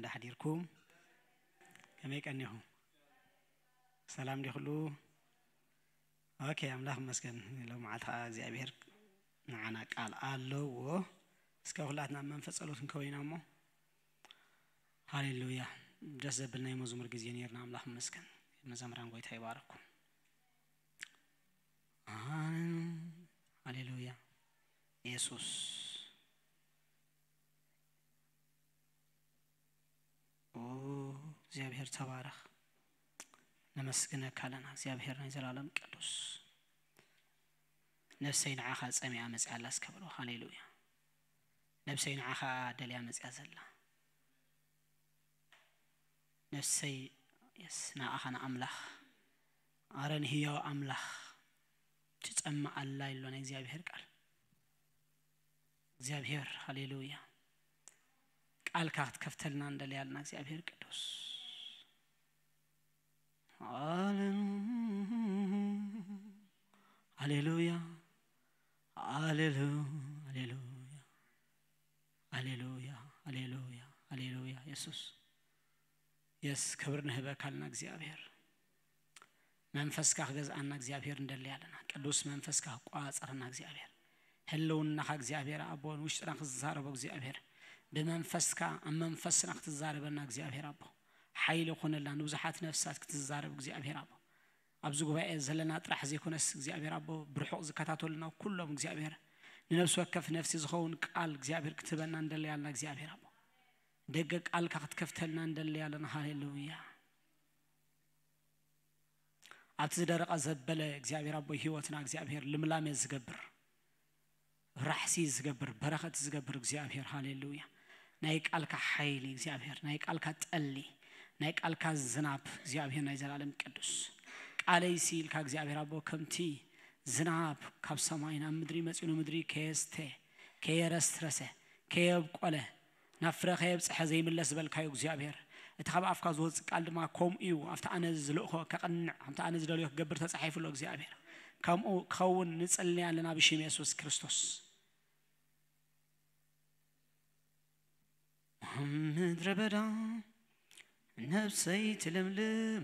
እንዳሕዲርኩም ከመይ ቀኒኹም? ሰላም ዲኹሉ? ኦኬ፣ ኣምላኽ ይመስገን። ሎም መዓልቲ ኸዓ እግዚኣብሔር ንዓና ቃል ኣለዎ። እስከ ኩላትና ኣብ መንፈስ ጸሎት ክንከውን ኢና እሞ። ሃሌሉያ። ደስ ዘብል ናይ መዝሙር ግዜ ነይርና። ኣምላኽ ይመስገን። መዘምራን ጎይታ ይባረኩም። ሃሌሉያ። የሱስ። ኦ፣ እግዚኣብሔር ተባረኽ። ነመስግነካ ኣለና እግዚኣብሔር ናይ ዘላለም ቅዱስ። ነፍሰይ ንዓኻ ጸሚኣ መጺኣ ኣላ እስከ በሎ። ሃሌሉያ። ነፍሰይ ንዓኻ ደልያ መጺኣ ዘላ። ነፍሰይ የስ ንኣኻ ንኣምላኽ። ኣረ ንህያው ኣምላኽ ትጸምእ ኣላ ኢሎ ናይ እግዚኣብሔር ቃል። እግዚኣብሔር ሃሌሉያ። ቃልካ ክትከፍተልና እንደልያ ኣለና እግዚኣብሔር ቅዱስ። ሃሌሉ-፣ ሃሌሉያ። ሃሌሉ-፣ ሃሌሉያ። ሃሌሉያ። ሃሌሉያ። ሃሌሉያ። የሱስ። የስ ክብር ንህበካ ኣለና እግዚኣብሔር። መንፈስካ ክገዝኣና እግዚኣብሔር እንደሊ ኣለና። ቅዱስ መንፈስካ ክቆጻጸረና እግዚኣብሔር። ህልውናኻ እግዚኣብሔር ኣቦ ንውሽጥና ክትዛረቦ እግዚኣብሔር። ብመንፈስካ ኣብ መንፈስና ክትዛረበና እግዚኣብሔር ኣቦ። ሓይሊ ይኹነልና ንብዙሓት ነፍሳት ክትዛረብ እግዚኣብሔር ኣቦ። ኣብዚ ጉባኤ ዘለና ጥራሕ ዘይኮነስ እግዚኣብሔር ኣቦ ብርሑቕ ዝከታተሉና ኩሎም እግዚኣብሔር ንነፍሲ ወከፍ ነፍሲ ዝኸውን ቃል እግዚኣብሔር ክትህበና እንደሊ ኣለና እግዚኣብሔር ኣቦ። ደገ ቃልካ ክትከፍተልና እንደሊ ኣለና። ሃሌሉያ። ኣብቲ ዝደረቐ ዘበለ እግዚኣብሔር ኣቦ ህይወትና እግዚኣብሔር ልምላሜ ዝገብር፣ ራሕሲ ዝገብር፣ በረኸት ዝገብር እግዚኣብሔር፣ ሃሌሉያ። ናይ ቃልካ ሓይሊ እግዚኣብሔር፣ ናይ ቃልካ ጠሊ፣ ናይ ቃልካ ዝናብ እግዚኣብሔር ናይ ዘላለም ቅዱስ። ቃለይ ሲ ኢልካ እግዚኣብሔር ኣቦ ከምቲ ዝናብ ካብ ሰማይ ናብ ምድሪ መጺኡ ንምድሪ ከየስተ፣ ከየረስረሰ፣ ከየብቆለ፣ ናብ ፍረ ከየብጽሐ ዘይምለስ ዝበልካዮ እግዚኣብሔር፣ እቲ ካብ ኣፍካ ዝወጽእ ቃል ድማ ከምኡ እዩ። ኣብቲ ኣነ ዝልእኾ ከቕንዕ፣ ኣብቲ ኣነ ዝደልዮ ክገብር ተጻሒፉ ኣሎ እግዚኣብሔር። ከምኡ ክኸውን ንጽሊ ኣለና ብሽም የሱስ ክርስቶስ። ኣብ ምድረ በዳ ነፍሰይ ትልምልም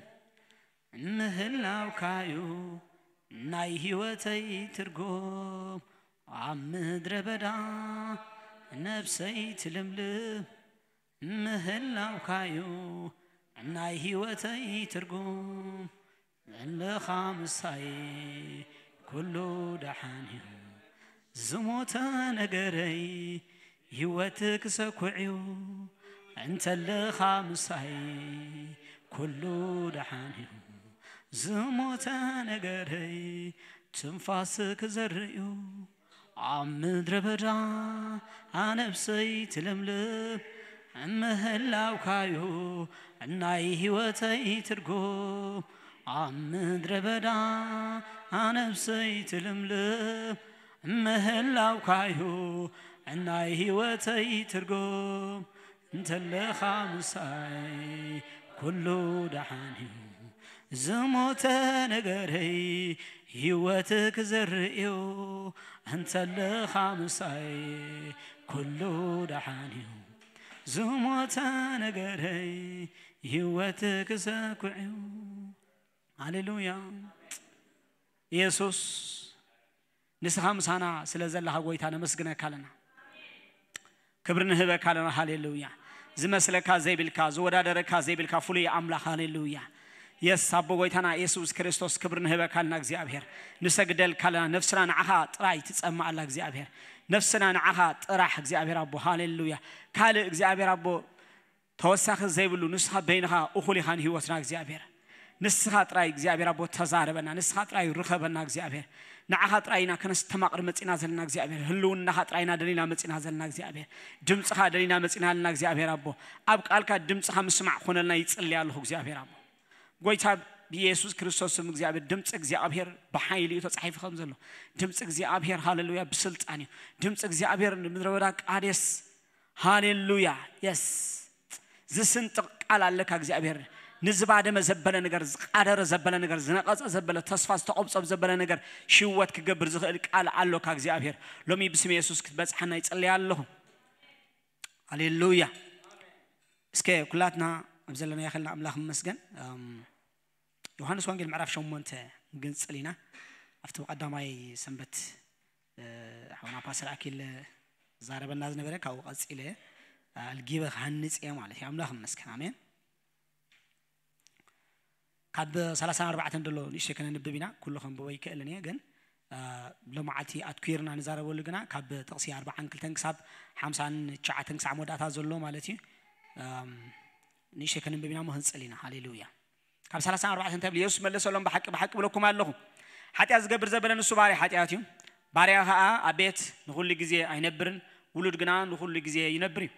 ምህላውካዩ ናይ ህይወተይ ትርጉም። ኣብ ምድረ በዳ ነፍሰይ ትልምልም ምህላውካዩ ናይ ህይወተይ ትርጉም። ዘለኻ ምሳይ ኩሉ ደሓን እዩ። ዝሞተ ነገረይ ህይወት ክሰኩዕ እዩ። እንተለኻ ምሳይ ኩሉ ደሓን እዩ። ዝሞተ ነገረይ ትንፋስ ክዘርእ እዩ። ኣብ ምድረ በዳ ኣነብሰይ ትልምልም ምህላውካዩ ናይ ህይወተይ ትርጉም። ኣብ ምድረ በዳ ኣነብሰይ ትልምልም ምህላውካዩ ናይ ህይወተይ ትርጉም። እንተለኻ ምሳይ ኩሉ ደሓን እዩ። ዝሞተ ነገረይ ህይወት ክዘርእ እዩ። እንተለኻ ምሳይ ኩሉ ደሓን እዩ። ዝሞተ ነገረይ ህይወት ክሰኩዕ እዩ። ሃሌሉያ። ኢየሱስ ንስኻ ምሳና ስለ ዘለኻ ጎይታ ነመስግነካ ኣለና። ክብሪ ንህበካ ኣለና። ሃሌሉያ። ዝመስለካ ዘይብልካ፣ ዝወዳደረካ ዘይብልካ ፍሉይ ኣምላኽ። ሃሌሉያ። የስ ኣቦ ጎይታና ኢየሱስ ክርስቶስ ክብሪ ንህበካ ኣለና እግዚኣብሔር። ንሰግደልካ ኣለና። ነፍስና ንዓኻ ጥራይ ትጸምእ ኣላ እግዚኣብሔር። ነፍስና ንዓኻ ጥራሕ እግዚኣብሔር ኣቦ። ሃሌሉያ። ካልእ እግዚኣብሔር ኣቦ ተወሳኺ ዘይብሉ ንስኻ በይንኻ እኹል ኢኻ ንህይወትና እግዚኣብሔር። ንስኻ ጥራይ እግዚኣብሔር ኣቦ ተዛረበና፣ ንስኻ ጥራይ ርከበና እግዚኣብሔር። ንዓኻ ጥራይ ኢና ከነስተማቕር መጺና ዘለና እግዚኣብሔር። ህልውናኻ ጥራይ ኢና ደሊና መጺና ዘለና እግዚኣብሔር። ድምፅኻ ደሊና መጺና ዘለና እግዚኣብሔር ኣቦ። ኣብ ቃልካ ድምፅኻ ምስማዕ ኮነልና ይጽሊ ኣለኹ እግዚኣብሔር ኣቦ። ጎይታ ብኢየሱስ ክርስቶስ ስም እግዚኣብሔር፣ ድምፂ እግዚኣብሔር ብሓይሊ እዩ ተጻሒፉ ከም ዘሎ። ድምፂ እግዚኣብሔር ሃሌሉያ ብስልጣን እዩ። ድምፂ እግዚኣብሔር ንምድረ በዳ ቃዴስ ሃሌሉያ። የስ ዝስንጥቕ ቃል ኣለካ እግዚኣብሔር። ንዝባደመ ዘበለ ነገር፣ ዝቃደረ ዘበለ ነገር፣ ዝነቐጸ ዘበለ፣ ተስፋ ዝተቖብጸብ ዘበለ ነገር ሽወት ክገብር ዝኽእል ቃል ኣሎካ እግዚኣብሔር። ሎሚ ብስም የሱስ ክትበጽሓና ይጽልያ ኣለኹ። ሃሌሉያ። እስከ ኩላትና ኣብ ዘለና ያኸልና ኣምላኽ ይመስገን። ዮሃንስ ወንጌል ምዕራፍ ሸሞንተ ክንጽል ኢና። ኣብቲ ቀዳማይ ሰንበት ሓውና ፓስተር ኣኪል ዛረበና ዝነበረ ካብኡ ቀጺለ ኣልጊበ ክሃንጽ እየ ማለት እዩ። ኣምላኽ ይመስገን። ኣሜን። ካብ ሰላሳ ኣርባዕተን ደሎ ንእሽተይ ከነንብብ ኢና። ኩሉ ከንብቦ ይክእልን እየ፣ ግን ሎማዓልቲ ኣትኩርና ንዛረበሉ ግና ካብ ጥቕሲ ኣርባዓን ክልተን ክሳብ ሓምሳን ትሽዓተን ክሳብ መወዳእታ ዘሎ ማለት እዩ። ንእሽተይ ከነንብብ ኢና እሞ ክንጽል ኢና። ሃሌሉያ። ካብ ሰላሳ ኣርባዕተ እንታይ ይብል? የሱስ መለሰሎም፣ ብሓቂ ብሓቂ ብለኩም ኣለኹ፣ ሓጢኣት ዝገብር ዘበለ ንሱ ባርያ ሓጢኣት እዩ። ባርያ ኸኣ ኣብ ቤት ንኹሉ ግዜ ኣይነብርን፣ ውሉድ ግና ንኹሉ ግዜ ይነብር እዩ።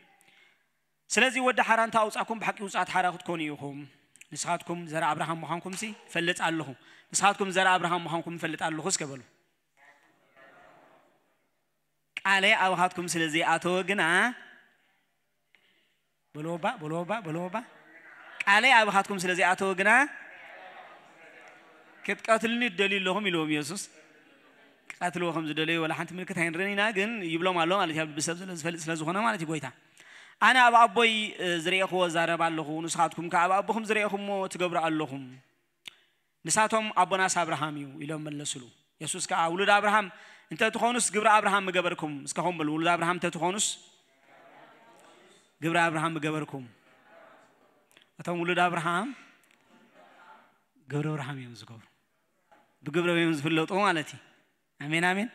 ስለዚ ወዲ ሓራ እንተ ኣውጻኩም ብሓቂ ውጻት ሓራ ክትኮኑ ኢኹም። ንስኻትኩም ዘር ኣብርሃም ምዃንኩምሲ ፈልጥ ኣለኹ። ንስኻትኩም ዘር ኣብርሃም ምዃንኩም ፈልጥ ኣለኹ እስከ በሉ። ቃለይ ኣብኻትኩም ስለ ዘይኣተወ ግና፣ በልወባ በልወባ በልወባ፣ ቃለይ ኣብኻትኩም ስለ ዘይኣተወ ግና ክትቀትልኒ ትደልዩ ኣለኹም ኢልዎም የሱስ። ክቐትልዎ ከም ዝደለዩ ወላ ሓንቲ ምልክት ኣይንርን ኢና፣ ግን ይብሎም ኣሎ ማለት እዩ። ኣብ ልቢ ሰብ ስለ ዝፈልጥ ስለ ዝኾነ ማለት እዩ ጎይታ። ኣነ ኣብ ኣቦይ ዝረእኹዎ ዛረብ ኣለኹ፣ ንስኻትኩም ከ ኣብ ኣቦኹም ዝረእኹምዎ ትገብሩ ኣለኹም። ንሳቶም ኣቦናስ ኣብርሃም እዩ ኢሎም መለስሉ። የሱስ ከኣ ውሉድ ኣብርሃም እንተ ትኾኑስ ግብሪ ኣብርሃም ምገበርኩም። እስከ ኹም በሉ፣ ውሉድ ኣብርሃም እንተ ትኾኑስ ግብሪ ኣብርሃም ምገበርኩም። እቶም ውሉድ ኣብርሃም ግብሪ ኣብርሃም እዮም ዝገብሩ፣ ብግብሮም እዮም ዝፍለጡ ማለት እዩ። ኣሜን ኣሜን።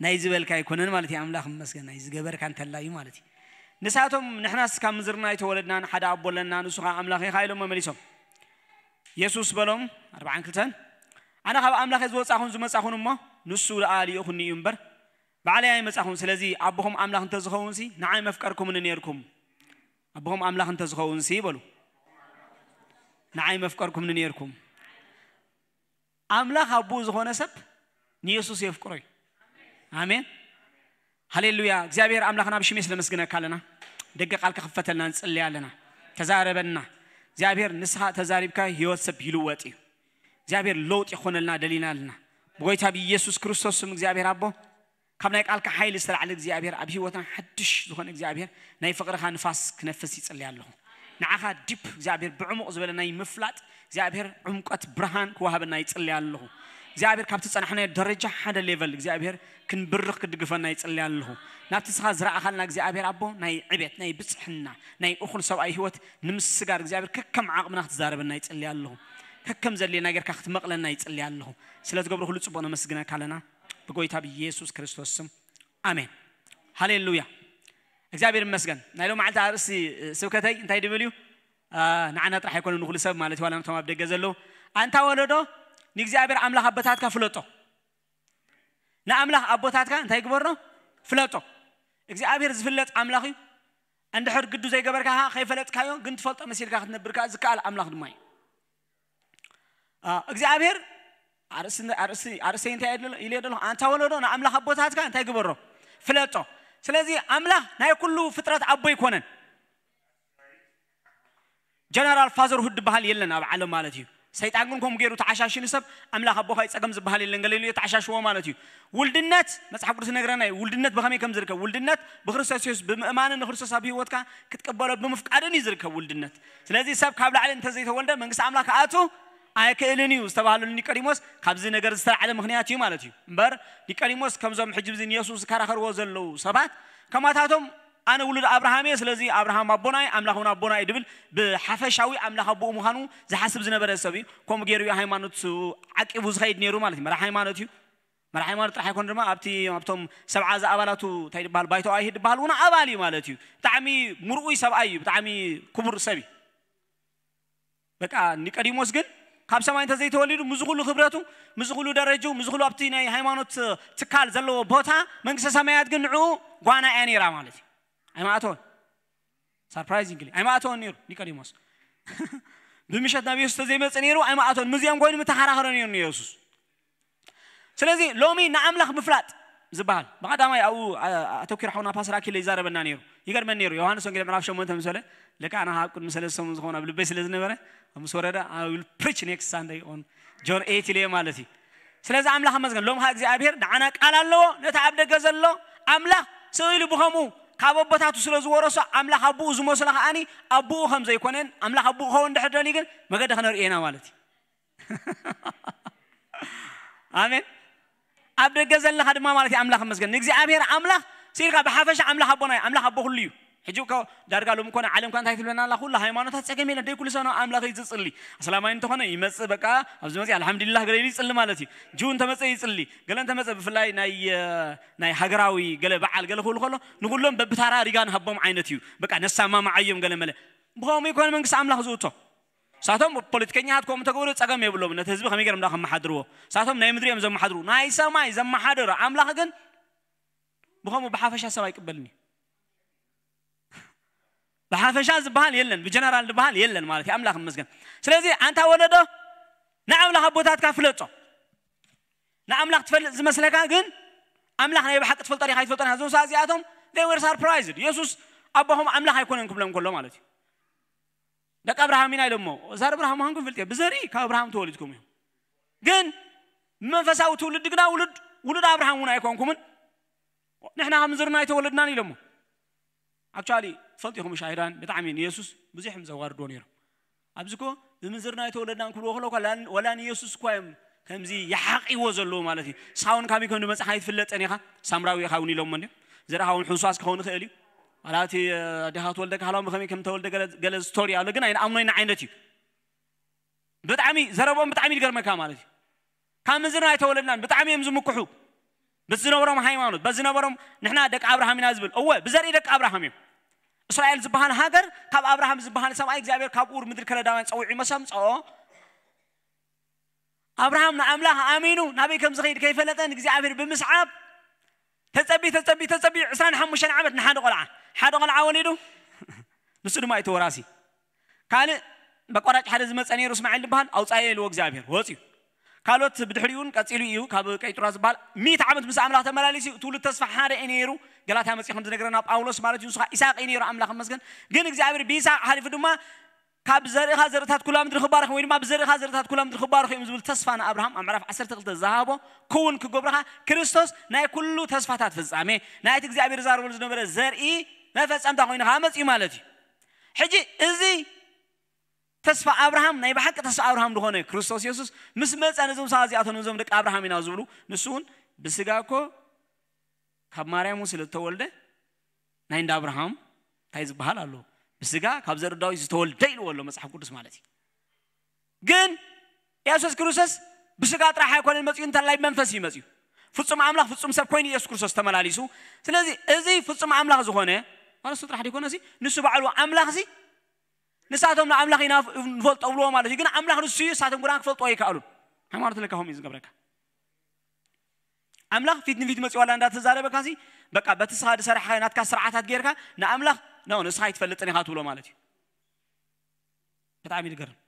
ናይ ዝበልካ ኣይኮነን ማለት እዩ። ኣምላኽ ይመስገን፣ ናይ ዝገበርካ እንተላ እዩ ማለት እዩ። ንሳቶም ንሕናስ ካብ ምድርና ኣይተወለድናን፣ ሓደ ኣቦ ኣለና፣ ንሱ ኸዓ ኣምላኽ ኢኻ ኢሎም መመሊሶም። የሱስ በሎም፣ ኣርባዓን ክልተን፣ ኣነ ካብ ኣምላኽ ዝወጻኹን ዝመጻኹን እሞ ንሱ ደኣ ልኢኹኒ እዩ እምበር ባዕለይ ኣይመጻኹን። ስለዚ ኣቦኹም ኣምላኽ እንተዝኸውንሲ ንዓይ መፍቀርኩምኒ ነርኩም። ኣቦኹም ኣምላኽ እንተዝኸውንሲ በሉ ንዓይ መፍቀርኩምኒ ነርኩም። ኣምላኽ ኣቦኡ ዝኾነ ሰብ ንየሱስ የፍቅሮ እዩ። ኣሜን። ሃሌሉያ። እግዚኣብሔር ኣምላኽና ብሽሜ ስለመስግነካ ኣለና። ደገ ቃልካ ክፈተልና ንጽልይ ኣለና። ተዛረበና እግዚኣብሔር። ንስኻ ተዛሪብካ ህይወት ሰብ ይልወጥ እዩ። እግዚኣብሔር ለውጥ ይኾነልና ደሊና ኣለና። ብጎይታ ብኢየሱስ ክርስቶስ ስም እግዚኣብሔር ኣቦ፣ ካብ ናይ ቃልካ ሓይሊ ዝተላዕለ እግዚኣብሔር ኣብ ህይወትና ሓድሽ ዝኾነ እግዚኣብሔር ናይ ፍቕርኻ ንፋስ ክነፍስ ይጽልይ ኣለኹ። ንዓኻ ዲፕ እግዚኣብሔር ብዕሙቕ ዝበለ ናይ ምፍላጥ እግዚኣብሔር ዕምቀት ብርሃን ክወሃበና ይጽልይ ኣለኹ። እግዚኣብሔር ካብቲ ጸናሕናዮ ደረጃ ሓደ ሌቨል እግዚኣብሔር ክንብርኽ ክድግፈና ይጽልይ ኣለኹ። ናብቲ ስኻ ዝረኣኻልና እግዚኣብሔር ኣቦ ናይ ዕቤት ናይ ብጽሕና ናይ እኹል ሰብኣይ ህይወት ንምስጋር እግዚኣብሔር ከከም ዓቕምና ክትዛረበና ይጽልይ ኣለኹ። ከከም ዘድልየና ጌርካ ክትመቕለና ይጽልይ ኣለኹ። ስለ ትገብሮ ኩሉ ጽቡቕ ነመስግነካ ኣለና ብጎይታ ብኢየሱስ ክርስቶስ ስም። ኣሜን። ሃሌሉያ። እግዚኣብሔር ይመስገን። ናይ ሎም መዓልቲ ኣርእስቲ ስብከተይ እንታይ ድብል እዩ? ንዓና ጥራሕ ኣይኮነ ንኩሉ ሰብ ማለት ዋላ ነቶም ኣብ ደገ ዘለዉ። ኣንታ ወለዶ ንእግዚኣብሔር ኣምላኽ ኣቦታትካ ፍለጦ። ንኣምላኽ ኣቦታትካ እንታይ ግበሮ? ፍለጦ። እግዚኣብሔር ዝፍለጥ ኣምላኽ እዩ። እንድሕር ግዱ ዘይገበርካ ከይፈለጥካዮ ግን ትፈልጦ መሲልካ ክትነብርካ ዝከኣል ኣምላኽ ድማ እዩ። እግዚኣብሔር ኣርእስተ እንታይ ኢለ ደለኹ? ኣንታ ወለዶ ንኣምላኽ ኣቦታትካ እንታይ ግበሮ? ፍለጦ። ስለዚ ኣምላኽ ናይ ኩሉ ፍጥረት ኣቦ ኣይኮነን። ጀነራል ፋዘርሁድ ዝበሃል የለን ኣብ ዓለም ማለት እዩ። ሰይጣን ግን ከምኡ ገይሩ ተዓሻሽኑ ሰብ ኣምላኽ ኣቦኻ ይጸገም ዝበሃል የለን። ገለ ኢሉ ተዓሻሽዎ ማለት እዩ። ውልድነት መጽሓፍ ቅዱስ ነግረና እዩ። ውልድነት ብኸመይ ከም ዝርከብ፣ ውልድነት ብክርስቶስ የሱስ ብምእማንን ንክርስቶስ ኣብ ህይወትካ ክትቀበሎ ብምፍቃድን እዩ ዝርከብ ውልድነት። ስለዚ ሰብ ካብ ላዕሊ እንተዘይተወልደ መንግስቲ ኣምላኽ ክኣቱ ኣይክእልን እዩ ዝተባህለሉ ኒቆዲሞስ ካብዚ ነገር ዝተላዕለ ምኽንያት እዩ ማለት እዩ። እምበር ኒቆዲሞስ ከምዞም ሕጂ ብዚ ንየሱስ ዝከራኸርዎ ዘለዉ ሰባት ከማታቶም ኣነ ውሉድ ኣብርሃም እየ፣ ስለዚ ኣብርሃም ኣቦና እዩ፣ ኣምላኽ እውን ኣቦና እዩ ድብል ብሓፈሻዊ ኣምላኽ ኣቦኡ ምዃኑ ዝሓስብ ዝነበረ ሰብ እዩ። ከምኡ ገይሩ እዩ ሃይማኖት ዓቂቡ ዝኸይድ ነይሩ ማለት እዩ። መራሕ ሃይማኖት እዩ። መራሕ ሃይማኖት ጥራሕ ኣይኮነ ድማ ኣብቲ ኣብቶም ሰብዓ ዝኣባላቱ እንታይ ይበሃል ባይቶ ኣይሁድ ይበሃል እውን ኣባል እዩ ማለት እዩ። ብጣዕሚ ምርኡይ ሰብኣይ እዩ፣ ብጣዕሚ ክቡር ሰብ እዩ። በቃ ኒቆዲሞስ ግን ካብ ሰማይ እንተዘይተወሊዱ ምስ ኩሉ ክብረቱ ምስ ኩሉ ደረጁ ምስ ኩሉ ኣብቲ ናይ ሃይማኖት ትካል ዘለዎ ቦታ መንግስተ ሰማያት ግን ንዕኡ ጓና እያ ነይራ ማለት እዩ። ኣይማእተወን። ሳርፕራይዚንግሊ ኣይማእተወን ነይሩ ኒቆዲሞስ። ብምሸት ናብ የሱስ ተዘይመፀ ነይሩ ኣይማእተወን። ምስዚኦም ኮይኑ ምተኸራኸረ ነይሩ ንየሱስ። ስለዚ ሎሚ ንኣምላኽ ምፍላጥ ዝበሃል ብቐዳማይ ኣብኡ ኣተኪሩ ሓውና ፓስተር ኣኪለ ይዛረበና ነይሩ። ይገርመን ነይሩ። ዮሃንስ ወንጌል ምዕራፍ ሸሞንተ ምስ በለ ለካ ኣነ ኣብ ቅድሚ ሰለስተ ሰሙን ዝኾነ ኣብ ልበይ ስለ ዝነበረ ምስ ወረደ I will preach next Sunday on John eight ኢለ ማለት እዩ። ስለዚ ኣምላኽ ኣመስገን። ሎም ኸዓ እግዚኣብሔር ንዓና ቃል ኣለዎ። ነቲ ኣብ ደገ ዘሎ ኣምላኽ ስኢሉ ብኸምኡ ካብ ኣቦታቱ ስለ ዝወረሶ ኣምላኽ ኣቦኡ ዝመስሎ ከዓኒ ኣቦኡ ከም ዘይኮነን ኣምላኽ ኣቦኡ ክኸውን ድሕር ደልዩ ግን መገዲ ክነርእየና ማለት እዩ። ኣሜን። ኣብ ደገ ዘለኻ ድማ ማለት እዩ ኣምላኽ መስገን ንእግዚኣብሔር ኣምላኽ ሲልካ ብሓፈሻ ኣምላኽ ኣቦና እዩ። ኣምላኽ ኣቦ ኩሉ እዩ። ሕጂ እኮ ዳርጋ ሎም ኮነ ዓለም ኳ እንታይ ትብለና ኣላ? ኩሉ ሃይማኖታት ጸገም የለን ደይ ኩሉ ሰው ኣምላኽ እዩ ዝጽሊ። ኣስላማይ እንተኾነ ይመጽእ በቃ ኣብዚ መጽእ ኣልሓምዱሊላህ ገለ ኢሉ ይጽሊ ማለት እዩ። ጅው እንተመጸ ይጽሊ፣ ገለ እንተመጸ ብፍላይ ናይ ናይ ሃገራዊ ገለ በዓል ገለ ክብሉ ከሎ ንኩሎም በብታራ ሪጋ ንሃቦም ዓይነት እዩ። በቃ ነሳማማዓዮም ገለ መለ ብኸምኡ ይኮነ መንግስቲ ኣምላኽ ዝእቶ። ሳቶም ፖለቲከኛታት ከምኡ ተገብሩ ጸገም የብሎም። ነቲ ህዝቢ ከመይ ገይሮም ዳ ከመሓድርዎ? ሳቶም ናይ ምድሪ እዮም ዘመሓድሩ። ናይ ሰማይ ዘመሓድር ኣምላኽ ግን ብኸምኡ ብሓፈሻ ሰብ ኣይቅበልን እዩ። ብሓፈሻ ዝበሃል የለን፣ ብጀነራል ዝበሃል የለን ማለት እዩ። ኣምላኽ ይመስገን። ስለዚ ኣንታ ወለዶ ንኣምላኽ ኣቦታትካ ፍለጦ። ንኣምላኽ ትፈልጥ ዝመስለካ ግን ኣምላኽ ናይ ብሓቂ ትፈልጦ ዲኻ ኣይትፈልጦን እዞም ሰባት እዚኣቶም they were surprised። የሱስ ኣቦኹም ኣምላኽ ኣይኮነን ክብሎም ከሎ ማለት እዩ። ደቂ ኣብርሃም ኢና ኢሎሞ። ዛር ኣብርሃም ምዃንኩም ፍልጥ እየ። ብዘርኢ ካብ ኣብርሃም ተወሊድኩም እዮም። ግን መንፈሳዊ ትውልዲ ግና ውሉድ ውሉድ ኣብርሃም እውን ኣይኮንኩምን ንሕና ካብ ምዝርና ኣይተወለድናን ኢሎሞ። ኣክቹዋሊ ትፈልጡ ኢኹም ሻሂዳን ብጣዕሚ ንየሱስ ብዙሕ እዮም ዘዋርድዎ ነይሮም። ኣብዚ ኮ ብምንዝርና ኣይተወለድናን ክብልዎ ከለዉ እኳ ላን- ወላ ንየሱስ እኳ እዮም ከምዚ ይሓቂዎ ዘለዉ ማለት እዩ። ሳውን ካበይ ከም ዝመጽእ ኣይትፍለጥን ኢኻ። ሳምራዊ ኢኻ እውን ኢሎሞ እንዲዮም። ዘርእኻ እውን ሕንሷስ ክኸውን ይኽእል እዩ። ዋላ እቲ ኣዴኻ ትወልደካ ሃላው ብኸመይ ከም ተወልደ ገለ- ገለ ስቶሪ ኣሎ ግን ኣይንኣምኖ ኢና ዓይነት እዩ። ብጣዕሚ ዘረብኦም ብጣዕሚ ይገርመካ ማለት እዩ። ካብ ምንዝርና ኣይተወለድናን ብጣዕሚ እዮም ዝምክሑ። በቲ ዝነበሮም ሃይማኖት በቲ ዝነበሮም ንሕና ደቂ ኣብርሃም ኢና ዝብል እወ ብዘርኢ ደቂ ኣብርሃም እዮም። እስራኤል ዝበሃል ሃገር ካብ ኣብርሃም ዝበሃል ሰብኣይ እግዚኣብሔር ካብ ኡር ምድሪ ከለዳውያን ጸዊዑ መስ ኣምጸኦ። ኣብርሃም ንኣምላኽ ኣሚኑ ናበይ ከም ዝኸይድ ከይፈለጠ ንእግዚኣብሔር ብምስዓብ ተጸቢ ተጸቢ ተጸቢ ዕስራን ሓሙሽተን ዓመት ንሓደ ቆልዓ ሓደ ቆልዓ ወሊዱ። ንሱ ድማ እዩ ተወራሲ። ካልእ በቋራጭ ሓደ ዝመጸ ነይሩ እስማዒል ዝበሃል ኣውጻየ ኢልዎ እግዚኣብሔር ወጽዩ። ካልኦት ብድሕሪኡ እውን ቀጺሉ እዩ ካብ ቀይጥራ ዝበሃል ሚእቲ ዓመት ምስ ኣምላኽ ተመላሊሱ እዩ። ትውልድ ተስፋ ሓደ እዩ ነይሩ። ገላትያ መጽኡ ከም ዝነገረና ጳውሎስ ማለት እዩ ንሱ ኢሳቅ እዩ ነይሩ ኣምላኽ መስገን። ግን እግዚኣብሔር ብኢሳቅ ሓሊፉ ድማ ካብ ዘርእኻ ዘርእታት ኩላ ምድሪ ክባረኽ ወይ ድማ ብዘርእኻ ዘርእታት ኩላ ምድሪ ክባረኽ እዮም ዝብል ተስፋ ንኣብርሃም ኣብ ምዕራፍ ዓሰርተ ክልተ ዝሃቦ ክውን ክገብረኻ ክርስቶስ ናይ ኩሉ ተስፋታት ፍጻሜ ናይቲ እግዚኣብሔር ዛረበሉ ዝነበረ ዘርኢ መፈጸምታ ኮይኑ ከዓ መጽኡ ማለት እዩ። ሕጂ እዚ ተስፋ ኣብርሃም ናይ ብሓቂ ተስፋ ኣብርሃም ዝኾነ ክርስቶስ የሱስ ምስ መጸ ነዞም ሰባት እዚኣቶም ነዞም ደቂ ኣብርሃም ኢና ዝብሉ ንሱ እውን ብስጋ እኮ ካብ ማርያም እውን ስለ ዝተወልደ ናይ እንዳ ኣብርሃም እንታይ ዝበሃል ኣሎ ብስጋ ካብ ዘርኢ ዳዊት ዝተወልደ ኢልዎ ኣሎ መጽሓፍ ቅዱስ ማለት እዩ። ግን የሱስ ክርስቶስ ብስጋ ጥራሕ ኣይኮነን መፅኡ እንተላይ መንፈስ እዩ መፅኡ። ፍጹም ኣምላኽ ፍጹም ሰብ ኮይኑ የሱስ ክርስቶስ ተመላሊሱ። ስለዚ እዚ ፍጹም ኣምላኽ ዝኾነ ማለት ጥራሕ ዲኮነ ንሱ ባዕሉ ኣምላኽ ንሳቶም ንኣምላኽ ኢና ንፈልጦ ብልዎ ማለት እዩ። ግን ኣምላኽ ንሱ እዩ እሳቶም ግና ክፈልጦ ኣይከኣሉን። ሃይማኖት ለካ ከምኡ እዩ ዝገብረካ። ኣምላኽ ፊት ንፊት መፂኡ ዋላ እንዳተዛረበካ ሲ በቃ በቲ ስኻ ዝሰራሕካ ናትካ ስርዓታት ጌርካ ንኣምላኽ ኖ ንስኻ ኣይትፈልጥን ኢኻ ትብሎ ማለት እዩ። ብጣዕሚ ዝገርም።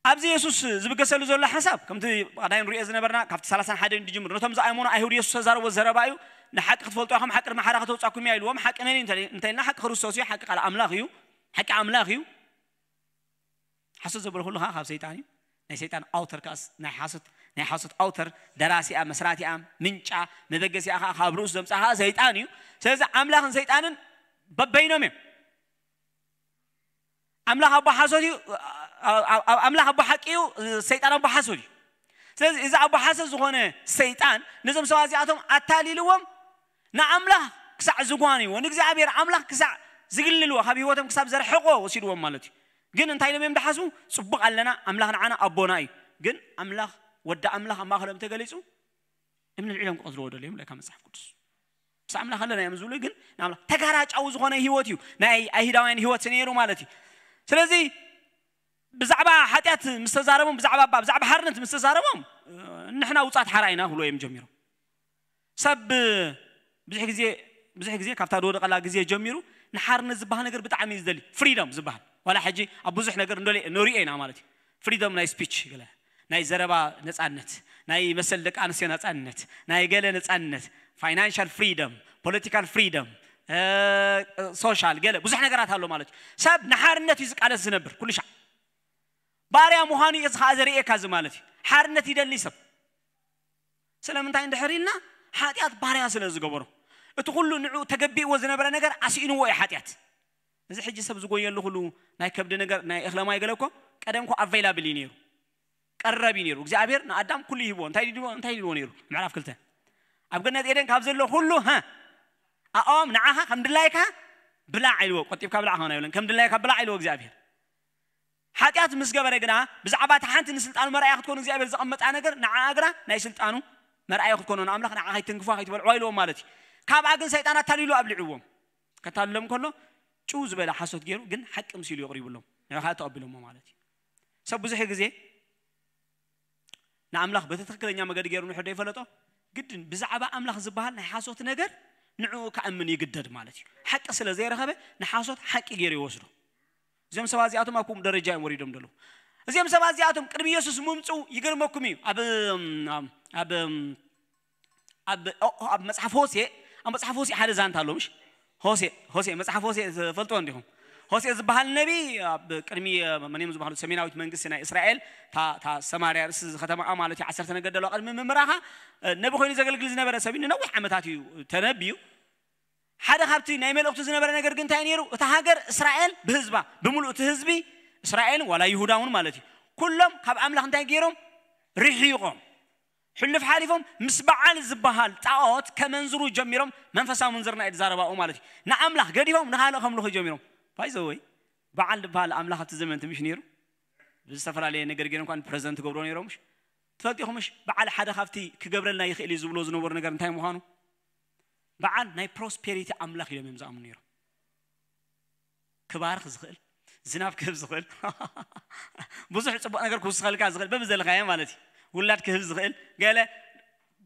ኣብዚ የሱስ ዝብገሰሉ ዘሎ ሓሳብ ከምቲ ቀዳይ ንሪኦ ዝነበርና ካብቲ ሰላሳን ሓደን ዝጅምር ነቶም ዝኣመኑ ኣይሁድ የሱስ ተዛረቦ ዘረባ እዩ። ንሓቂ ክትፈልጡ ኢኹም ሓቂ ድማ ሓራ ከተውፃኩም እያ ኢልዎም። ሓቂ መን እዩ እንተ- እንተኢልና ሓቂ ክርስቶስ እዩ። ሓቂ ቃል ኣምላኽ እዩ። ሓቂ ኣምላኽ እዩ። ሓሶት ዘበለ ኩሉ ከዓ ካብ ሰይጣን እዩ። ናይ ሰይጣን ኣውተር ከኣስ ናይ ሓሶት ናይ ሓሶት ኣውተር ደራሲኣ መስራቲኣ ምንጫ መበገሲኣ ከዓ ካብ ርእሱ ዘምፃእ ከዓ ሰይጣን እዩ። ስለዚ ኣምላኽን ሰይጣንን በበይኖም እዮም። ኣምላኽ ኣቦ ሓሶት እዩ። ኣምላኽ ኣቦ ሓቂ እዩ። ሰይጣን ኣቦ ሓሶት እዩ። ስለዚ እዚ ኣቦ ሓሶት ዝኾነ ሰይጣን ነዞም ሰባት እዚኣቶም ኣታሊልዎም ንኣምላኽ ክሳዕ ዝጓንይዎ ንእግዚኣብሔር ኣምላኽ ክሳዕ ዝግልልዎ ካብ ህይወቶም ክሳብ ዘርሕቆ ወሲድዎም ማለት እዩ። ግን እንታይ ኢሎም እዮም ድሓስቡ? ፅቡቅ ኣለና ኣምላኽ ንዓና ኣቦና እዩ። ግን ኣምላኽ ወዲ ኣምላኽ ኣብ ማእኸሎም ተገሊፁ እምኒ ልዒሎም ክቐትልዎ ደልዮም ለካ መፅሓፍ ቅዱስ ምስ ኣምላኽ ኣለና እዮም ዝብሉ ግን ንኣምላኽ ተጋራጫዊ ዝኾነ ህይወት እዩ ናይ ኣይሁዳውያን ህይወት ነይሩ ማለት እዩ። ስለዚ ብዛዕባ ሓጢኣት ምስ ተዛረቦም ብዛዕባ ብዛዕባ ሓርነት ምስ ተዛረቦም ንሕና ውፃት ሓራ ኢና ክብሉ እዮም ጀሚሮም። ሰብ ብዙሕ ግዜ ብዙሕ ግዜ ካብታ ዝወደቐላ ግዜ ጀሚሩ ንሓርነት ዝበሃል ነገር ብጣዕሚ እዩ ዝደሊ። ፍሪደም ዝበሃል ዋላ ሕጂ ኣብ ብዙሕ ነገር ንሪኦ ኢና ማለት እዩ። ፍሪደም ናይ ስፒች ገለ ናይ ዘረባ ነፃነት ናይ መሰል ደቂ ኣንስትዮ ነፃነት ናይ ገለ ነፃነት ፋይናንሻል ፍሪደም ፖለቲካል ፍሪደም ሶሻል ገለ ብዙሕ ነገራት ኣሎ ማለት እዩ። ሰብ ንሓርነት እዩ ዝቃለስ ዝነብር ኩሉ ሻዕ ባርያ ምዃኑ እዩ ከዓ ዘርእየካ እዚ ማለት እዩ። ሓርነት ይደሊ ሰብ ስለምንታይ እንድሕር ኢልና ሓጢኣት ባርያ ስለ ዝገበሮ እቲ ኩሉ ንዑ ተገቢእዎ ዝነበረ ነገር ኣስኢንዎ እዩ ሓጢኣት። እዚ ሕጂ ሰብ ዝጎየሉ ኩሉ ናይ ከብዲ ነገር ናይ እኽለ ማይ ገለ እኮ ቀደም እኮ ኣቬይላብል እዩ ነይሩ፣ ቀረብ እዩ ነይሩ። እግዚኣብሔር ንኣዳም ኩሉ ይህብዎ። እንታይ ድልዎ እንታይ ድልዎ ነይሩ? ምዕራፍ ክልተ ኣብ ገነት ኤደን ካብ ዘሎ ኩሉ ሀ ኣኦም ንዓኻ ከም ድላይካ ብላዕ ኢልዎ። ቆጢብካ ብላዕ ኸና ይብለን ከም ድላይካ ብላዕ ኢልዎ እግዚኣብሔር። ሓጢኣት ምስ ገበረ ግና ብዛዕባ እታ ሓንቲ ንስልጣኑ መርኣያ ክትኮኑ እግዚኣብሔር ዘቐመጣ ነገር ንዓ ግና ናይ ስልጣኑ መርኣያ ክትኮኑ ንኣምላኽ ንዓ ከይትንክፎ ከይትበልዕዋ ኢልዎም ማለት እዩ። ካብኣ ግን ሰይጣን ኣታሊሉ ኣብሊዕዎም። ከታልሎም ከሎ ጭው ዝበለ ሓሶት ገይሩ ግን ሓቂ ምሲሉ የቕሪብሎም። ንዕኻ ተቐቢሎሞ ማለት እዩ። ሰብ ብዙሕ ግዜ ንኣምላኽ በቲ ትኽክለኛ መገዲ ገይሩ ንሕዶ ይፈለጦ ግድን ብዛዕባ ኣምላኽ ዝበሃል ናይ ሓሶት ነገር ንዕኡ ከኣምን ይግደድ ማለት እዩ። ሓቂ ስለ ዘይረኸበ ንሓሶት ሓቂ ገይሩ ይወስዶ። እዚኦም ሰባት እዚኣቶም ኣብ ከምኡ ደረጃ እዮም ወሪዶም ዘለዉ። እዚኦም ሰባት እዚኣቶም ቅድሚ ኢየሱስ ምምፅኡ ይገርመኩም እዩ። ኣብ ኣብ ኣብ መፅሓፍ ሆሴ ኣብ መፅሓፍ ሆሴ ሓደ ዛንታ ኣሎ ምሽ ሆሴ ሆሴ መፅሓፍ ሆሴ ትፈልጥዎ እንዲኹም። ሆሴ ዝበሃል ነቢ ኣብ ቅድሚ መን እዮም ዝበሃሉ ሰሜናዊት መንግስቲ ናይ እስራኤል እታ ሰማርያ ርእሲ ከተማኣ ማለት እዩ ዓሰርተ ነገድ ደለዋ ቅድሚ ምምራኻ ነቢ ኮይኑ ዘገልግል ዝነበረ ሰብ እዩ። ንነዊሕ ዓመታት እዩ ተነብዩ። ሓደ ካብቲ ናይ መልእኽቱ ዝነበረ ነገር ግን እንታይ ነይሩ? እታ ሃገር እስራኤል ብህዝባ ብምሉእ እቲ ህዝቢ እስራኤልን ዋላ ይሁዳ እውን ማለት እዩ ኩሎም ካብ ኣምላኽ እንታይ ገይሮም? ርሒቖም ሕልፍ ሓሊፎም ምስ በዓል ዝበሃል ጣዖት ከመንዝሩ ጀሚሮም። መንፈሳዊ ምንዝርና እዩ ዝዛረባኡ ማለት እዩ። ንኣምላኽ ገዲፎም ንኻልእ ከምልኹ ጀሚሮም። ባይዘወይ በዓል ዝበሃል ኣምላኽ ኣብቲ ዘመን ትምሽ ነይሩ። ብዝተፈላለየ ነገር ገይሮም ኳን ፕረዘንት ገብሮ ነይሮም። ትፈልጢኹምሽ በዓል ሓደ ካብቲ ክገብረልና ይኽእል እዩ ዝብሎ ዝነበሩ ነገር እንታይ ምዃኑ? በዓል ናይ ፕሮስፔሪቲ ኣምላኽ ኢሎም እዮም ዝኣምኑ ነይሮም። ክባርኽ ዝኽእል ዝናብ ክህብ ዝኽእል ብዙሕ ፅቡቅ ነገር ክውስኸልካ ዝኽእል በብዘለካዮ ማለት እዩ። ውላድ ክህብ ዝኽእል ገለ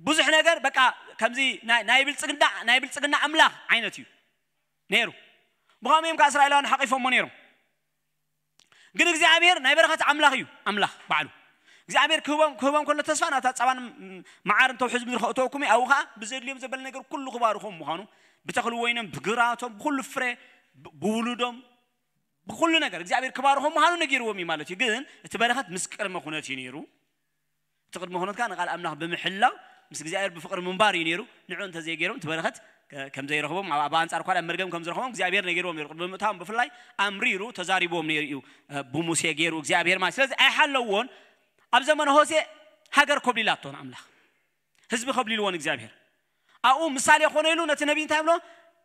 ብዙሕ ነገር በቃ ከምዚ ናይ ብልፅግና ናይ ብልፅግና ኣምላኽ ዓይነት እዩ ነይሩ። ብኸምኡ እዮም ከዓ እስራኤላውያን ሓቂፎሞ ነይሮም። ግን እግዚኣብሔር ናይ በረኸት ኣምላኽ እዩ። ኣምላኽ ባዕሉ እግዚኣብሔር ክህቦም ክህቦም ከሎ ተስፋ ናታ ፃባን መዓርን ተውሕዝ ምድሪ ከእተወኩም እዩ። ኣብኡ ከዓ ብዘድልዮም ዘበለ ነገር ኩሉ ክባርኾም ምዃኑ ብተኽሊ ወይኖም ብግራቶም ብኩሉ ፍረ ብውሉዶም ብኩሉ ነገር እግዚኣብሔር ክባርኾም ምዃኑ ነጊርዎም እዩ ማለት እዩ። ግን እቲ በረኸት ምስ ቅድመ ኩነት እዩ ነይሩ። እቲ ቅድመ ኩነት ከዓ ንቃል ኣምላኽ ብምሕላው ምስ እግዚኣብሔር ብፍቅሪ ምንባር እዩ ነይሩ። ንዑ እንተዘይገይሮም እቲ በረኸት ከም ዘይረኽቦም ኣብ ኣንጻር ኳል ኣብ መርገም ከም ዝረኽቦም እግዚኣብሔር ነጊርዎም ነይሩ። ቅድሚ ምእታዎም ብፍላይ ኣምሪሩ ተዛሪብዎም ነይሩ እዩ ብሙሴ ገይሩ እግዚኣብሔር ማለት። ስለዚ ኣይሓለዎን። ኣብ ዘመነ ሆሴ ሃገር ኮብሊላቶ ንኣምላኽ ህዝቢ ከብሊልዎን እግዚኣብሔር ኣብኡ ምሳሌ ኮነ ኢሉ ነቲ ነቢይ እንታይ ብሎ?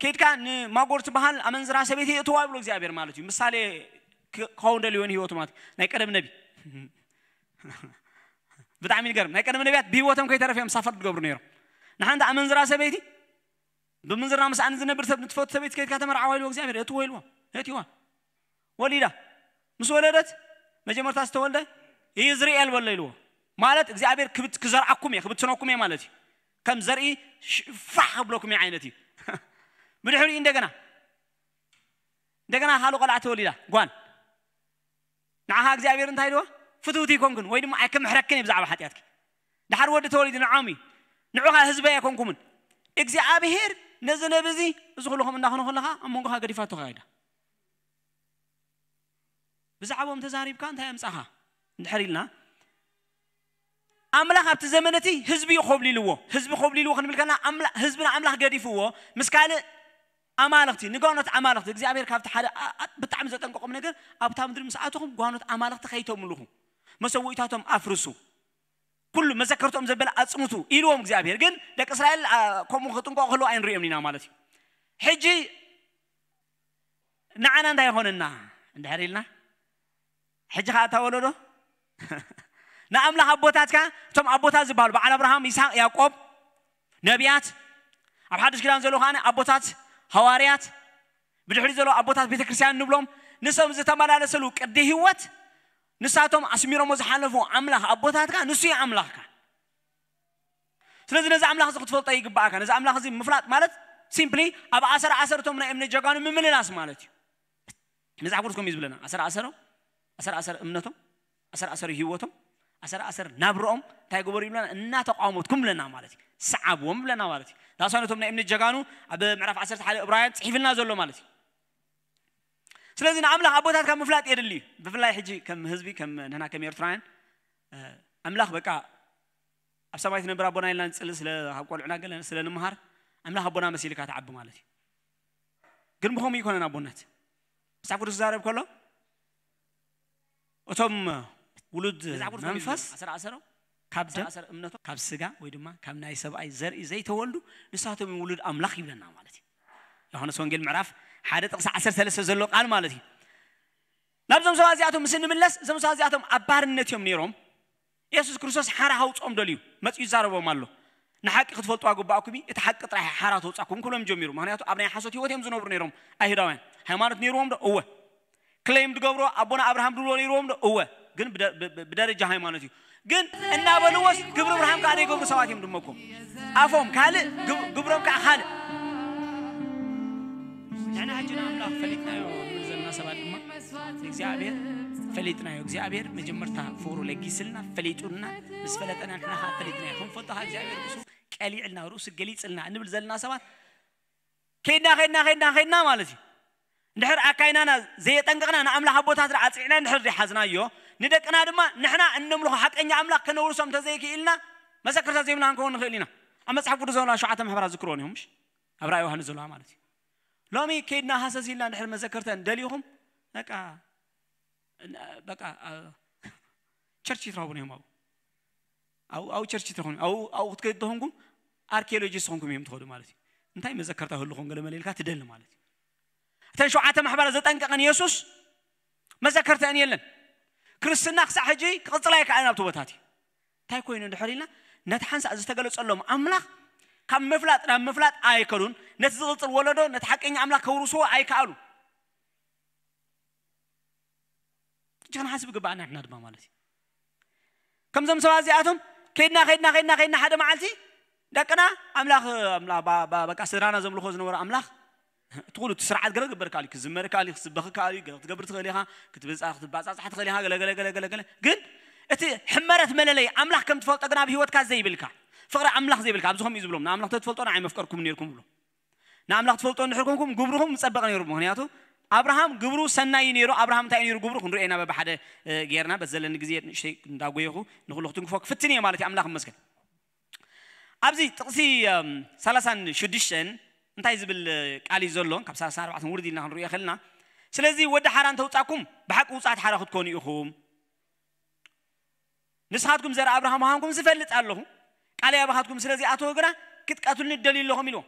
ከይድካ ንማጎር ትበሃል ኣመንዝራ ሰበይቲ የእትዋ ይብሎ እግዚኣብሔር ማለት እዩ። ምሳሌ ክኸውን ደልዮን ህይወቱ ማለት ናይ ቀደም ነቢ ብጣዕሚ ይገርም። ናይ ቀደም ነቢያት ብህይወቶም ከይተረፈ እዮም ሳፈር ዝገብሩ ነይሮም። ንሓንቲ ኣመንዝራ ሰበይቲ ብምንዝራ ምስኣን ዝነብር ሰብ ንትፈቱ ሰበይቲ ከይድካ ተመርዓዋ ኢልዎ እግዚኣብሔር እትዎ ኢልዎ እትዋ ወሊዳ ምስ ወለደት መጀመርታ ዝተወልደ ኢዝርኤል በሎ ኢልዎ። ማለት እግዚኣብሔር ክብት ክዘርዓኩም እየ ክብትነኩም እየ ማለት እዩ። ከም ዘርኢ ፋሕ ክብለኩም እየ ዓይነት እዩ። ብድሕሪኡ እንደገና እንደገና ካልእ ቆልዓ ተወሊዳ ጓል ንዓኻ እግዚኣብሔር እንታይ ኢልዎ? ፍትውቲ ይኮንክን ወይ ድማ ኣይከምሕረክን እየ ብዛዕባ ሓጢኣትኪ። ድሓር ወዲ ተወሊዱ ንዓም እዩ ንዑኻ ህዝበይ ኣይኮንኩምን። እግዚኣብሔር ነዚ ነቢ እዚ እዚ ኩሉ ከም እንዳኾነ ከለኻ ኣብ መንጎኻ ገዲፋቶ ከይዳ ብዛዕባኦም ተዛሪብካ እንታይ ኣምጻኻ? እንድሕር ኢልና ኣምላኽ ኣብቲ ዘመን እቲ ህዝቢ እዩ ኮብሊልዎ። ህዝቢ ኮብሊልዎ ክንብል ከለና ኣምላ- ህዝቢ ንኣምላኽ ገዲፍዎ ምስ ካልእ ኣማልኽቲ ንጋኖት ኣማልኽቲ እግዚኣብሔር ካብቲ ሓደ ኣ- ኣ- ብጣዕሚ ዘጠንቀቆም ነገር ኣብታ ምድሪ ምስ ኣተኹም ጓኖት ኣማልኽቲ ከይተምልኹ መሰውኢታቶም ኣፍርሱ ኩሉ መዘከርቶም ዘበለ ኣጽንቱ ኢልዎም እግዚኣብሔር። ግን ደቂ እስራኤል ኣ- ከምኡ ክጥንቀቑ ከለዉ ኣይንሪኦም ኢና ማለት እዩ። ሕጂ ንዓና እንታይ ይኾነና እንድሕር ኢልና ሕጂ ከዓ እታ ወለዶ ንኣምላኽ ኣቦታትካ እቶም ኣቦታት ዝበሃሉ በዓል ኣብርሃም ይስሐቅ ያዕቆብ ነቢያት ኣብ ሓድሽ ኪዳን ዘለዉ ከዓ ኣቦታት ሃዋርያት ብድሕሪ ዘለዉ ኣቦታት ቤተክርስትያን ንብሎም ንሶም ዝተመላለሰሉ ቅዲ ህይወት ንሳቶም ኣስሚሮሞ ዝሓለፉ ኣምላኽ ኣቦታትካ ንሱ እዩ ኣምላኽካ። ስለዚ ነዚ ኣምላኽ እዚ ክትፈልጦ ይግባኣካ። ነዚ ኣምላኽ እዚ ምፍላጥ ማለት ሲምፕሊ ኣብ ኣሰር ኣሰርቶም ናይ እምነት ጀጋኑ ምምልላስ ማለት እዩ። መጽሓፍ ቅዱስ ከምኡ እዩ ዝብለና። ኣሰር ኣሰሮም ኣሰር ኣሰር እምነቶም ኣሰር ኣሰር ህይወቶም ኣሰር ኣሰር ናብርኦም እንታይ ገበሩ ይብለና? እናተቃወመትኩም ብለና ማለት እዩ። ሰዓብዎም ብለና ማለት እዩ። ዳሳ ነቶም ናይ እምነት ጀጋኑ ኣብ ምዕራፍ ዓሰርተ ሓደ እብራውያን ጽሒፍልና ዘሎ ማለት እዩ። ስለዚ ንኣምላኽ ኣቦታትካ ምፍላጥ የድሊ እዩ። ብፍላይ ሕጂ ከም ህዝቢ ከም ንሕና ከም ኤርትራውያን ኣምላኽ በቃ ኣብ ሰማይ ትነብር ኣቦና ኢልና ንጽሊ ስለ ካብ ቆልዑና ገለ ስለ ንምሃር ኣምላኽ ኣቦና መሲልካ ትዓቢ ማለት እዩ። ግን ብኸምኡ ይኮነን ኣቦነት። መጽሓፍ ቅዱስ ክዛረብ ከሎ እቶም ውሉድ መንፈስ ካብ ደም ካብ ስጋ ወይ ድማ ካብ ናይ ሰብኣይ ዘርኢ ዘይተወልዱ ንሳቶም ውሉድ ኣምላኽ ይብለና ማለት እዩ። ዮሃንስ ወንጌል ምዕራፍ ሓደ ጥቕሲ ዓሰርተ ሰለስተ ዘሎ ቃል ማለት እዩ። ናብዞም ሰባት እዚኣቶም ምስ እንምለስ እዞም ሰባት እዚኣቶም ኣብ ባርነት እዮም ነይሮም። የሱስ ክርስቶስ ሓራ ሃውፅኦም ደልዩ መፅኡ ይዛረቦም ኣሎ። ንሓቂ ክትፈልጡ ኣግባእኩም እዩ፣ እቲ ሓቂ ጥራሕ ሓራ ተውፃኩም ክብሎም ጀሚሩ። ምክንያቱ ኣብ ናይ ሓሶት ህይወት እዮም ዝነብሩ ነይሮም ኣይሁዳውያን። ሃይማኖት ነይርዎም ዶ? እወ። ክሌም ዝገብሮ ኣቦና ኣብርሃም ድብሎ ነይርዎም ዶ? እወ። ግን ብደ- ብ- ብ- ብደረጃ ሃይማኖት እዩ። ግን እናበልዎስ ግብሪ ኣብርሃም ከዓ ዘይገብሩ ሰባት እዮም ድመኩም። ኣፎም ካልእ ግብ- ግብሮም ከዓ ካልእ። ንሕና ሕጂ ንኣምላኽ ፈሊጥናዮ ንብል ዘለና ሰባት ድማ እግዚኣብሔር ፈሊጥናዮ። እግዚኣብሔር መጀመርታ ፍቅሩ ለጊስልና ፈሊጡና ምስ ፈለጠና ንሕና ከዓ ፈሊጥናዮ። ክንፈልጦ ከዓ እግዚኣብሔር ርእሱ ቀሊዕልና ርእሱ ገሊፅልና እንብል ዘለና ሰባት ከይድና ከይድና ከይድና ከይድና ማለት እዩ። እንድሕር ኣካይናና ዘየጠንቀቕና ንኣምላኽ ኣቦታት ኣፅዒዕና እንድሕር ዘይሓዝናዮ ንደቅና ድማ ንሕና እነምልኾ ሓቀኛ ኣምላኽ ከነውርሶም እንተዘይክኢልና መሰከርታ ዘይብልና ክንከውን ንኽእል ኢና። ኣብ መፅሓፍ ቅዱስ ዘለዋ ሸውዓተ ማሕበራት ዝክርዎን እዮም ምሽ ኣብ ራእይ ዮሃንስ ዘለዋ ማለት እዩ። ሎሚ ከይድና ሃሰስ ኢልና እንድሕር መዘከርተን ደሊኹም በቃ በቃ ቸርች ይትረኽቡን እዮም። ኣብኡ ኣብኡ ኣብኡ ቸርች ይትረኽቡን ኣብኡ ኣብኡ ክትከይዱ ተኾንኩም ኣርኪኦሎጂስት ኾንኩም እዮም ትኸዱ ማለት እዩ። እንታይ መዘከርታ ህልኹም ገለ መለ ኢልካ ትደሊ ማለት እዩ። እተን ሸውዓተ ማሕበራት ዘጠንቀቐን የሱስ መዘከርተን የለን። ክርስትና ክሳዕ ሕጂ ክቕፅል ኣይከኣለን ኣብቲ ቦታት እዩ። እንታይ ኮይኑ እንድሕር ኢልና ነቲ ሓንሳእ ዝተገለጸሎም ኣምላኽ ካብ ምፍላጥ ናብ ምፍላጥ ኣይከዱን። ነቲ ዝቕፅል ወለዶ ነቲ ሓቀኛ ኣምላኽ ከውርስዎ ኣይከኣሉ። ሕጂ ክንሓስብ ይግባኣና ንሕና ድማ ማለት እዩ። ከምዞም ሰባት እዚኣቶም ከይድና ከይድና ከይድና ከይድና ሓደ መዓልቲ ደቅና ኣምላኽ ኣምላኽ ባ- ባ- በቃ ስድራና ዘምልኾ ዝነበረ ኣምላኽ እቲ ኩሉ እቲ ስርዓት ገለ ክግበር ካል እዩ ክዝመር ካል እዩ ክስበኽ ካል እዩ ገለ ክትገብር ትኽእል ኢኻ ክትብፃ ክትባፃፃሕ ትኽእል ኢኻ ገለ ገለ ገለ ገለ ገለ ግን እቲ ሕመረት መለለይ ኣምላኽ ከም ትፈልጦ ግን ኣብ ህይወትካ ዘይብልካ ፍቕሪ ኣምላኽ ዘይብልካ ኣብዚ ከምኡ እዩ ዝብሎም ንኣምላኽ ተትፈልጦ ንዓይ መፍቀርኩም ነርኩም ብሎም ንኣምላኽ ትፈልጦ እንድሕር ኮንኩም ግብርኹም ምጸበቕ ነይሩ ምክንያቱ ኣብርሃም ግብሩ ሰናይ ነይሩ ኣብርሃም እንታይ ነይሩ ግብሩ ክንሪኦ ኢና በብሓደ ጌርና በቲ ዘለኒ ግዜ ንእሽተይ እንዳጎየኹ ንኩሉ ክትንክፎ ክፍትን እየ ማለት እዩ ኣምላኽ መስገን ኣብዚ ጥቕሲ ሰላሳን ሽዱሽተን እንታይ ዝብል ቃል እዩ ዘሎ ካብ ሰላሳ ኣርባዕተ ውርድ ኢልና ክንሪኦ ከልና ስለዚ ወዲ ሓራ እንተውፃኩም ብሓቂ ውፃት ሓራ ክትኮኑ ኢኹም ንስኻትኩም ዘርኢ ኣብርሃም ምዃንኩም ዝፈልጥ ኣለኹ ቃለይ ኣባኻትኩም ስለ ዘይኣተወ ግና ክትቀትሉኒ ትደልዩ ኣለኹም ኢልዎ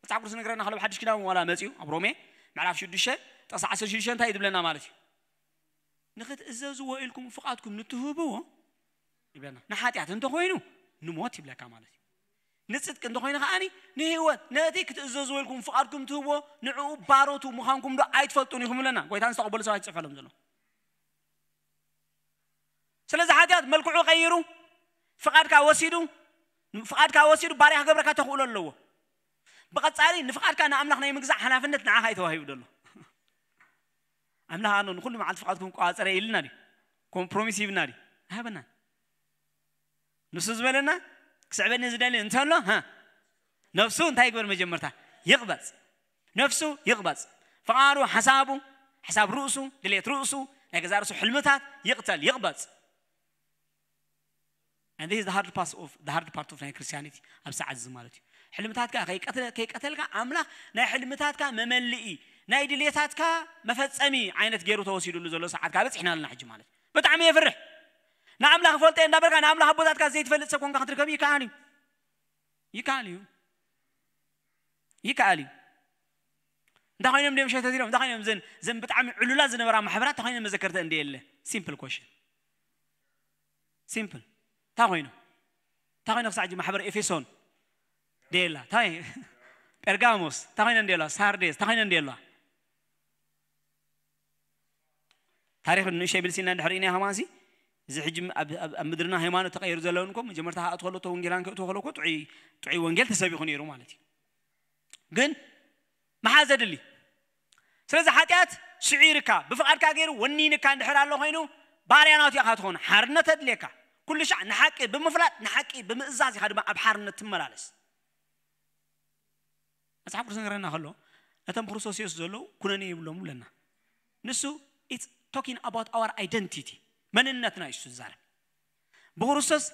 መፅሓፍ ቅዱስ ዝነግረና ከሎ ብሓድሽ ኪዳን ዋላ መፅኡ ኣብ ሮሜ ምዕራፍ ሽዱሽተ ጥቕሲ ዓሰርተ ሽዱሽተ እንታይ እዩ ዝብለና ማለት እዩ ንክትእዘዝዎ ኢልኩም ፍቓድኩም ንትህብዎ ይብለና ንሓጢኣት እንተኮይኑ ንሞት ይብለካ ማለት እዩ ንፅድቂ እንተኮይኑ ከዓኒ ንህይወት ነቲ ክትእዘዝዎ ኢልኩም ፍቓድኩም ትህብዎ ንዕኡ ባሮቱ ምዃንኩም ዶ ኣይትፈልጡን ኢኹም ይብለና ጎይታ ንዝተቐበሉ ሰባት ይፅፈሎም ዘሎ ስለዚ ሓጢኣት መልክዑ ቀይሩ ፍቓድካ ወሲዱ ፍቓድካ ወሲዱ ባርያ ክገብረካ ተኽእሎ ኣለዎ ብቐጻሊ ንፍቓድካ ንኣምላኽ ናይ ምግዛእ ሓላፍነት ንዓኻ እዩ ተዋሂቡ ዘሎ ኣምላኽ ኣነ ንኩሉ መዓልቲ ፍቓድኩም ቆፃፀረ ኢልና ድዩ ኮምፕሮሚስ ሂብና ድዩ ኣይሃበናን ንሱ ዝበለና ክስዕበኒ ዝደሊ እንተሎ ነፍሱ እንታይ ይግበር መጀመርታ ይቕበፅ ነፍሱ ይቕበፅ ፍቓዱ ሓሳቡ ሓሳብ ርእሱ ድሌት ርእሱ ናይ ገዛ ርእሱ ሕልምታት ይቕተል ይቕበፅ And this is the hard part of the hard part of ናይ ክርስቲያኒቲ ኣብ ሰዓት እዚ ማለት እዩ ሕልምታትካ ከይቀተልካ ኣምላኽ ናይ ሕልምታትካ መመልኢ ናይ ድሌታትካ መፈፀሚ ዓይነት ገይሩ ተወሲዱሉ ዘሎ ሰዓትካ በፂሕና ኣለና ሕጂ ማለት እዩ ብጣዕሚ የፍርሕ ንኣምላኽ ፈልጠ እንዳበልካ ንኣምላኽ ኣቦታትካ ዘይትፈልጥ ሰብ ኮንካ ክትርከብ ይከኣል እዩ ይከኣል እዩ ይከኣል እዩ እንታይ ኮይኖም ድዮም ሸተት ኢሎም እንታይ ኮይኖም ዘን ዘን ብጣዕሚ ዕሉላት ዝነበራ ማሕበራት እንታይ ኮይኖም መዘከርተ እንደ የለ simple question simple እንታይ ኮይኖም እንታይ ኮይኖ ክሳዕ ማሕበር ኤፌሶን ደየላ እንታይ ጴርጋሞስ እንታይ ኮይነ እንደየላ ሳርዴስ እንታይ ኮይነ እንደየላ ታሪኽ ንእሽተይ ብልሲና እንድሕር ኢና ከማንሲ እዚ ሕጂ ኣብ ምድርና ሃይማኖት ተቐይሩ ዘለውን ኮ መጀመርታ ክኣቱ ከሎ ወንጌላን ክእቱ ከሎ ኮ ጥዑይ ወንጌል ተሰቢኹ ነይሩ ማለት እዩ ግን መሓዘ ድሊ ስለዚ ሓጢኣት ስዒርካ ብፍቓድካ ገይሩ ወኒንካ እንድሕር ኣሎ ኮይኑ ባርያ ናቱ ኢኻ ትኾን ሓርነት ኣድልየካ ኩሉ ሻዕ ንሓቂ ብምፍላጥ ንሓቂ ብምእዛዝ ኢኻ ድማ ኣብ ሓርነት ትመላለስ መጽሓፍ ቅዱስ ነገረና ከሎ ነቶም ክርስቶስ የሱስ ዘለዉ ኩነኔ ይብሎም ብለና ንሱ it's talking about our identity መንነትና እዩ ዝዛረብ ብክርስቶስ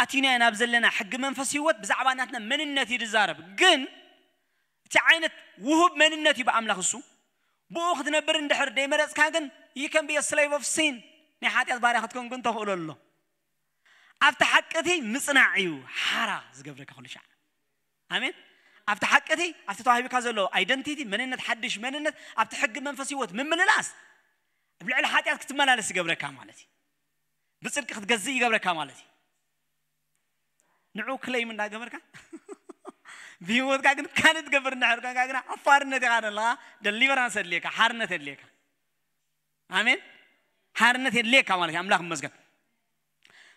ኣቲና ናብ ዘለና ሕጊ መንፈስ ህይወት ብዛዕባ ናትና መንነት እዩ ዝዛረብ ግን እቲ ዓይነት ውሁብ መንነት እዩ ብኣምላኽ እሱ። ብኡ ክትነብር እንድሕር ደይመረፅካ ግን you can be a slave of sin፣ ናይ ሓጢኣት ባርያ ክትከውን ግን ተኽእሎ ኣሎ። ኣብቲ ሓቂ እቲ ምፅናዕ እዩ ሓራ ዝገብረካ ኩሉ ሻዕ። ኣሜን። ኣብቲ ሓቂ እቲ ኣብቲ ተዋሂብካ ዘሎ ኣይደንቲቲ መንነት፣ ሓድሽ መንነት፣ ኣብቲ ሕጊ መንፈስ ህይወት ምምልላስ ኣብ ልዕሊ ሓጢኣት ክትመላለስ ይገብረካ ማለት እዩ። ብፅድቂ ክትገዝእ ይገብረካ ማለት እዩ። ንዑ ክለይም እንዳገበርካ ብህይወትካ ግን ካልእ ትገብር እንዳሕር ኮንካ ግና ኣብ ሓርነት ኢኻ ዘለኻ። ደሊቨራንስ የድልየካ፣ ሓርነት የድልየካ። ኣሜን። ሓርነት የድልየካ ማለት እዩ። ኣምላኽ ይመስገን።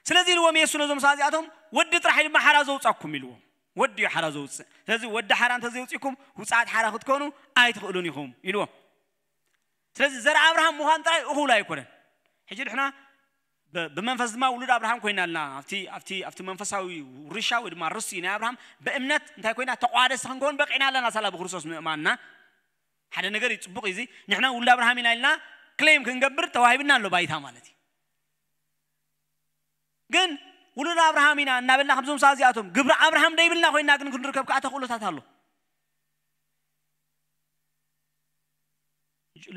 ስለዚ ኢልዎም የሱ ነዞም ሰባት እዚኣቶም፣ "ወዲ ጥራሕ ድማ ሓራ ዘውጻኩም" ኢልዎም። ወዲ እዩ ሓራ ዘውጽእ። ስለዚ ወዲ ሓራ እንተዘይውጽእኩም ውጽኣት ሓራ ክትኮኑ ኣይትኽእሉን ኢኹም ኢልዎም። ስለዚ ዘር ኣብርሃም ምዃን ጥራይ እኹል ኣይኮነን። ሕጂ ንሕና ብ-፣ ብመንፈስ ድማ ውሉድ ኣብርሃም ኮይና ኣለና። ኣብቲ፣ ኣብቲ፣ ኣብቲ መንፈሳዊ ውርሻ ወይ ድማ ርስቲ ናይ ኣብርሃም ብእምነት እንታይ ኮይና? ተቋደስቲ ክንከውን በቂዕና ኣለና። ሳላ ብክርስቶስ ምእማንና ሓደ ነገር እዩ፣ ጽቡቕ እዩ። እዚ ንሕና ውሉድ ኣብርሃም ኢና ኢልና ክሌም ክንገብር ተዋሂብና ኣሎ ባይታ ማለት እዩ። ግን ውሉድ ኣብርሃም ኢና እናበልና ከምዞም ሰባት እዚኣቶም ግብሪ ኣብርሃም ደይብልና ኮይና ግን ክንርከብ ከዓ ተኽእሎታት ኣሎ።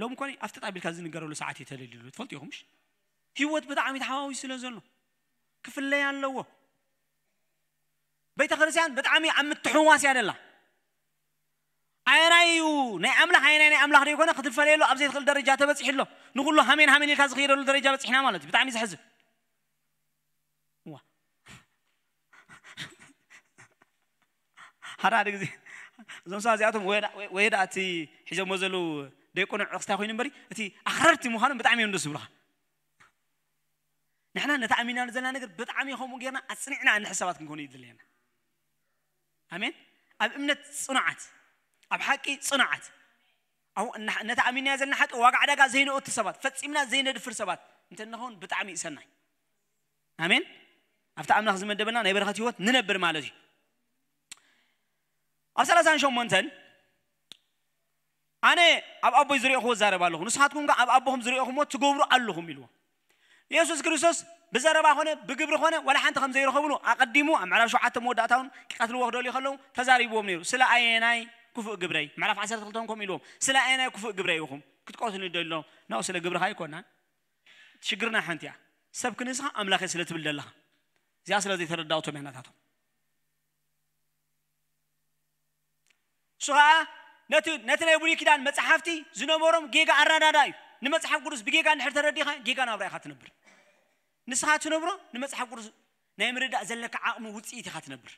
ሎሚ ኮነ ኣብቲ ጣቢልካ ዝንገረሉ ሰዓት እዩ ተለሊሉ ትፈልጡ ኢኹም ምሽ? ህይወት ብጣዕሚ ተሓዋዊ ስለ ዘሎ ክፍለይ ኣለዎ። ቤተ ክርስቲያን ብጣዕሚ ኣብ ምትሕዋስ እያ ደላ። ኣየናይ እዩ ናይ ኣምላኽ ኣየናይ ናይ ኣምላኽ ደይኮነ ክትፈለየሉ ኣብ ዘይትኽእል ደረጃ ተበፂሑ ኣሎ። ንኩሉ ሃሜን ሃሜን ኢልካ ዝኽየደሉ ደረጃ በፂሕና ማለት እዩ። ብጣዕሚ ዘሕዝን። ዋ። ሓደ ሓደ ግዜ እዞም ሰባት እዚኣቶም ወይ ዳ-፣ ወይ፣ ወይ ዳ እቲ ሒዞሞ ዘለዉ ደይቁኑዕ ጥቕስታ ኮይኑ እምበሪ እቲ ኣኽረርቲ ምዃኖም ብጣዕሚ እዮም ደስ ዝብሉኻ። ንሕና ነቲ ኣሚና ዘለና ነገር ብጣዕሚ ከምኡ ጌርና ኣጽኒዕና እንሕሰባት ክንኮኑ እዩ ድለየና። ኣሜን። ኣብ እምነት ጽኑዓት፣ ኣብ ሓቂ ጽኑዓት፣ ኣብ እና-፣ ነቲ ኣሚንና ዘለና ሓቂ ዋጋ ዕዳጋ ዘይነእቱ ሰባት፣ ፈጺምና ዘይነድፍር ሰባት እንተ ንኸውን ብጣዕሚ እዩ ሰናይ። ኣሜን። ኣብቲ ኣምላኽ ዝመደበልና ናይ በረኸት ህይወት ንነብር ማለት እዩ። ኣብ ሰላሳን ሸሞንተን ኣነ ኣብ ኣቦይ ዝረእኹዎ እዛረብ ኣለኹ፣ ንስኻትኩም ከ ኣብ ኣቦኹም ዝረእኹምዎ ትገብሩ ኣለኹም ኢልዎም። የሱስ ክርስቶስ ብዘረባ ኾነ ብግብሪ ኾነ ዋላ ሓንቲ ከም ዘይረኸብሉ ኣቐዲሙ ኣብ ምዕራፍ ሸውዓተ መወዳእታውን ክቐትልዎ ክደልዩ ከለዉ ተዛሪብዎም ነይሩ። ስለ ኣየናይ ክፉእ ግብረይ? ምዕራፍ ዓሰርተ ክልተ እውን ከምኡ ኢልዎም፣ ስለ ኣየናይ ክፉእ ግብረይ ኢኹም ክትቀትሉኒ ደሊኹም? ናው ስለ ግብርኻ ኣይኮናን። ሽግርና ሓንቲ እያ። ሰብ ክንስኻ ኣምላኸ ስለ ትብል ዘለኻ። እዚኣ ስለ ዘይተረዳእቶም እያ ናታቶም። እሱ ኸዓ ነቲ፣ ነቲ ናይ ብሉይ ኪዳን መጽሓፍቲ ዝነበሮም ጌጋ ኣረዳዳ እዩ። ንመጽሓፍ ቅዱስ ብጌጋ እንድሕር ተረዲኻ ጌጋ ናብራ ኢኻ ትነብር። ንስኻ ትነብሮ ንመጽሓፍ ቅዱስ ናይ ምርዳእ ዘለካ ዓቕሚ ውጽኢት ኢኻ ትነብር።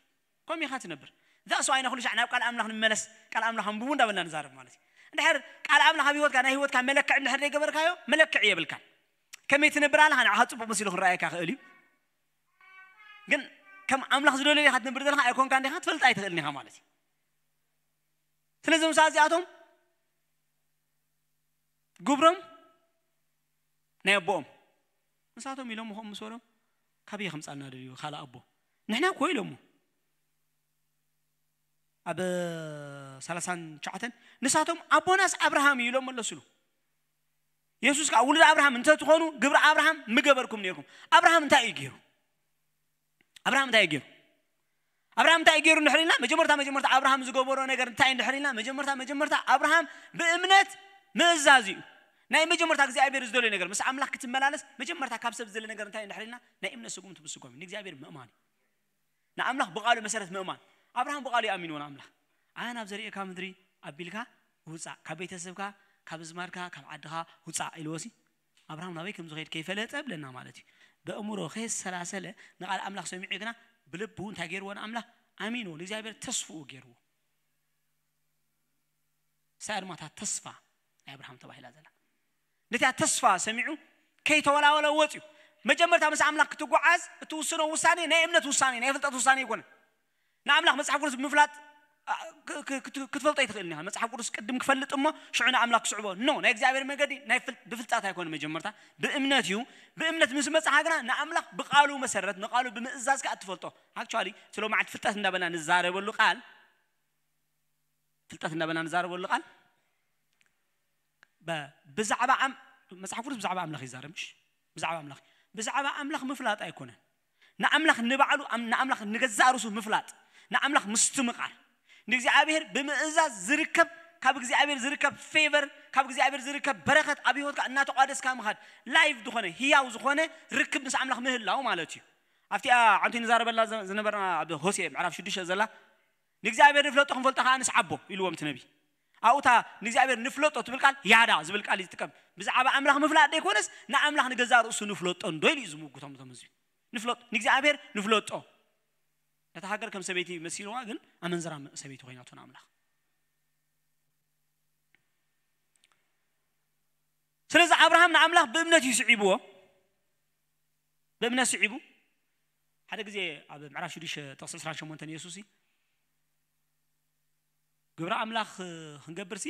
ከምኡ ኢኻ ትነብር። እዛ እሱ ኣይነ ኩሉ ሻዕ ናብ ቃል ኣምላኽ ንመለስ፣ ቃል ኣምላኽ ኣንብቡ እንዳበልና ንዛረብ ማለት እዩ። እንድሕር ቃል ኣምላኽ ኣብ ህይወትካ፣ ናይ ህይወትካ መለክዕ እንድሕር ዘይገበርካዮ መለክዕ የብልካን። ከመይ ትነብር ኣለኻ ንዓኻ ጽቡቕ መሲሉ ክንረኣየካ ክእል እዩ። ግን ከም ኣምላኽ ዝደለዮ ኢኻ ትነብር ዘለኻ ኣይኮንካ እንዲኻ ትፈልጥ ኣይትኽእልን ኢኻ ማለት እዩ። ስለዚ ምሳ እዚኣቶም ግብሮም ናይ ኣቦኦም ንሳቶም ኢሎም ምኾም ምስ በሎም ካበየ ከምፃልና ደልዩ ካልእ ኣቦ ንሕና እኮ ኢሎሞ ኣብ ሰላሳን ትሽዓተን ንሳቶም ኣቦናስ ኣብርሃም እዩ ኢሎም መለሱሉ። የሱስ ከዓ ውሉድ ኣብርሃም እንተትኾኑ ግብሪ ኣብርሃም ምገበርኩም ነርኩም። ኣብርሃም እንታይ እዩ ገይሩ? ኣብርሃም እንታይ እዩ ገይሩ? ኣብርሃም እንታይ እዩ ገይሩ እንድሕር ኢልና መጀመርታ መጀመርታ ኣብርሃም ዝገበሮ ነገር እንታይ እንድሕር ኢልና መጀመርታ መጀመርታ ኣብርሃም ብእምነት ምእዛዝ እዩ። ናይ መጀመርታ እግዚኣብሔር ዝደልዮ ነገር ምስ ኣምላኽ ክትመላለስ መጀመርታ ካብ ሰብ ዝደለ ነገር እንታይ እንድሕር ኢልና ናይ እምነት ስጉምቲ ምስጓም እዩ። ንእግዚኣብሔር ምእማን እዩ። ንኣምላኽ ብቓሉ መሰረት ምእማን። ኣብርሃም ብቓሉ ይኣሚንዎ ንኣምላኽ። ኣነ ናብ ዘርእካ ምድሪ ኣቢልካ ውፃእ፣ ካብ ቤተሰብካ፣ ካብ ዝማድካ፣ ካብ ዓድኻ ውፃእ ኢልዎሲ ኣብርሃም ናበይ ከም ዝኸይድ ከይፈለጠ ብለና ማለት እዩ። በእምሮ ከየሰላሰለ ንቓል ኣምላኽ ሰሚዑ ግና ብልቡ እንታይ ገይርዎ ንኣምላኽ ኣሚንዎ ንእግዚኣብሔር ተስፍኡ ገይርዎ። እሳ ድማ እታ ተስፋ ናይ ኣብርሃም ተባሂላ ዘላ ነቲያ ተስፋ ሰሚዑ ከይተወላወለ ወፅዩ። መጀመርታ ምስ ኣምላኽ ክትጓዓዝ እትውስኖ ውሳኔ ናይ እምነት ውሳኔ ናይ ፍልጠት ውሳኔ ይኮነ። ንኣምላኽ መፅሓፍ ቅዱስ ብምፍላጥ ክትፈልጦ ኣይትኽእልን ኢኻ። መፅሓፍ ቅዱስ ቅድም ክፈልጥ እሞ ሽዑ ንኣምላኽ ክስዕቦ ኖ ናይ እግዚኣብሔር መገዲ ናይ ብፍልጣት ኣይኮነ መጀመርታ ብእምነት እዩ። ብእምነት ምስ መፅኻ ግና ንኣምላኽ ብቃሉ መሰረት ንቃሉ ብምእዛዝ ከዓ እትፈልጦ። ኣክቹዋሊ ስለ መዓልቲ ፍልጠት እንዳበልና ንዛረበሉ ቃል ፍልጠት እንዳበልና ንዛረበሉ ቃል ብዛዕባ መፅሓፍ ቅዱስ ብዛዕባ ኣምላኽ ይዛረብ ምሽ ብዛዕባ ኣምላኽ ብዛዕባ ኣምላኽ ምፍላጥ ኣይኮነን። ንኣምላኽ ንባዕሉ ንኣምላኽ ንገዛእ ርሱ ምፍላጥ ንኣምላኽ ምስትምቓር ንእግዚኣብሔር ብምእዛዝ ዝርከብ፣ ካብ እግዚኣብሔር ዝርከብ ፌቨር፣ ካብ እግዚኣብሔር ዝርከብ በረኸት ኣብ ህይወትካ እናተቋደስካ ምኻድ፣ ላይቭ ዝኾነ ህያው ዝኾነ ርክብ ምስ ኣምላኽ ምህላው ማለት እዩ። ኣብቲኣ ዓንቲ ንዛረበላ ዝነበርና ኣብ ሆሴ ምዕራፍ ሽዱሽተ ዘላ ንእግዚኣብሔር ንፍለጦ ክንፈልጦ ከዓ ንስዓቦ ኢልዎም እቲ ነቢ። ኣብኡታ ንእግዚኣብሔር ንፍለጦ ትብል ቃል ያዳ ዝብል ቃል ይጥቀም። ብዛዕባ ኣምላኽ ምፍላጥ ደይኮነስ ንኣምላኽ ንገዛእ ርእሱ ንፍለጦ እንዶ ኢሉ እዩ ዝምጉቶም እቶም ህዝቢ። ንፍለጦ ንእግዚኣብሔር ንፍለጦ። ነታ ሃገር ከም ሰበይቲ መሲልዋ ግን ኣመንዝራ ሰበይቲ ኮይናቶ ንኣምላኽ። ስለዚ ኣብርሃም ንኣምላኽ ብእምነት እዩ ስዒብዎ። ብእምነት ስዒቡ ሓደ ግዜ ኣብ ምዕራፍ ሽዱሽተ ጥቕሲ ዕስራን ሸሞንተን የሱስ ግብሪ ኣምላኽ ክንገብርሲ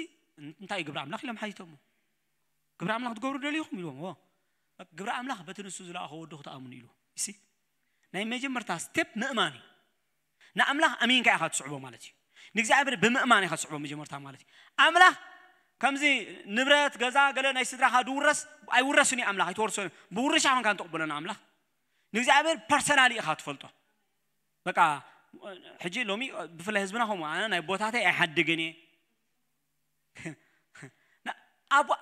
እንታይ እዩ ግብሪ ኣምላኽ ኢሎም ሓቲቶሞ። ግብሪ ኣምላኽ ትገብሩ ደሊኹም ኢልዎም። ግብሪ ኣምላኽ በቲ ንሱ ዝለኣኸ ወዱ ክትኣምኑ ኢሉ። ይሲ ናይ መጀመርታ ስቴፕ ምእማን እዩ። ንኣምላኽ ኣሚንካ ኢኻ ትስዕቦ ማለት እዩ። ንእግዚኣብሔር ብምእማን ኢኻ ትስዕቦ መጀመርታ ማለት እዩ። ኣምላኽ ከምዚ ንብረት ገዛ ገለ ናይ ስድራኻ ድውረስ ኣይውረስን እዩ። ኣምላኽ ኣይትወርሶን እዩ። ብውርሻ ኮንካ ንትቕበሎ ንኣምላኽ ንእግዚኣብሔር ፐርሰናሊ ኢኻ ትፈልጦ። በቃ ሕጂ ሎሚ ብፍላይ ህዝብና ከምኡ ኣነ ናይ ቦታተይ ኣይሓድግን እየ።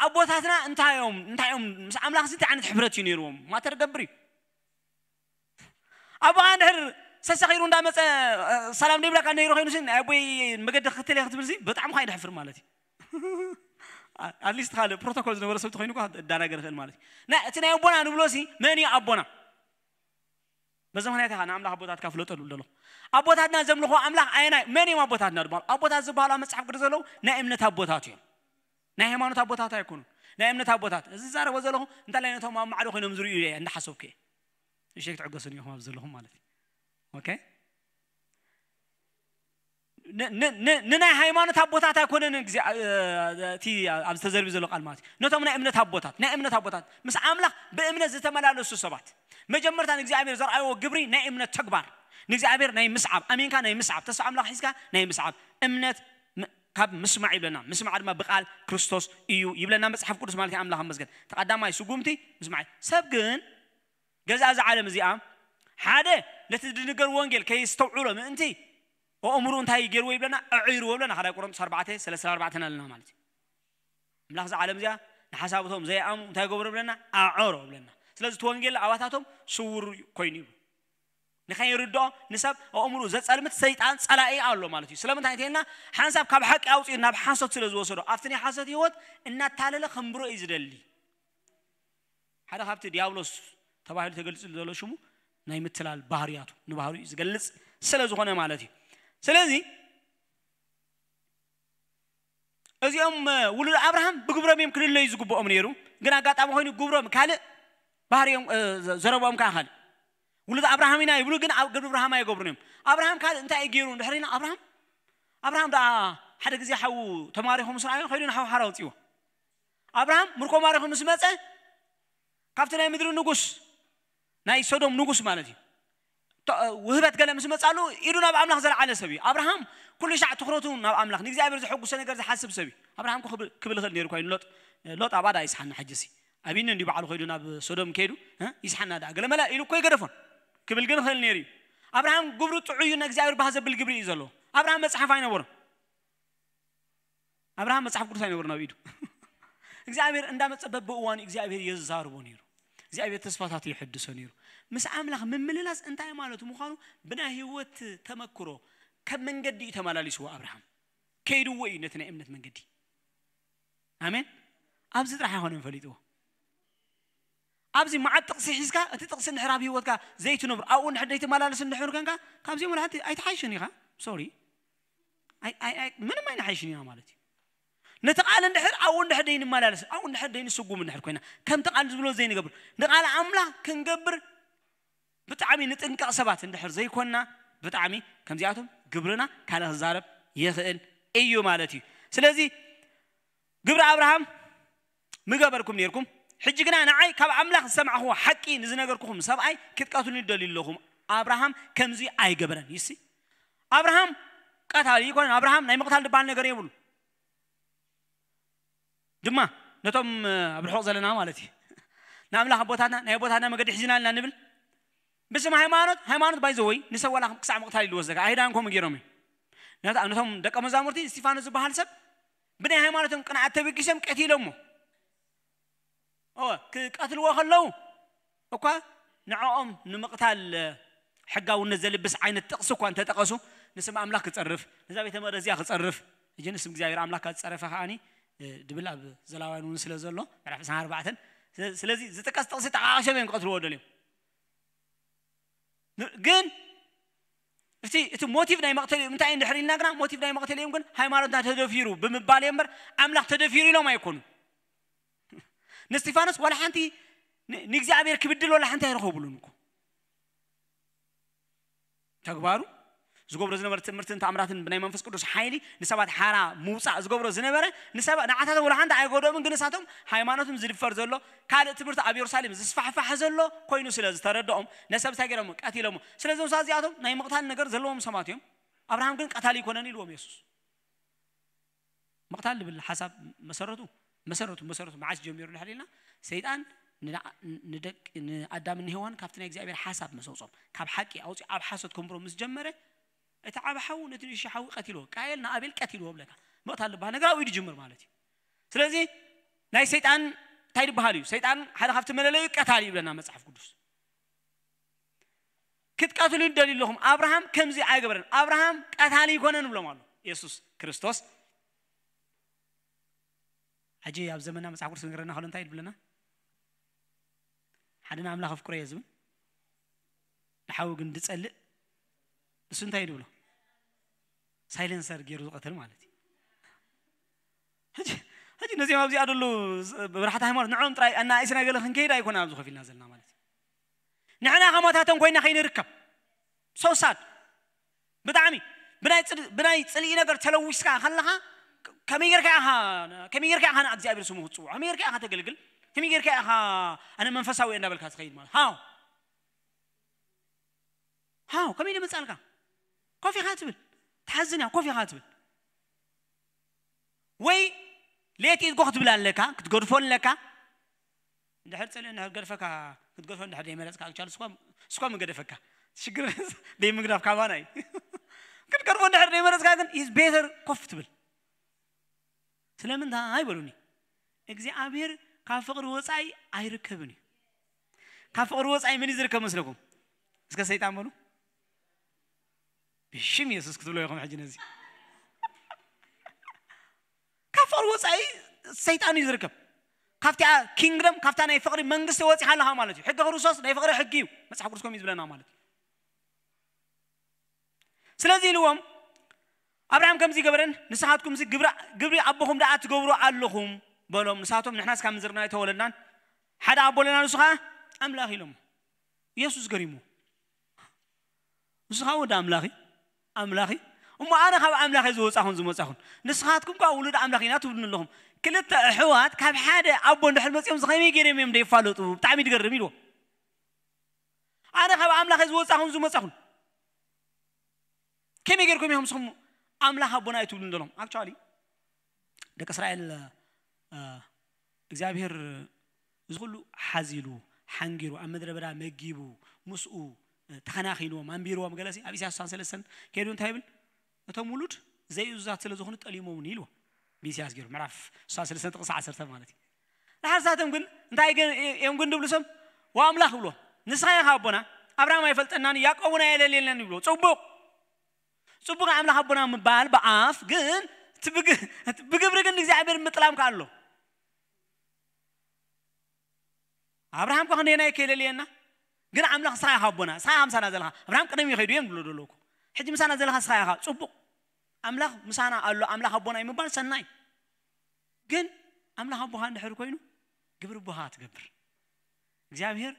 ኣቦታትና እንታይ እዮም እንታይ እዮም ምስ ኣምላኽ እንታይ ዓይነት ሕብረት እዩ ነይርዎም ማተር ገብር እዩ። ኣቦኻ እንድሕር ሰሰኺሩ እንዳመፀ ሰላም ደይብላካ ነይሩ ኮይኑ ሲ ናይ ኣቦይ መገዲ ክክተል ክትብል ሲ ብጣዕሚ ካ ይድሕፍር ማለት እዩ። ኣትሊስት ካልእ ፕሮቶኮል ዝነበረ ሰብ ተኮይኑ እዳናገር ይኽእል ማለት እዩ። እቲ ናይ ኣቦና ንብሎ ሲ መን እዩ ኣቦና? በዚ ምክንያት ኢኻ ንኣምላኽ ኣቦታትካ ፍለጠሉ ኣለኹ። ኣቦታትና ዘምልኾ ኣምላኽ ኣየናይ መን እዮም ኣቦታትና ዝበሃሉ? ኣቦታት ዝበሃሉ ኣብ መጽሓፍ ቅዱስ ዘለዉ ናይ እምነት ኣቦታት እዮም። ናይ ሃይማኖት ኣቦታት ኣይኮኑን። ናይ እምነት ኣቦታት እዚ ዛረቦ ዘለኹ እንታላይ ነቶም ኣብ ማዕዶ ኮይኖም ዝርእዩ እየ እንዳሓሰብኩ እየ። እሺ ክትዕገሱን ኢኹም ኣብ ዘለኹም ማለት እዩ። ኦኬ ንናይ ሃይማኖት ኣቦታት ኣይኮነን እቲ ኣብዚ ተዘርቢ ዘሎ ቃል ማለት እዩ። ነቶም ናይ እምነት ኣቦታት ናይ እምነት ኣቦታት ምስ ኣምላኽ ብእምነት ዝተመላለሱ ሰባት መጀመርታ ንእግዚኣብሔር ዘርኣይዎ ግብሪ ናይ እምነት ተግባር ንእግዚኣብሔር ናይ ምስዓብ ኣሚንካ ናይ ምስዓብ ተስፋ ኣምላኽ ሒዝካ ናይ ምስዓብ እምነት ካብ ምስማዕ ይብለና። ምስማዕ ድማ ብቃል ክርስቶስ እዩ ይብለና መጽሓፍ ቅዱስ ማለት ኣምላኽ መስገን ተቀዳማይ ስጉምቲ ምስማዕ። ሰብ ግን ገዛ እዛ ዓለም እዚኣ ሓደ ነቲ ዝንገር ወንጌል ከየስተውዕሎ ምእንቲ ኣእምሩ እንታይ ገይርዎ ይብለና ኣዒርዎ ይብለና ሓደ ቆሮንቶስ ኣርባዕተ ሰለስተ ኣርባዕተ ኣለና ማለት እዩ። ኣምላኽ እዛ ዓለም እዚኣ ንሓሳብቶም ዘይኣሙ እንታይ ገብሮ ይብለና ኣዖሮ ይብለና። ስለዚ እቲ ወንጌል ኣባታቶም ስውር ኮይኑ ይብሉ ንኸይርድኦ ንሰብ ኣእምሩ ዘጸልምት ሰይጣን ጸላኢ ኣሎ ማለት እዩ። ስለምንታይ እንተልና ሓንሳብ ካብ ሓቂ ኣውፅኡ ናብ ሓሶት ስለ ዝወሰዶ ኣብቲ ናይ ሓሶት ህይወት እናታለለ ከንብሮ እዩ ዝደሊ። ሓደ ካብቲ ዲያብሎስ ተባሂሉ ተገልጽሉ ዘሎ ሽሙ ናይ ምትላል ባህርያቱ ንባህሪኡ ዝገልጽ ስለ ዝኾነ ማለት እዩ። ስለዚ እዚኦም ውሉድ ኣብርሃም ብግብሮም እዮም ክልለዩ ዝግብኦም ነይሩ። ግን ኣጋጣሚ ኮይኑ ግብሮም ካልእ ባህሪኦም ዘረብኦም ከዓ ካልእ። ውሉድ ኣብርሃም ኢና ይብሉ ግን ኣብ ግብሪ ኣብርሃም ኣይገብሩን እዮም። ኣብርሃም ካልእ እንታይ እዩ ገይሩ እንድሕር ኢና ኣብርሃም ኣብርሃም ደኣ ሓደ ግዜ ሓዉ ተማሪኹ ምስ ረኣዮ ከይዱ ንሓው ሓራ ኣውፅዎ። ኣብርሃም ምርኮ ማሪኹ ምስ መፀ ካብቲ ናይ ምድሪ ንጉስ ናይ ሶዶም ንጉስ ማለት እዩ ውህበት ገለ ምስ መፃሉ ኢዱ ናብ ኣምላኽ ዘለዓለ ሰብ እዩ። ኣብርሃም ኩሉ ሻዕ ትኩረቱ ናብ ኣምላኽ ንእግዚኣብሔር ዘሐጉሰ ነገር ዝሓስብ ሰብ እዩ። ኣብርሃም ክብል ክእል ነይሩ ኮይኑ ሎጥ ሎጥ ኣብኣ ዳ ይስሓና ሕጅሲ ኣቢኒ እንዲ ባዕሉ ከይዱ ናብ ሶዶም ከይዱ ይስሓና ዳ ገለ መላ ኢሉ እኮ ይገደፎን ክብል ግን ክእል ነይሩ እዩ። ኣብርሃም ግብሩ ጥዑዩ ንእግዚኣብሔር ባህ ዘብል ግብሪ እዩ ዘለዎ። ኣብርሃም መፅሓፍ ኣይነበሮን። ኣብርሃም መጽሓፍ ቅዱስ ኣይነበሮን ኣብ ኢዱ። እግዚኣብሔር እንዳመጸ በብእዋኑ እግዚኣብሔር የዛርቦ ነይሩ። እግዚኣብሔር ተስፋታት የሐድሶ ነይሩ። ምስ ኣምላኽ ምምልላስ እንታይ ማለት ምዃኑ ብናይ ህይወት ተመክሮ ከም መንገዲ እዩ ተመላሊስዎ ኣብርሃም። ከይድዎ እዩ ነቲ ናይ እምነት መንገዲ። ኣሜን። ኣብዚ ጥራሕ ኣይኮነን ፈሊጥዎ። ኣብዚ መዓት ጥቕሲ ሒዝካ እቲ ጥቕሲ እንድሕር ኣብ ህይወትካ ዘይትነብር ኣብኡ እንድሕር ዘይትመላለስ እንድሕር ከንካ ካብዚኦም ወላ ሓንቲ ኣይትሓይሽን ኢኻ። ሶሪ ምንም ኣይንሓይሽን ኢና ማለት እዩ። ነቲ ቃል እንድሕር ኣብኡ እንድሕር ደይንመላለስ ኣብኡ እንድሕር ደይንስጉም እንድሕር ኮይና ከምቲ ቃል ዝብሎ ዘይንገብር ንቃል ኣምላኽ ክንገብር ብጣዕሚ ንጥንቀቕ ሰባት እንድሕር ዘይኮንና ብጣዕሚ ከምዚኣቶም ግብርና ካልእ ክዛረብ ይኽእል እዩ ማለት እዩ። ስለዚ ግብሪ ኣብርሃም ምገበርኩም ነርኩም ሕጂ ግና ንዓይ ካብ ኣምላኽ ዝሰማዕኽዎ ሓቂ ንዝነገርኩኹም ሰብኣይ ክትቀትሉኒ ደልዩ ኣለኹም። ኣብርሃም ከምዚ ኣይገበረን ይሲ ኣብርሃም ቀታሊ ይኮነን ኣብርሃም ናይ ምቕታል ዝበሃል ነገር የብሉ ድማ ነቶም ኣብ ርሑቕ ዘለና ማለት እዩ ንኣምላኽ ኣቦታትና ናይ ኣቦታትና መገዲ ሒዝና ኣለና ንብል ብስም ሃይማኖት ሃይማኖት ባይዘወይ ንሰብ ዋላ ክሳዕ ምቕታል ኢሉ ወሰደካ ኣይዳን ከምኡ ገይሮም እዩ ነቶም ደቀ መዛሙርቲ እስጢፋኖስ ዝበሃል ሰብ ብናይ ሃይማኖቶም ቅንዓት ተበጊሶም ቀቲሎሞ። ክቀትልዎ ከለዉ እኳ ንዕኦም ንምቕታል ሕጋውነት ዘልብስ ዓይነት ጥቕሲ እኳ እንተጠቐሱ፣ ንስም ኣምላኽ ክጸርፍ፣ ነዛ ቤተ መቕደስ እዚኣ ክጸርፍ፣ እጂ ንስም እግዚኣብሔር ኣምላኽ ዝጸረፈ ከዓኒ ድብል ኣብ ዘሌዋውያን እውን ስለ ዘሎ ምዕራፍ ዕስራን ኣርባዕተን። ስለዚ ዝጥቀስ ጥቕሲ ጠቓቒሶም እዮም ክቐትልዎ ደልዮም። ግን እቲ እቲ ሞቲቭ ናይ መቕተሊኦም እንታይ እንድሕር ኢልና ግና፣ ሞቲቭ ናይ መቕተሊኦም ግን ሃይማኖትና ተደፊሩ ብምባል እምበር ኣምላኽ ተደፊሩ ኢሎም ኣይኮኑን። ንስጢፋኖስ ዋላ ሓንቲ ንእግዚኣብሔር ክብድል ዋላ ሓንቲ ኣይረኸብሉን እኮ። ተግባሩ ዝገብሮ ዝነበረ ትምህርትን ተኣምራትን ብናይ መንፈስ ቅዱስ ሓይሊ ንሰባት ሓራ ምውፃእ ዝገብሮ ዝነበረ ንሰባ ንዓታቶም ዋላ ሓንቲ ኣይጎደኦምን። ግን ንሳቶም ሃይማኖትም ዝድፈር ዘሎ ካልእ ትምህርቲ ኣብ የሩሳሌም ዝስፋሕፋሕ ዘሎ ኮይኑ ስለ ዝተረድኦም ነሰብ እንታይ ገይሮም ቀቲሎሞ። ስለዚ ንሳ እዚኣቶም ናይ ምቕታል ነገር ዘለዎም ሰባት እዮም። ኣብርሃም ግን ቀታሊ ኣይኮነን ኢልዎም የሱስ። ምቕታል ዝብል ሓሳብ መሰረቱ መሰረቱ መሰረቱ መዓስ ጀሚሩ ንድሕር ኢልና ሰይጣን ንደቂ ንኣዳምን ንሄዋን ካብቲ ናይ እግዚኣብሔር ሓሳብ መሰውጾም ካብ ሓቂ ኣውፂ ኣብ ሓሶት ከንብሮ ምስ ጀመረ እቲ ዓብ ሓዉ ነቲ ንእሽቶ ሓዊ ቀቲልዎ። ቃየል ንኣቤል ቀቲልዎ ብለካ። ምቕታል ዝበሃል ነገር ኣብኡ እዩ ዝጅምር ማለት እዩ። ስለዚ ናይ ሰይጣን እንታይ ዝበሃል እዩ? ሰይጣን ሓደ ካብቲ መለለዩ ቀታሊ እዩ ብለና መጽሓፍ ቅዱስ። ክትቀትሉ ይደልዩ ኣለኹም። ኣብርሃም ከምዚ ኣይገበረን። ኣብርሃም ቀታሊ ይኮነን ብሎም ኣሎ የሱስ ክርስቶስ። ሕጂ ኣብ ዘመና መጽሓፍ ቅዱስ ንገረና ከሎ እንታይ ይብለና? ሓደ ንኣምላኽ ኣፍቅሮ እየ ዝብል ንሓዊ ግን ድጸልእ ንሱ እንታይ እዩ ድብሎ? ሳይለንሰር ገይሩ ዝቐትል ማለት እዩ። ሕጂ ሕጂ ነዚኦም ኣብዚኣ ደሉ ብርሓት ሃይማኖት ንዕኦም ጥራይ ኣናእስና ገለ ክንከይድ ኣይኮነ ኣብዚ ከፊልና ዘለና ማለት እዩ። ንሕና ከማታቶም ኮይና ከይንርከብ። ሶሳድ ብጣዕሚ ብናይ ጽል- ብናይ ጽልኢ ነገር ተለዊስካ ከለኻ ከመይ ጌርካ ኢኻ ከመይ ጌርካ ኢኻ ንእግዚኣብሔር ስሙ ክትጽውዖ? ከመይ ጌርካ ኢኻ ተገልግል? ከመይ ጌርካ ኢኻ ኣነ መንፈሳዊ እየ እንዳበልካ ትኸይድ ማለት ሃው ሃው ከመይ ደመጻልካ? ኮፍ ኢኻ ትብል ትሓዝን እያ ኮፍ ኢኻ ትብል ወይ ሌት ኢትጎ ክትብል ኣለካ ክትገድፎ ኣለካ። እንድሕር ጽልኢ እንድሕር ገድፈካ ክትገድፎ እንድሕር ዘይመረጽካ ኣክቹዋሊ ስኳ ስኳ ምገደፈካ ሽግር ዘይምግዳፍ ካባና እዩ። ክትገድፎ እንድሕር ዘይመረጽካ ግን ኢዝ ቤተር ኮፍ ትብል። ስለምንታይ በሉኒ እግዚኣብሔር ካብ ፍቕሪ ወፃኢ ኣይርከብን እዩ። ካብ ፍቕሪ ወፃኢ ምን እዩ ዝርከብ መስለኩም? እስከ ሰይጣን በሉ። ብሽም የሱስ ክትብሎ ኢኹም ሕጂ ነዚ ካብ ፍቕሪ ወፃኢ ሰይጣን እዩ ዝርከብ። ካብቲኣ ኪንግደም ካብታ ናይ ፍቕሪ መንግስቲ ወፂኻ ኣለኻ ማለት እዩ። ሕገ ክርስቶስ ናይ ፍቕሪ ሕጊ እዩ። መፅሓፍ ቅዱስ ከም እዩ ዝብለና ማለት እዩ። ስለዚ ኢልዎም ኣብርሃም ከምዚ ገበረን ንስኻትኩም ግብሪ ኣቦኹም ደኣ ትገብሩ ኣለኹም በሎም። ንሳቶም ንሕናስ ካብ ምድርና ኣይተወለድናን ሓደ ኣቦ ኣለና ንሱ ከዓ ኣምላኽ ኢሎም። ኢየሱስ ገሪሙ ንስኻ ወዲ ኣምላኺ ኣምላኺ እሞ ኣነ ካብ ኣምላኽ ዝወፃኹን ዝመፃኹን ንስኻትኩም ከዓ ውሉድ ኣምላኽ ኢና ትብሉኒ ኣለኹም። ክልተ ኣሕዋት ካብ ሓደ ኣቦ እንድሕር መፂኦም ዝኸመይ ገይሮም እዮም ዘይፋለጡ ብጣዕሚ ድገርም ኢልዎ። ኣነ ካብ ኣምላኽ ዝወፃኹን ዝመፃኹን ከመይ ጌርኩም ኢኹም ንስኹም ኣምላኽ ኣቦና ኣይትብሉን ዘለኹም? ኣክቹዋሊ ደቂ እስራኤል እግዚኣብሔር እዚ ኩሉ ሓዚሉ ሓንጊሩ ኣብ ምድረ በዳ መጊቡ ምስኡ ተኸናኺንዎም ኣንቢርዎም ገለሲ ኣብ ኢሳያስ ስሳን ሰለስተን ከይዱ እንታይ ይብል? እቶም ውሉድ ዘይእዙዛት ስለ ዝኾኑ ጠሊሞምኒ ኢልዎ። ብኢሳያስ ገይሩ ምዕራፍ ስሳን ሰለስተን ጥቕሲ ዓሰርተ ማለት እዩ። ንሓርሳቶም ግን እንታይ እዮም ግን ድብሉ ሰብ ወኣምላኽ ብሎ ንስኻ ኢኻ ኣቦና ኣብርሃም ኣይፈልጠናን ያዕቆብ እውን ኣየለልየናን ይብሎ። ፅቡቕ ፅቡቕ ኣምላኽ ኣቦና ምባል ብኣፍ ግን ብግብሪ ግን እግዚኣብሔር ምጥላም ከ ኣሎ። ኣብርሃም እኳ ክንደየናይ ከይለልየና ግን ኣምላኽ ስኻ ኢኻ ኣቦና ስኻ ኢኻ ምሳና ዘለኻ ኣብርሃም ቅደም ይኸይዱ እዮም ዝብሎ ደለኩ ሕጂ ምሳና ዘለኻ ስኻ ኢኻ ፅቡቕ ኣምላኽ ምሳና ኣሎ ኣምላኽ ኣቦና እዩ ምባል ሰናይ ግን ኣምላኽ ኣቦኻ እንድሕር ኮይኑ ግብሪ ኣቦኻ ትገብር እግዚኣብሔር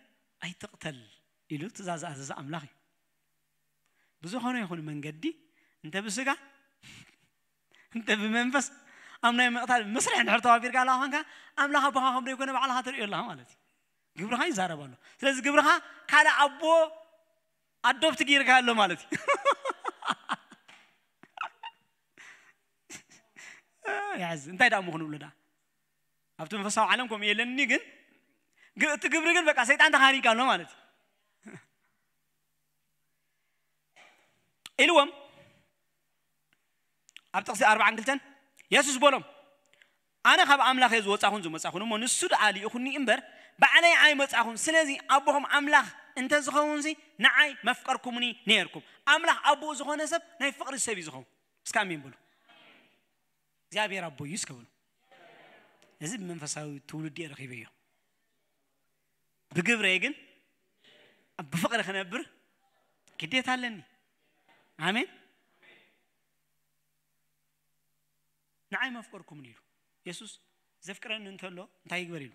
ኣይትቕተል ኢሉ ትእዛዝ ኣዘዘ ኣምላኽ እዩ ብዝኾነ ይኹን መንገዲ እንተ ብስጋ እንተ ብመንፈስ ኣብ ናይ ምቕታል መስርሕ እንድሕር ተዋፊርካ ኣለኻ ኮንካ ኣምላኽ ኣቦኻ ከም ዘይኮነ ባዕልኻ ትርእዮ ኣለኻ ማለት እዩ ግብርኻ ይዛረብ ኣሎ ስለዚ ግብርኻ ካልእ ኣቦ ኣዶፕት ጌርካ ኣሎ ማለት እዩ ያዝ እንታይ ደኣ ምኹን ብሎ ደኣ ኣብቲ መንፈሳዊ ዓለም ከምኡ የለኒ ግን እቲ ግብሪ ግን በቃ ሰይጣን ተኻሪካ ኣሎ ማለት እዩ ኢልዎም ኣብ ጥቕሲ ኣርባዓን ክልተን የሱስ በሎም፣ ኣነ ካብ ኣምላኽ እየ ዝወጻኹን ዝመጻኹን፣ እሞ ንሱ ደኣ ልኢኹኒ እምበር ባዕለይ ኣይመጻኹን። ስለዚ ኣቦኹም ኣምላኽ እንተዝኸውንሲ ንዓይ መፍቀርኩምኒ ነይርኩም። ኣምላኽ ኣቦኡ ዝኾነ ሰብ ናይ ፍቕሪ ሰብ እዩ ዝኸውን። እስከ ኣሜን በሉ። እግዚኣብሔር ኣቦ እዩ እስከ በሉ። እዚ ብመንፈሳዊ ትውልዲ እየ ረኺበዮ። ብግብረይ ግን ብፍቕሪ ክነብር ግዴታ ኣለኒ። ኣሜን። ንዓይ መፍቀርኩምኒ ኢሉ የሱስ። ዘፍቅረኒ እንተሎ እንታይ ይግበር ኢሉ?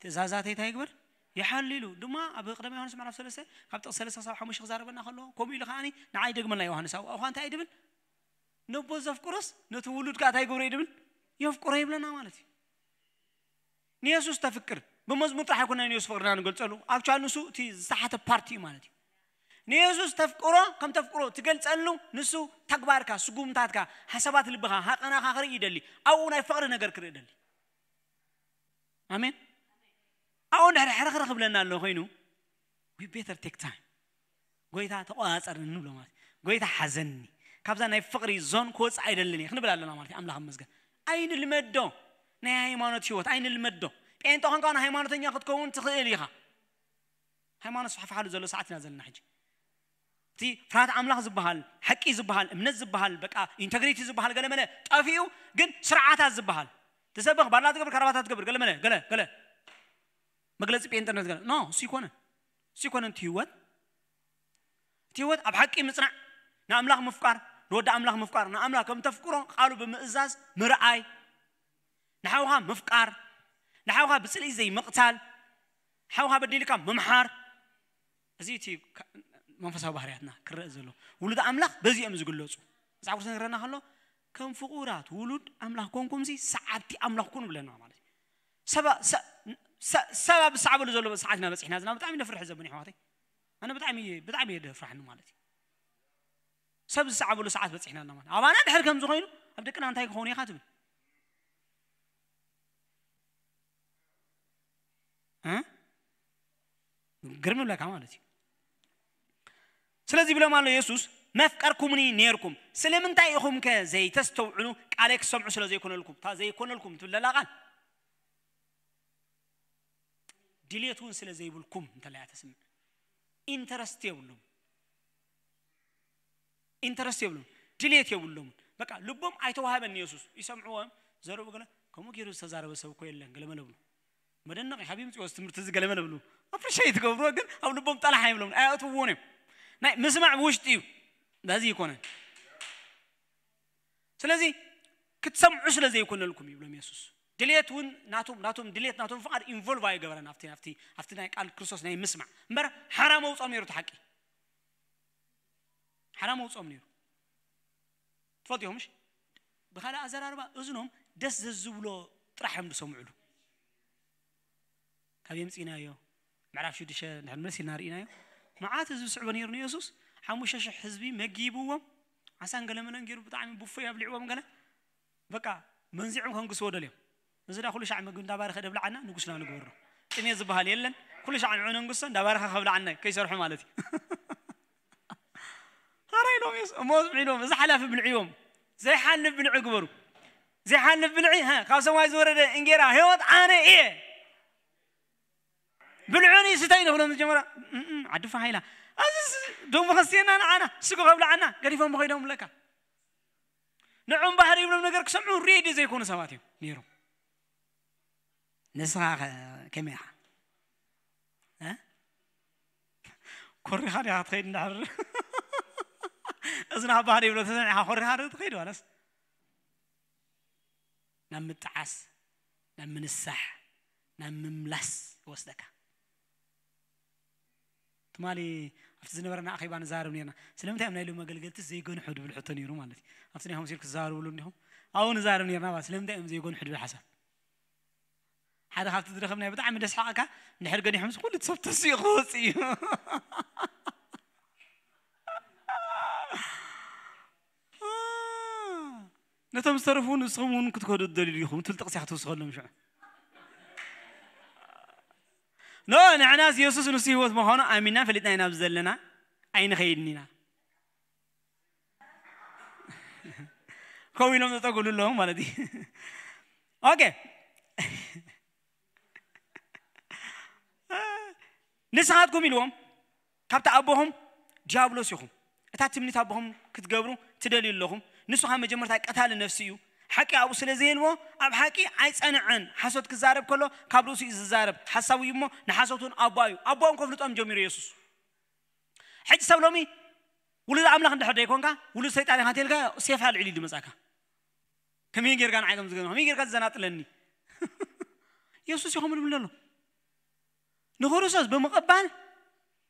ትእዛዛተይ እንታይ ይግበር? ይሓሉ ኢሉ ድማ ኣብ ቀዳማይ ዮሃንስ ምዕራፍ ሰለስተ ካብ ጥቕሲ ሰለስተ ክሳብ ሓሙሽተ ክዛረበና ከሎ፣ ከምኡ ኢሉ ከዓኒ ንዓይ ደግመልና ዮሃንስ ኣብኡ እኳ እንታይ እዩ ድብል? ነቦ ዘፍቅሮስ ነቲ ውሉድ ከኣ እንታይ ይገብሮ እዩ ድብል? የፍቅሮ ይብለና ማለት እዩ። ንየሱስ ተፍቅር ብመዝሙር ጥራሕ ኣይኮነን ንየሱስ ፍቕርና ንገልጸሉ። ኣክቹዋሊ ንሱ እቲ ዝተሓተ ፓርቲ እዩ ማለት እዩ። ንየሱስ ተፍቅሮ ከም ተፍቅሮ ትገልጸሉ ንሱ ተግባርካ፣ ስጉምታትካ፣ ሓሳባት ልብኻ፣ ሃቐናኻ ክርኢ ይደሊ። ኣብኡ ናይ ፍቕሪ ነገር ክርኢ ይደሊ። ኣሜን። ኣብኡ እንድሕር ሕርኽርኽ ክብለና ኣሎ ኮይኑ we better take time። ጎይታ ተቆጻጸርኒ ንብሎ ማለት እዩ። ጎይታ ሓዘኒ፣ ካብዛ ናይ ፍቕሪ ዞን ክወጽእ ኣይደልን እየ ክንብል ኣለና ማለት እዩ። ኣምላኽ ይመስገን። ኣይንልመዶ፣ ናይ ሃይማኖት ህይወት ኣይንልመዶ። ጴንጠ ኾንካ እውን ሃይማኖተኛ ክትከውን ትኽእል ኢኻ። ሃይማኖት ስፋሕፋሓሉ ዘሎ ሰዓት ኢና ዘለና ሕጂ። እቲ ፍርሃት ኣምላኽ ዝበሃል፣ ሓቂ ዝበሃል፣ እምነት ዝበሃል፣ በቃ ኢንተግሪቲ ዝበሃል ገለመለ ጠፊኡ፣ ግን ስርዓታት ዝበሃል ትሰብኽ፣ ባላ ትገብር፣ ከረባታት ትገብር፣ ገለመለ ገለ ገለ መግለጺ ጴንጠነት ገለ ኖ እሱ ይኮነን። እሱ ይኮነን እቲ ህይወት። እቲ ህይወት ኣብ ሓቂ ምጽናዕ፣ ንኣምላኽ ምፍቃር፣ ንወዲ ኣምላኽ ምፍቃር፣ ንኣምላኽ ከም ተፍቅሮ ቃሉ ብምእዛዝ ምርኣይ፣ ንሓውኻ ምፍቃር፣ ንሓውኻ ብጽልኢ ዘይምቕታል፣ ሓውኻ በዲልካ ምምሓር። እዚ እቲ ካ- መንፈሳዊ ባህርያትና ክረአ ዘሎ። ውሉድ ኣምላኽ በዚ እዮም ዝግለጹ። መጽሓፍ ቅዱስ ዝነግረና ከሎ ከም ፍቑራት ውሉድ ኣምላኽ ኮንኩምሲ ሰዓብቲ ኣምላኽ ኩኑ ብለና ማለት እዩ። ሰባ- ሰ- ሰ- ሰብ ኣብ ዝሰዓበሉ ዘሎ ሰዓት ኢና በጺሕና ዘለና። ብጣዕሚ ነፍርሕ ዘመን ኣሕዋተይ። ኣነ ብጣዕሚ እየ- ብጣዕሚ እየ ደፍራሕኒ ማለት እዩ። ሰብ ዝሰዓበሉ ሰዓት በጺሕና ኣለና ማለት። ኣባና ድሕር ከም ዝኾይኑ ኣብ ደቅና እንታይ ክኾኑ ኢኻ ትብል? እ? ግርም ይብለካ ማለት እዩ። ስለዚ ብሎም ኣሎ የሱስ፣ መፍቀርኩምኒ ነርኩም፣ ስለምንታይ ኢኹም ከ ዘይተስተውዕሉ? ቃለይ ክሰምዑ ስለ ዘይኮነልኩም። እታ ዘይኮነልኩም ትብል ዘላ ቃል ድሌት እውን ስለ ዘይብልኩም እንተለያ ተስምዕ። ኢንተረስት የብሉም። ኢንተረስት የብሉም። ድሌት የብሎም። በቃ ልቦም ኣይተዋህበን። የሱስ ይሰምዕዎም፣ ዘርቡ ገለ ከምኡ ገይሩ ዝተዛረበ ሰብ እኮ የለን ገለ መለብሉ። መደነቕ ሓቢም ጽዮስ ትምህርቲ እዚ ገለ መለብሉ ኣፕሪሼት ትገብርዎ፣ ግን ኣብ ልቦም ጠላሕ ኣይብሎም፣ ኣየእትውዎን እዮም። ናይ ምስማዕ ብውሽጢ እዩ። በዚ ይኮነን። ስለዚ ክትሰምዑ ስለ ዘይኮነልኩም ይብሎም የሱስ። ድሌት እውን ናቶም ናቶም ድሌት ናቶም ፍቓድ ኢንቮልቭ ኣይገበረን ኣብቲ ኣብቲ ኣብቲ ናይ ቃል ክርስቶስ ናይ ምስማዕ እምበር፣ ሓራ መውጾም ነይሩ። እቲ ሓቂ ሓራ መውጾም ነይሩ። ትፈልጥዮ ምሽ? ብኻልእ ኣዘራርባ እዝኖም ደስ ዘዝብሎ ጥራሕ እዮም ዝሰምዕሉ። ካብ የምፅናዮ ምዕራፍ ሽዱሽተ ንድሕር መለስ ኢልና ርኢናዮ። መዓት ህዝቢ ዝስዕቦ ነይሩ ንየሱስ። ሓሙሽተ ሽሕ ህዝቢ መጊብዎም፣ ዓሳን ገለመለን ገይሩ ብጣዕሚ ቡፈይ ኣብሊዕዎም። ገለ በቃ መንዚዖም ከንግስዎ ደልዮም። እዚ ዳ ኩሉ ሻዕ ምግቢ እንዳባረኸ ደብልዓና ንጉስና ንግበሮ። ጥሜት ዝበሃል የለን። ኩሉ ሻዕ ንዑ ነንግሶ እንዳባረኸ ከብልዓና ከይሰርሑ ማለት እዩ። ሃራይ ኢሎም የሱስ እሞ ዝብዒሎም እዚ ሓላፊ ብልዕዮም። ዘይሓልፍ ብልዒ ግበሩ። ዘይሓልፍ ብልዒ ሀ፣ ካብ ሰማይ ዝወረደ እንጌራ ህይወት ኣነ እየ። ብልዑኒ ስተይ ንብሎም ዝጀመራ። እም፣ ዓዲ ፋሓ ኢላ። እዚ ስ- ደሞ ከስየና ንዓና ስጎ ከብልዓና ገዲፎም ኸይዶም ለካ። ንዑም ባህር ይብሎም ነገር ክሰምዑ ሬዲ ዘይኮኑ ሰባት እዮም ነይሮም። ንስኻ ከ- ከመይ ኢኻ? እ? ኮሪኻ ዲኻ ትኸይድ እንዳሕር? እዚ ናብ ባህር ይብሎ ተሰሚዕኻ ኮሪኻ ዶ ትኸይድ ዋላስ? ናብ ምጥዓስ፣ ናብ ምንሳሕ፣ ናብ ምምላስ ይወስደካ። ትማሊ ኣብቲ ዝነበረና ኣኼባ ንዛረብ ነርና። ስለምንታይ እዮም ናይ ሎም ኣገልገልቲ ዘይገንሑ ድብል ሕቶ ነይሩ ማለት እዩ። ኣብቲ ናይ ሆምሲል ክትዛረብሉ እንዲኹም ኣብኡ ንዛረብ ነርና። ባ ስለምንታይ እዮም ዘይገንሑ ድብል ሓሳብ ሓደ ካብቲ ዝረኸብናዮ ብጣዕሚ ደስ ሓቐካ እንድሕር ገኒሖም ኩሉ ሰብ ተሲኡ ክወፅእ እዩ። ነቶም ዝተረፉ እውን ንስኹም እውን ክትከዱ ትደልዩ ዲኹም ትብል ጥቕሲ ክትውስኸሎም ሽዑ። ኖ ንሕናስ የሱስ ንሱ ህይወት ምዃኑ ኣሚና ፈሊጥና ኢና ኣብዚ ዘለና ኣይንኸይድን ኢና። ከው ኢሎም ዘጠጉሉ ኣለዉ ማለት እዩ። ኦኬ። ንስኻትኩም ኢልዎም፣ ካብቲ ኣቦኹም ዲያብሎስ ኢኹም። እታ ትምኒት ኣቦኹም ክትገብሩ ትደልዩ ኣለኹም። ንሱ ካብ መጀመርታ ቀታሊ ነፍሲ እዩ። ሓቂ ኣብኡ ስለ ዘየልዎ፣ ኣብ ሓቂ ኣይጸንዐን። ሓሶት ክዛረብ ከሎ፣ ካብ ርእሱ እዩ ዝዛረብ። ሓሳዊ እዩ እሞ፣ ንሓሶት እውን ኣቦኣ እዩ። ኣቦኦም ከፍልጦም ጀሚሩ የሱስ። ሕጂ ሰብ ሎሚ፣ ውሉድ ኣምላኽ እንድሕር ደይኮንካ፣ ውሉድ ሰይጣን ኢኻ እንተልካ፣ ሴፍ ኣልዒሉ እዩ ዝመጻካ። ከመይ ጌርካ ንዓይ ከም ዝገርም፣ ከመይ ጌርካ ትዘናጥለኒ? የሱስ ኢኹም ዝብል ዘሎ። ንክርስቶስ ብምቕባል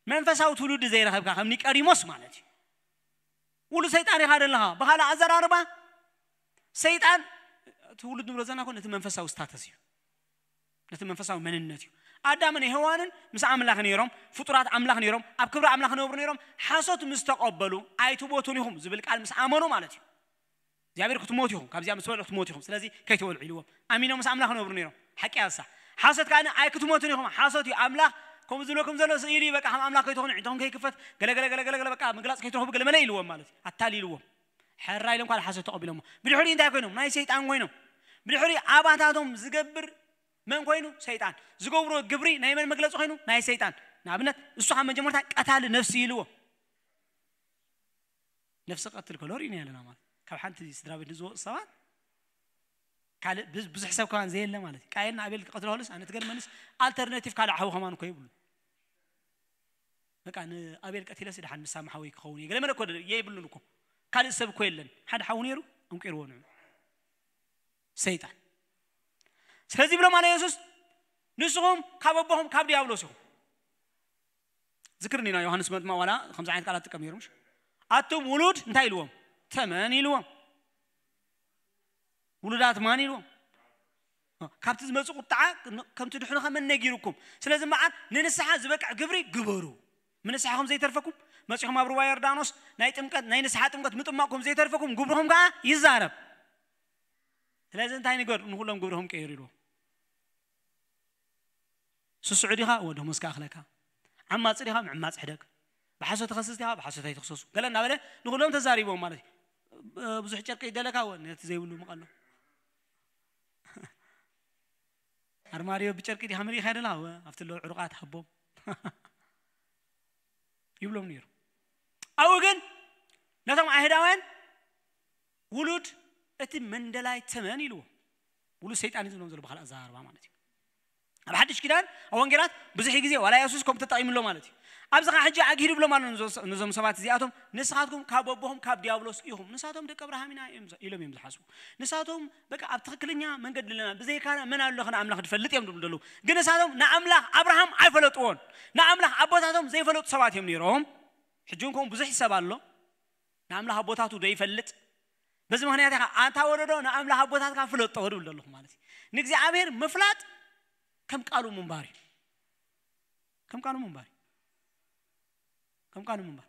መንፈሳዊ ትውልዲ ዘይረኸብካ ከም ኒቀዲሞስ ማለት እዩ። ውሉድ ሰይጣን ኢኻ ዘለኻ። ብኻልእ ኣዘራርባ፣ ሰይጣን እቲ ውሉድ ንብሎ ዘለና ኮ ነቲ መንፈሳዊ ስታተስ እዩ። ነቲ መንፈሳዊ መንነት እዩ። ኣዳምን ሄዋንን ምስ ኣምላኽ ነይሮም፣ ፍጡራት ኣምላኽ ነይሮም፣ ኣብ ክብሪ ኣምላኽ ነብሩ ነይሮም። ሓሶት ምስ ተቐበሉ፣ ኣይትሞቱን ኢኹም ዝብል ቃል ምስ ኣመኑ ማለት እዩ። እግዚኣብሔር ክትሞቱ ኢኹም፣ ካብዚኣ ምስ በልዑ ክትሞቱ ኢኹም። ስለዚ ከይትበልዑ ኢልዎም። ኣሚኖም ምስ ኣምላኽ ነብሩ ነይሮም። ሓቂ ኣሳ። ሓሶት ከኣ ኣይክትሞቱን ኢኹም። ሓሶት እዩ። ኣምላኽ ከምኡ ዝብለኩም ዘሎ ስእሊ እዩ። በቃ ከም ኣምላኽ ከይትኾኑ፣ ዕድኹም ከይክፈት፣ ገለ ገለ ገለ ገለ ገለ፣ በቃ ምግላጽ ከይትረኽቡ ገለ መለ ኢልዎም ማለት እዩ። ኣታሊልዎም። ሕራ ኢሎም ካልእ ሓሶት ተቐቢሎሞ። ብድሕሪኡ እንታይ ኮይኖም? ናይ ሰይጣን ኮይኖም። ብድሕሪኡ ኣባታቶም ዝገብር መን ኮይኑ? ሰይጣን። ዝገብሮ ግብሪ ናይ መን መግለጺ ኮይኑ? ናይ ሰይጣን። ንኣብነት፣ እሱ ካብ መጀመርታ ቀታሊ ነፍሲ ኢልዎ። ነፍሲ ቀትል ከሎ ርኢና ኣለና ማለት። ካብ ሓንቲ ስድራ ቤት ንዝወፁ ሰባት፣ ካልእ ብዙ-፣ ብዙሕ ሰብ ከማን ዘየለ ማለት እዩ። ቃየን ንኣቤል ክቐትሎ ከሎስ፣ ኣነ ትገርመንስ፣ ኣልተርናቲቭ ካልእ ሓው ከማን እኮ የብሉ። በቃ ንኣቤል ቀቲለስ ድሓን ንሳም ሓወይ ክኸውን እየ። ገለ መለ እኮ የብሉን እኮ። ካልእ ሰብ እኮ የለን። ሓደ ሓው ነይሩ፣ ኣንቂርዎ ንዑ። ሰይጣን። ስለዚ ብሎም ኣለ የሱስ፣ ንስኹም ካብ ኣቦኹም ካብ ዲያብሎስ ኢኹም። ዝክርኒ ኢና ዮሃንስ መጥምቕ ዋላ ከምዚ ዓይነት ቃላት ጥቀም ነይሩ፣ ምሽ? ኣቱም ውሉድ እንታይ ኢልዎም? ተመን ኢልዎም። ውሉዳት ማን ኢልዎም? ካብቲ ዝመጽእ ቁጥዓ ን-፣ ከም ትድሕኑ ከመን ነጊሩኩም። ስለዚ እምበኣር ንንስሓ ዝበቅዕ ግብሪ ግበሩ። ንስሓኹም ዘይተርፈኩም፣ መጺኹም ኣብ ሩባ ዮርዳኖስ ናይ ጥምቀት፣ ናይ ንስሓ ጥምቀት ምጥማቕኩም ዘይተርፈኩም፣ ግብርኹም ከኣ ይዛረብ። ስለዚ እንታይ ንገር? ንኹሎም ግብርኹም ቀይሩ ኢልዎም። ስሱዕ ዲኻ? እወ፣ ደሞዝካ እኽለካ። ዓማጺ ዲኻ? ምዕማጽ ሕደግ። ብሓሶት ትኸስስ ዲኻ? ብሓሶት ኣይትኽሰሱ። ገለ እናበለ ንኹሎም ተዛሪቦም ማለት እዩ። ብ-፣ ብዙሕ ጨርቂ ይደለካ? እወ፣ ነቲ ዘይብሉ ምቐሎ። ኣርማድዮ ብጨርቂ ዲኻ መሊእካ ደላ? እወ፣ ኣብቲ ኣለዉ ዕሩቓት ሃቦም። ይብሎም ነይሩ። ኣብኡ ግን ነቶም ኣይሁዳውያን ውሉድ እቲ መንደላይ ተመን ኢልዎ። ውሉድ ሰይጣን እዩ ዝብሎም ዘሎ ብኻልእ ኣዘራርባ ማለት እዩ። ኣብ ሓድሽ ኪዳን፣ ኣብ ወንጌላት ብዙሕ ግዜ ዋላ የሱስ ከምኡ ተጠቒምሎ ማለት እዩ። ኣብዚ ኸዓ ሕጂ ኣግሂዱ ብሎም ኣሎ ነዞ-፣ ነዞም ሰባት እዚኣቶም፣ "ንስኻትኩም ካብ ኣቦኹም ካብ ዲያብሎስ ኢኹም፣ ንሳቶም ደቂ ኣብርሃም ኢና" እዮም ዝ-፣ ኢሎም እዮም ዝሓስቡ። ንሳቶም በቃ ኣብ ትኽክለኛ መንገዲ ኣለና፣ ብዘይካና መን ኣሎ ኸ ንኣምላኽ ዝፈልጥ እዮም ዝብሉ ዘለዉ። ግን ንሳቶም ንኣምላኽ ኣብርሃም ኣይፈለጥዎን። ንኣምላኽ ኣቦታቶም ዘይፈለጡ ሰባት እዮም ነይሮም። ሕጂ እውን ከምኡ ብዙሕ ሰብ ኣሎ ንኣምላኽ ኣቦታቱ ዘይፈልጥ። በዚ ምኽንያት ኢኻ ኣንታ ወለዶ ንኣምላኽ ኣቦታትካ ፍለጦ ዝብል ዘለኹ ማለት እዩ። ንእግዚኣብሔር ምፍላጥ ከም ቃሉ ምንባር እዩ። ከም ቃሉ ምንባር እዩ። ከም ቃሉ ምንባር።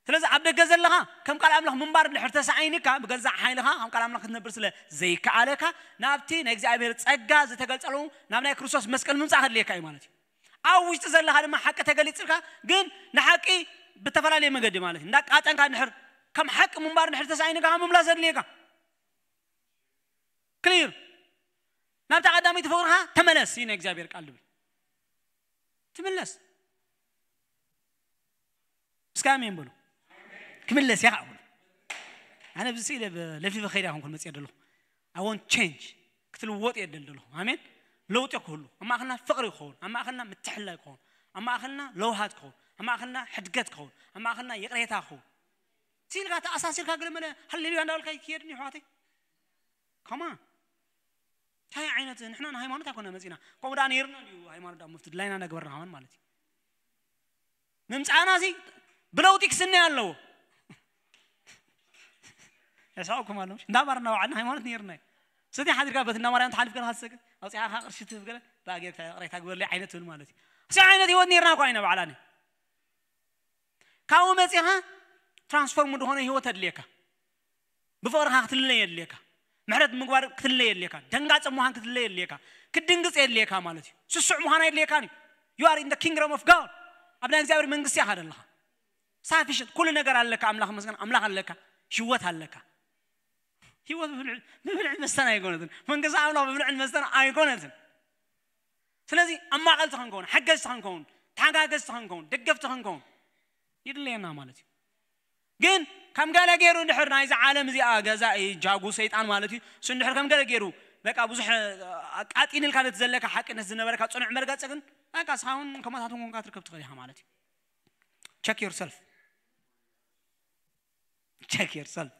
ስለዚ ኣብ ደገ ዘለኻ ከም ቃል ኣምላኽ ምንባር እንድሕር ተሳኢንካ፣ ብገዛእ ሓይልኻ ከም ቃል ኣምላኽ ክትነብር ስለ ዘይከኣለካ፣ ናብቲ ናይ እግዚኣብሔር ጸጋ ዝተገልጸሉ ናብ ናይ ክርስቶስ መስቀል ምምጻእ ከድልየካ እዩ ማለት እዩ። ኣብ ውሽጢ ዘለኻ ድማ ሓቂ ተገሊጽልካ፣ ግን ንሓቂ ብተፈላለየ መገዲ ማለት እዩ። እንዳቃጠንካ እንድሕር ከም ሓቂ ምንባር እንድሕር ተሳኢንካ ምምላስ ዘድልየካ። ክሊር። ናብታ ቀዳመይቲ ፍቕርኻ ተመለስ፣ እዩ ናይ እግዚኣብሔር ቃል ዝብል። ትምለስ። እስከ ኣሜን በሉ። ክምለስ እየ ከዓ በሉ። ኣነ ብዚ ስኢለ ብ-፣ ለፊፈ ከይደ ኣይኮንኩን መፅየ ዘለኹ። I want change። ክትልወጥ እየ ደል ዘለኹ። ኣሜን። ለውጢ ክህሉ። ኣብ ማእኸልና ፍቕሪ ክኸውን። ኣብ ማእኸልና ምትሕልላይ ክኸውን። ኣብ ማእኸልና ለውሃት ክኸውን። ኣብ ማእኸልና ሕድገት ክኸውን። ኣብ ማእኸልና ይቕሬታ ክኸውን። ሲልካ ተኣሳሲርካ ገለ መለ ሃሌሉያ እንዳበልካ ይክየድን እዩ ኣሕዋተይ። ከማ እንታይ ዓይነት ንሕና ንሃይማኖት ኣይኮነ መፂና። ከምኡ ደኣ ነይርና ድዩ ሃይማኖት ደኣ መፍትድላይና ነግበርና ከማን ማለት እዩ። ምምፃእና ሲ ብለውጢ ክስነ ኣለዎ። የስሕቁኩም ኣሎ ምሽ? እንዳባር እናባዓልና ሃይማኖት ነይርና እዩ። ስቲ ሓዲርካ በቲ እናማርያም ትሓልፍ ገለ ካሰገ ኣውፅኣኻ ቅርሺ ትህብ ገለ ብኣጌርካ ቅሬታ ግበርለይ ዓይነት ትብል ማለት እዩ። እዚ ዓይነት ህይወት ነይርና እኳ ኢና ባዕላኒ። ካብኡ መፂኻ ትራንስፎርም ዝኾነ ህይወት ኣድልየካ። ብፍቕርኻ ክትልለ የድልየካ። ምሕረት ምግባር ክትልለ የድልየካ። ደንጋፀ ምዃን ክትልለ የድልየካ። ክትድንግፅ የድልየካ ማለት እዩ። ስሱዕ ምዃን ኣየድልየካን እዩ። You are in the kingdom of God። ኣብ ናይ እግዚኣብሔር መንግስቲ ኢኻ ዘለኻ። ሳፊሽንት ኩሉ ነገር ኣለካ። ኣምላኽ መስገን ኣምላኽ ኣለካ። ህይወት ኣለካ። ህይወት ብብልዕ- ብብልዕን መስተን ኣይኮነትን። መንግስቲ ኣምላኽ ብብልዕን መስተን ኣይኮነትን። ስለዚ ኣማቐልቲ ክንከውን፣ ሓገዝቲ ክንከውን፣ ተሓጋገዝቲ ክንከውን፣ ደገፍቲ ክንከውን ይድለየና ማለት እዩ። ግን ከም ገለ ገይሩ እንድሕር ናይዚ ዓለም እዚኣ ገዛኢ ጃጉ ሰይጣን ማለት እዩ። እሱ እንድሕር ከም ገለ ገይሩ በቃ ብዙሕ ኣቃጢንልካ ነቲ ዘለካ ሓቂ ነቲ ዝነበረካ ጽኑዕ መርገጺ ግን በቃ እስኻ እውን ከምኡታት እውን ኮንካ ትርከብ ትኽእል ኢኻ ማለት እዩ። Check yourself. Check yourself.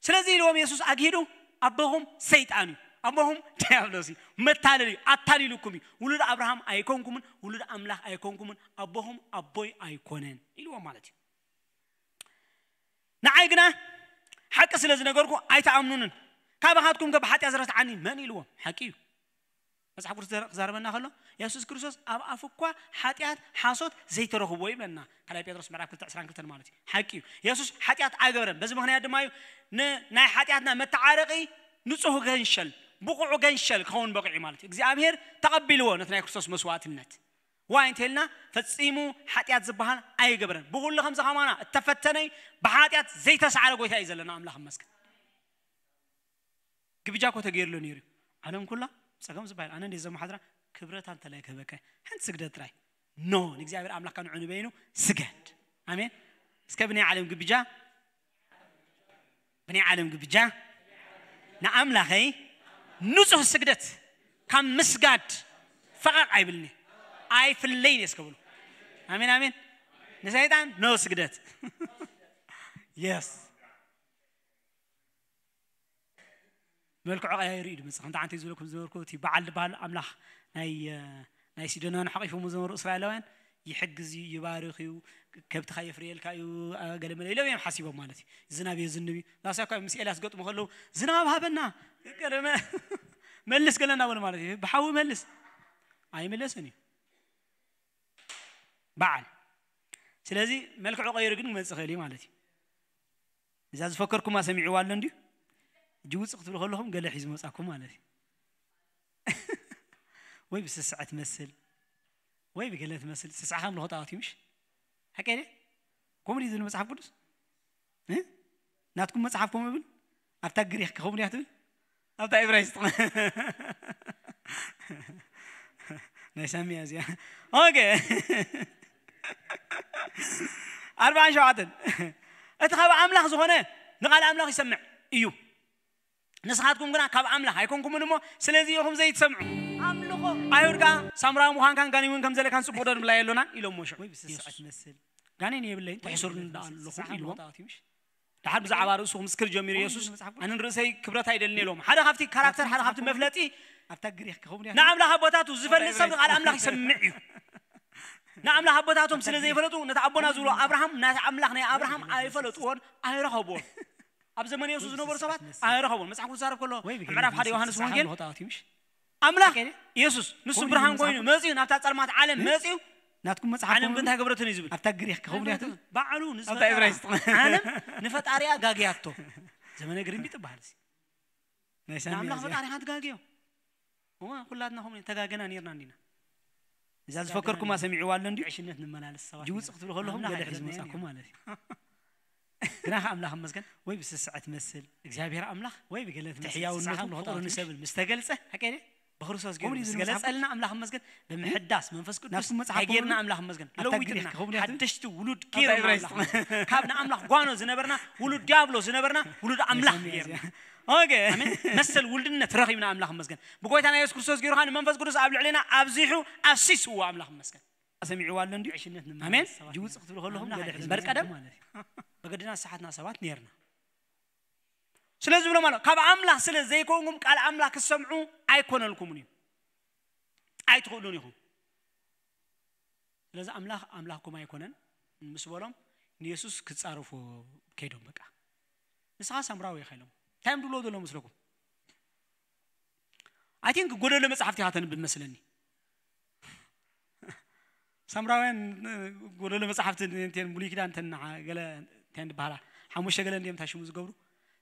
ስለዚ ኢልዎም የሱስ ኣግሂዱ ኣቦኹም ሰይጣን እዩ፣ ኣቦኹም ዲያብሎስ እዩ፣ መታለል እዩ፣ ኣታሊሉኩም እዩ። ውሉድ ኣብርሃም ኣይኮንኩምን፣ ውሉድ ኣምላኽ ኣይኮንኩምን፣ ኣቦኹም ኣቦይ ኣይኮነን ኢልዎም ማለት እዩ። ንዓይ ግና ሓቂ ስለ ዝነገርኩ ኣይትኣምኑንን። ካባኻትኩም ከ ብሓጢኣት ዝረትዓኒ መን ኢልዎም? ሓቂ እዩ። መጽሓፍ ቅዱስ ዘረ- ክዛረበና ከሎ የሱስ ክርስቶስ ኣብ ኣፉ እኳ ሓጢኣት ሓሶት ዘይተረኽቦ ይብለና። ካልኣይ ጴጥሮስ ምዕራፍ ክልተ ዕስራን ክልተን ማለት እዩ። ሓቂ እዩ። የሱስ ሓጢኣት ኣይገበረን። በዚ ምኽንያት ድማ እዩ ን- ናይ ሓጢኣትና መተዓረቂ ንጹህ ገንሸል፣ ብቑዑ ገንሸል ክኸውን በቂዑ ማለት እዩ። እግዚኣብሔር ተቐቢልዎ ነቲ ናይ ክርስቶስ መስዋዕትነት። ዋይ እንተልና ፈጺሙ ሓጢኣት ዝበሃል ኣይገበረን። ብኹሉ ከምዚ ከማና እተፈተነይ ብሓጢኣት ዘይተሳዕረ ጎይታ እዩ ዘለና። ኣምላኽ ይመስገን። ግብጃ እኮ ተገይርሉ ነይሩ እዩ። ዓለም ኩላ ጸገም ዝበሃል ኣነ እንዴ ዘመሓድራ ክብረታ እንተላይ ክህበካ ሓንቲ ስግደት ጥራይ ኖ ንእግዚኣብሔር ኣምላኽካ ንዑ ንበይኑ ስገድ። ኣሜን። እስከ ብናይ ዓለም ግብጃ ብናይ ዓለም ግብጃ ንኣምላኸይ ንጹህ ስግደት ካብ ምስጋድ ፈቐቕ ኣይብልኒ ኣይፍለይን እየ እስከ ብሉ። ኣሜን ኣሜን። ንሰይጣን ኖ ስግደት የስ መልክዑ ቀያይሩ እዩ ድመፅእ። ከምቲ ዓንተ ዝበለኩም ዝነበርኩ እቲ በዓል ዝበሃል ኣምላኽ ናይ ናይ ሲዶናን ሓቂፎም ዝነበሩ እስራኤላውያን ይሕግዝ እዩ፣ ይባርኽ እዩ፣ ከብትኻ የፍርየልካ እዩ፣ ገለ መለ ኢሎም እዮም ሓሲቦም ማለት እዩ። ዝናብ የዝንብ እዩ። ናሳ እኳ ምስ ኤልያስ ገጥሙ ከለዉ ዝናብ ሃበና ገለ መ- መልስ ገለ እናበሉ ማለት እዩ። ብሓዊ መልስ ኣይመለስን እዩ በዓል። ስለዚ መልክዑ ቀይሩ ግን ክመፅእ ይኽእል እዩ ማለት እዩ። እዛ ዝፈከርኩማ ሰሚዕዋ ኣሎ እንድዩ። እጂ ውፅእ ክትብሉ ከለኹም ገለ ሒዙ መፃኩም ማለት እዩ። ወይ ብስስዐ ትመስል ወይ ብገለ ትመስል። ስስዐ ከም ልኾ ጣዖት እዩ ምሽ ሓቂ ኣይደ? ከምኡ ድዩ ዝብል መፅሓፍ ቅዱስ እ? ናትኩም መፅሓፍ ከምኡ ይብል? ኣብታ ግሪክ ከምኡ ድያ ትብል? ኣብታ ኤብራይስጥ ናይ ሳሚ እያ እዚኣ። ኦኬ ኣርባዓን ሸውዓተን እቲ ካብ ኣምላኽ ዝኾነ ንቓል ኣምላኽ ይሰምዕ እዩ። ንስኻትኩም ግና ካብ ኣምላኽ ኣይኮንኩምን እሞ ስለዚ ኢኹም ዘይትሰምዑ። ኣምልኾ ኣይሁድ ከዓ ሳምራዊ ምዃንካን ጋኔን እውን ከም ዘለካን ጽቡቕ ዶ ንብላ የሎናን ኢሎሞ ሽዑ ወይ ብስስዐ ትመስል ጋኔን የብለይን ተሕሱር እንዳ ኣለኹ ኢልዎም። ጣዖት እዩ ምሽ? ድሓር ብዛዕባ ርእሱ ክምስክር ጀሚሩ የሱስ ኣነ ንርእሰይ ክብረት ኣይደልን ኢሎም። ሓደ ካብቲ ካራክተር ሓደ ካብቲ መፍለጢ ኣብታ ግሪክ ክኸውን እያ። ንኣምላኽ ኣቦታቱ ዝፈልጥ ሰብ ንቓል ኣምላኽ ይሰምዕ እዩ። ንኣምላኽ ኣቦታቶም ስለ ዘይፈለጡ ነቲ ኣቦና ዝብሎ ኣብርሃም ናቲ ኣምላኽ ናይ ኣብርሃም ኣይፈለጥዎን ኣይረኸብዎን። ኣብ ዘመን የሱስ ዝነበሩ ሰባት ኣይረኸብዎን። መጽሓፍ ቅዱስ ዛረብ ከሎ ምዕራፍ ሓደ ዮሃንስ ወንጌል ኣምላኽ የሱስ ንሱ ብርሃን ኮይኑ መጽዩ ናብታ ጸልማት ዓለም መጽዩ ናትኩም መጽሓፍ ዓለም እንታይ ገበረትን እዩ ዝብል ኣብታ ግሪክ ክኸውን እያ ትብል ባዕሉ ንዝፈጠራ ዓለም ንፈጣሪያ ጋግያቶ። ዘመነ ግሪንቢ ትበሃል እዚ ናይ ሳሚ ንኣምላኽ ፈጣሪኻ ትጋግዮ። እዋ ኩላትና ከምኡ ተጋገና ነርና እንዲና። እዛ ዝፈከርኩማ ሰሚዕዋ ኣሎ እንዲዩ። ዕሽነት ንመላለስ ሰባት ጅውፅ ክትብሉ ከለኹም ገለ ሒዙ መጻኩም ማለት እዩ። ግናኸ ኣምላኽ መስገን ወይ ብስስዐ ትመስል እግዚኣብሔር ኣምላኽ ወይ ብገለ ትመስል ሕያውነቱ ፍቕሩ ንሰብል ምስ ተገልጸ ሓቀይ ብክርስቶስ ገይሩ ምስ ገለጸልና ኣምላኽ መስገን ብምሕዳስ መንፈስ ቅዱስ ጌርና ኣምላኽ መስገን ለዊጥና ሓደሽቲ ውሉድ ጌርና ካብ ንኣምላኽ ጓኖ ዝነበርና ውሉድ ዲያብሎ ዝነበርና ውሉድ ኣምላኽ ጌርና ኦኬ መሰል ውልድነት ረኺብና ኣምላኽ መስገን ብጎይታና የሱስ ክርስቶስ ገይሩ ከዓ ንመንፈስ ቅዱስ ኣብ ልዕሌና ኣብዚሑ ኣፍሲስዎ ኣምላኽ መስገን ሰሚዕዋ ኣሎ እንዲ ዕሽነት ኣሜን ጅውፅ ክትብሉ ከለኹም ገለ ሕዝቢ በርቀደም ማለት እዩ በገድና ሰሓትና ሰባት ነርና ስለዚ ዝብሎም ኣሎ ካብ ኣምላኽ ስለ ዘይኮንኩም ቃል ኣምላኽ ክትሰምዑ ኣይኮነልኩምን እዩ ኣይትኽእሉን ኢኹም ስለዚ ኣምላኽ ኣምላኽኩም ኣይኮነን ምስ በሎም ንየሱስ ክጻረፉ ከይዶም በቃ ንስኻ ሳምራዊ ኢኻ ኢሎም እንታይ እዮም ድብሎ ዘሎ መስለኩም I think ጎደሎ መጽሓፍቲ ኢኻ ተንብብ መስለኒ ሳምራውያን ጎደሎ መጽሓፍቲ እንትን ብሉይ ኪዳን እንትን ገለ እንትን ዝበሃላ ሓሙሽተ ገለ እንዲም እንታይ ሽሙ ዝገብሩ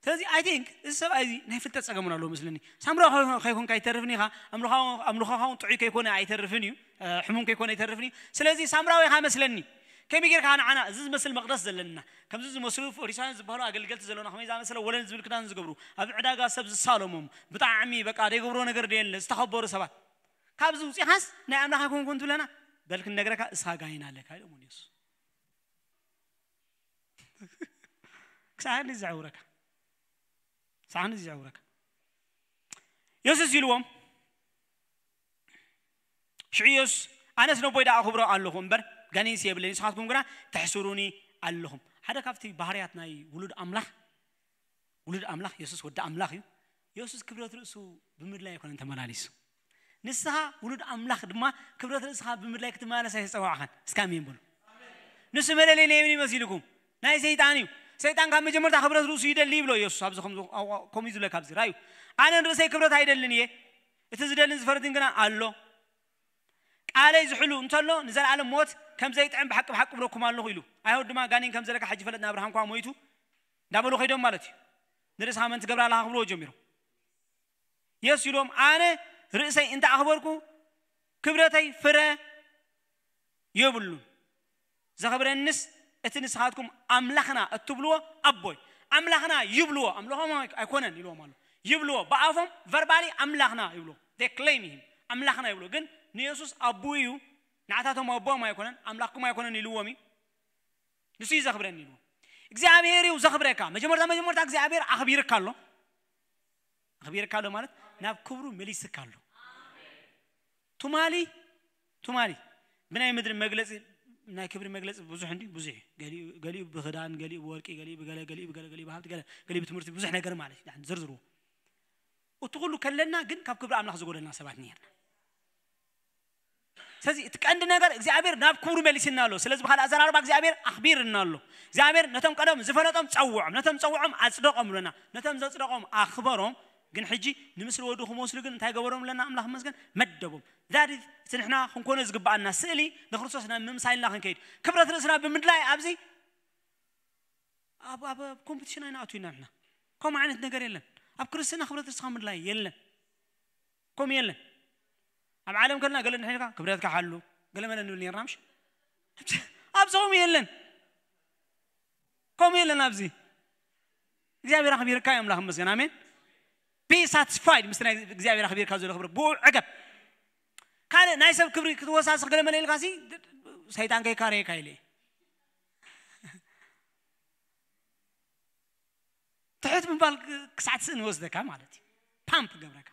ስለዚ I think እዚ ሰብኣይ እዚ ናይ ፍልጠት ጸገም እውን ኣለዎ መስለኒ ሳምራዊ ከይኮንካ ኣይተርፍን ኢኻ ኣምልኾኻ እውን ጥዑይ ከይኮነ ኣይተርፍን እዩ ሕሙም ከይኮነ ኣይተርፍን እዩ ስለዚ ሳምራዊ ኢኻ መስለኒ ከመይ ጌርካ ንዓና እዚ ዝመስል መቕደስ ዘለና፣ ከምዚ ዝመስሉ ፈሪሳውያን ዝበሃሉ ኣገልገልቲ ዘለና፣ ከመይ ዝኣመሰለ ወለል ዝብል ክዳን ዝገብሩ፣ ኣብ ዕዳጋ ሰብ ዝሳለሞም፣ ብጣዕሚ በቃ ዘይገብሮ ነገር ደየለ ዝተኸበሩ ሰባት፣ ካብዚ ውፂኻስ ናይ ኣምላኽ ኣይኮንኩን ትብለና? በል ክንነግረካ፣ እስኻ ጋይን ኣለካ ኢሎም ንየሱስ። ክሳዕ ክንዲ ዘዕውረካ፣ ክሳዕ ክንዲ ዘዕውረካ። የሱስ ኢልዎም፣ ሽዑ የሱስ፣ ኣነስ ነቦይ ደኣ ኣኽብሮ ኣለኹ እምበር፣ ጋኔንስ የብለይን፣ ንስኻትኩም ግና ተሕስሩኒ ኣለኹም። ሓደ ካብቲ ባህርያት ናይ ውሉድ ኣምላኽ፣ ውሉድ ኣምላኽ፣ የሱስ ወዲ ኣምላኽ እዩ። የሱስ ክብረት ርእሱ ብምድላይ ኣይኮነን ተመላሊሱ። ንስኻ ውሉድ ኣምላኽ ድማ ክብረት ርእስኻ ብምድላይ ክትመላለስ ኣይተጸዋዕኻን። እስካ ኣሜን በሉ። ንሱ መለለይ ናይ መን ይመስልኩም? ናይ ሰይጣን እዩ። ሰይጣን ካብ መጀመርታ ክብረት ርእሱ ይደሊ ይብሎ የሱስ። ኣብዚ ከም ከምኡ እዩ ዝብለካ ኣብዚ ራእዩ፣ ኣነ ንርእሰይ ክብረት ኣይደልን እየ፣ እቲ ዝደልን ዝፈርድን ግና ኣሎ። ቃለይ ዝሕሉ እንተሎ ንዘለኣለም ሞት ከም ዘይጥዕም ብሓቂ ብሓቂ እብለኩም ኣለኹ ኢሉ። ኣይሁድ ድማ ጋኔን ከም ዘለካ ሕጂ ፈለጥና፣ ኣብርሃም እኳ ሞይቱ እንዳበሉ ከይዶም ማለት እዩ። ንርእስኻ መን ትገብራ ኣለኻ ክብልዎ ጀሚሮም። የሱስ ኢሎም፣ ኣነ ርእሰይ እንተ ኣኽበርኩ ክብረተይ ፍረ የብሉን። ዘኽብረንስ እቲ ንስኻትኩም ኣምላኽና እትብልዎ ኣቦይ። ኣምላኽና ይብልዎ፣ ኣምልኾም ኣይኮነን ኢልዎም ኣሎ። ይብልዎ፣ ብኣፎም ቨርባሊ ኣምላኽና ይብልዎ። They claim him። ኣምላኽና ይብልዎ። ግን ንየሱስ ኣቦኡ እዩ፣ ንዓታቶም ኣቦም ኣይኮነን፣ ኣምላኽኩም ኣይኮነን ኢልዎም እዩ። ንሱ እዩ ዘኽብረኒ ኢልዎም። እግዚኣብሔር እዩ ዘኽብረካ። መጀመርታ መጀመርታ እግዚኣብሔር ኣኽቢርካ ኣሎ። ኣኽቢርካ ኣሎ ማለት ናብ ክብሩ መሊስካ ኣሎ። ቱማሊ ቱማሊ ብናይ ምድሪ መግለጺ፣ ናይ ክብሪ መግለጺ ብዙሕ እንዲ ብዙሕ እዩ። ገሊኡ ገሊኡ ብኽዳን፣ ገሊኡ ብወርቂ፣ ገሊኡ ብገለ፣ ገሊኡ ብገለ፣ ገሊኡ ብሃብቲ፣ ገለ ገሊኡ ብትምህርቲ፣ ብዙሕ ነገር ማለት እዩ። ዝርዝሩ እቲ ኩሉ ከለና ግን ካብ ክብሪ ኣምላኽ ዝጎደልና ሰባት ነርና። ስለዚ እቲ ቀንዲ ነገር እግዚኣብሔር ናብ ክብሩ መሊስና ኣሎ። ስለዚ ብኻልእ ኣዘራርባ እግዚኣብሔር ኣኽቢርና ኣሎ። እግዚኣብሔር ነቶም ቀደም ዝፈለጦም ጸውዖም፣ ነቶም ጸውዖም ኣጽደቖም ኣለና፣ ነቶም ዘጽደቖም ኣኽበሮም። ግን ሕጂ ንምስሊ ወዱ ክመስሉ ግን እንታይ ገበሮም ኣለና? ኣምላኽ መስገን መደቦም። ዛዲ እቲ ንሕና ክንኮኖ ዝግብኣና ስእሊ ንክርስቶስ ናብ ምምሳይልና ክንከይድ፣ ክብረት ርእስና ብምድላይ ኣብዚ ኣብ ኣብ ኮምፒቲሽን ኣይንኣቱ ኢና ንሕና። ከምኡ ዓይነት ነገር የለን። ኣብ ክርስትና ክብረት ርእስኻ ምድላይ የለን። ከምኡ የለን። ኣብ ዓለም ከለና ገለ ንሕና ክብረትካ ሓሉ ገለ መለ ንብል ነርና ምሽ? ኣብዚ ከምኡ የለን። ከምኡ የለን ኣብዚ። እግዚኣብሔር ኣኽቢርካ እዩ ኣምላኽ መስገን። ኣሜን። Be satisfied ምስ ናይ እግዚኣብሔር ኣኽቢርካ ዘሎ ክብረት ብኡ ዕገብ። ካልእ ናይ ሰብ ክብሪ ክትወሳስኽ ገለ መለ ኢልካ ሲ ሰይጣን ከይካረየካ ኢለ። ትሕት ምባል ክሳዕ ትስእን ይወስደካ ማለት እዩ። ፓምፕ ገብረካ።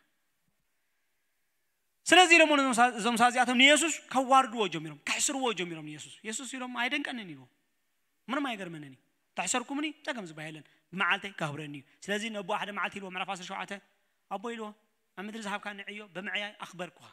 ስለዚ ኢሎም እዞም ሳ- እዞም ሳዚኣቶም ንየሱስ ከዋርድዎ ጀሚሮም፣ ከሕስርዎ ጀሚሮም ንየሱስ። የሱስ ኢሎም ኣይደንቀንን ኢልዎም። ምንም ኣይገርመንን እዩ። ተሕሰርኩምኒ ጸገም ዝበሃል የለን። ብመዓልተይ ከኽብረኒ እዩ። ስለዚ ነቦ ሓደ መዓልቲ ኢልዎ ምዕራፍ ዓሰርተ ሸውዓተ ኣቦ ኢልዎ ኣብ ምድሪ ዝሃብካኒ ዕዮ ብምዕያይ ኣኽበርኩኻ።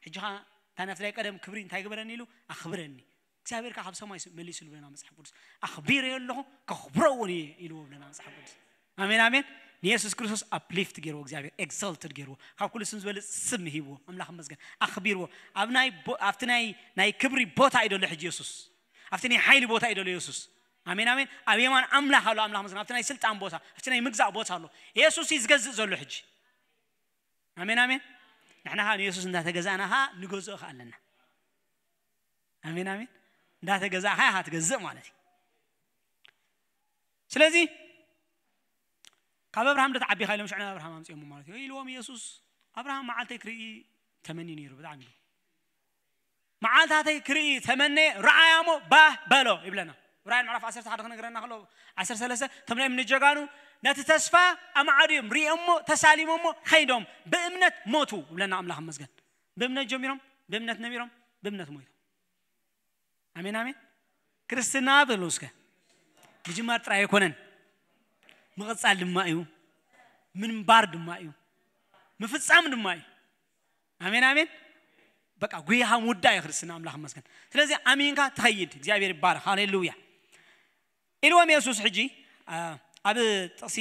ሕጂ ኸዓ እንታይ ናፍላይ ቀደም ክብሪ እንታይ ግበረኒ ኢሉ ኣኽብረኒ። እግዚኣብሔር ከዓ ካብ ሰማይ መሊሱ ይብለና መጽሓፍ ቅዱስ። ኣኽቢረዮ ኣለኹ ከኽብሮ እውን እየ ኢልዎ ይብለና መጽሓፍ ቅዱስ። ኣሜን ኣሜን። ንየሱስ ክርስቶስ ኣፕሊፍት ገይርዎ እግዚኣብሔር፣ ኤግዛልትድ ገይርዎ፣ ካብ ኩሉ ስም ዝበልፅ ስም ሂብዎ። ኣምላኽ መስገን ኣኽቢርዎ። ኣብ ናይ ቦ- ኣብቲ ናይ ናይ ክብሪ ቦታ እዩ ዘሎ ሕጂ የሱስ። ኣብቲ ናይ ሓይሊ ቦታ እዩ ዘሎ የሱስ። ኣሜን ኣሜን። ኣብ የማን ኣምላኽ ኣሎ። ኣምላኽ መስገን ኣብቲ ናይ ስልጣን ቦታ፣ ኣብቲ ናይ ምግዛእ ቦታ ኣሎ። የሱስ እዩ ዝገዝእ ዘሎ ሕጂ። ኣሜን ኣሜን። ንሕና ከዓ ንየሱስ እንዳተገዛእና ከዓ ንገዝኦ ከዓ ኣለና። ኣሜን ኣሜን። እንዳተገዛእካ ኢኻ ትገዝእ ማለት እዩ። ስለዚ ካብ ኣብርሃም ዶ ትዓቢ ኢኻ ኢሎም ሽዑ ናብ ኣብርሃም ኣምፅኦሞ ማለት እዩ። ኢልዎም የሱስ ኣብርሃም መዓልተይ ክርኢ ተመኒ ነይሩ ብጣዕሚ ኢሉ። መዓልታተይ ክርኢ ተመነ ረኣያ እሞ ባህ በሎ ይብለና። ዕብራውያን ምዕራፍ ዓሰርተ ሓደ ክነግረና ከሎ ዓሰርተ ሰለስተ እቶም ናይ እምነት ጀጋኑ ነቲ ተስፋ ኣማዕድዮም ሪኦሞ ተሳሊሞሞ ከይዶም ብእምነት ሞቱ ይብለና። ኣምላኽ መስገን። ብእምነት ጀሚሮም፣ ብእምነት ነቢሮም፣ ብእምነት ሞይቶም። ኣሜን ኣሜን። ክርስትና በሉ እስከ ምጅማር ጥራይ ኣይኮነን፣ ምቕጻል ድማ እዩ፣ ምንባር ድማ እዩ፣ ምፍጻም ድማ እዩ። ኣሜን ኣሜን። በቃ ጉይሃ ምውዳእ እዩ ክርስትና። ኣምላኽ መስገን። ስለዚ ኣሚንካ ትኸይድ። እግዚኣብሔር ይባረኽ። ሃሌሉያ። ኢልዎም የሱስ ሕጂ ኣ፣ ኣብ ጥቕሲ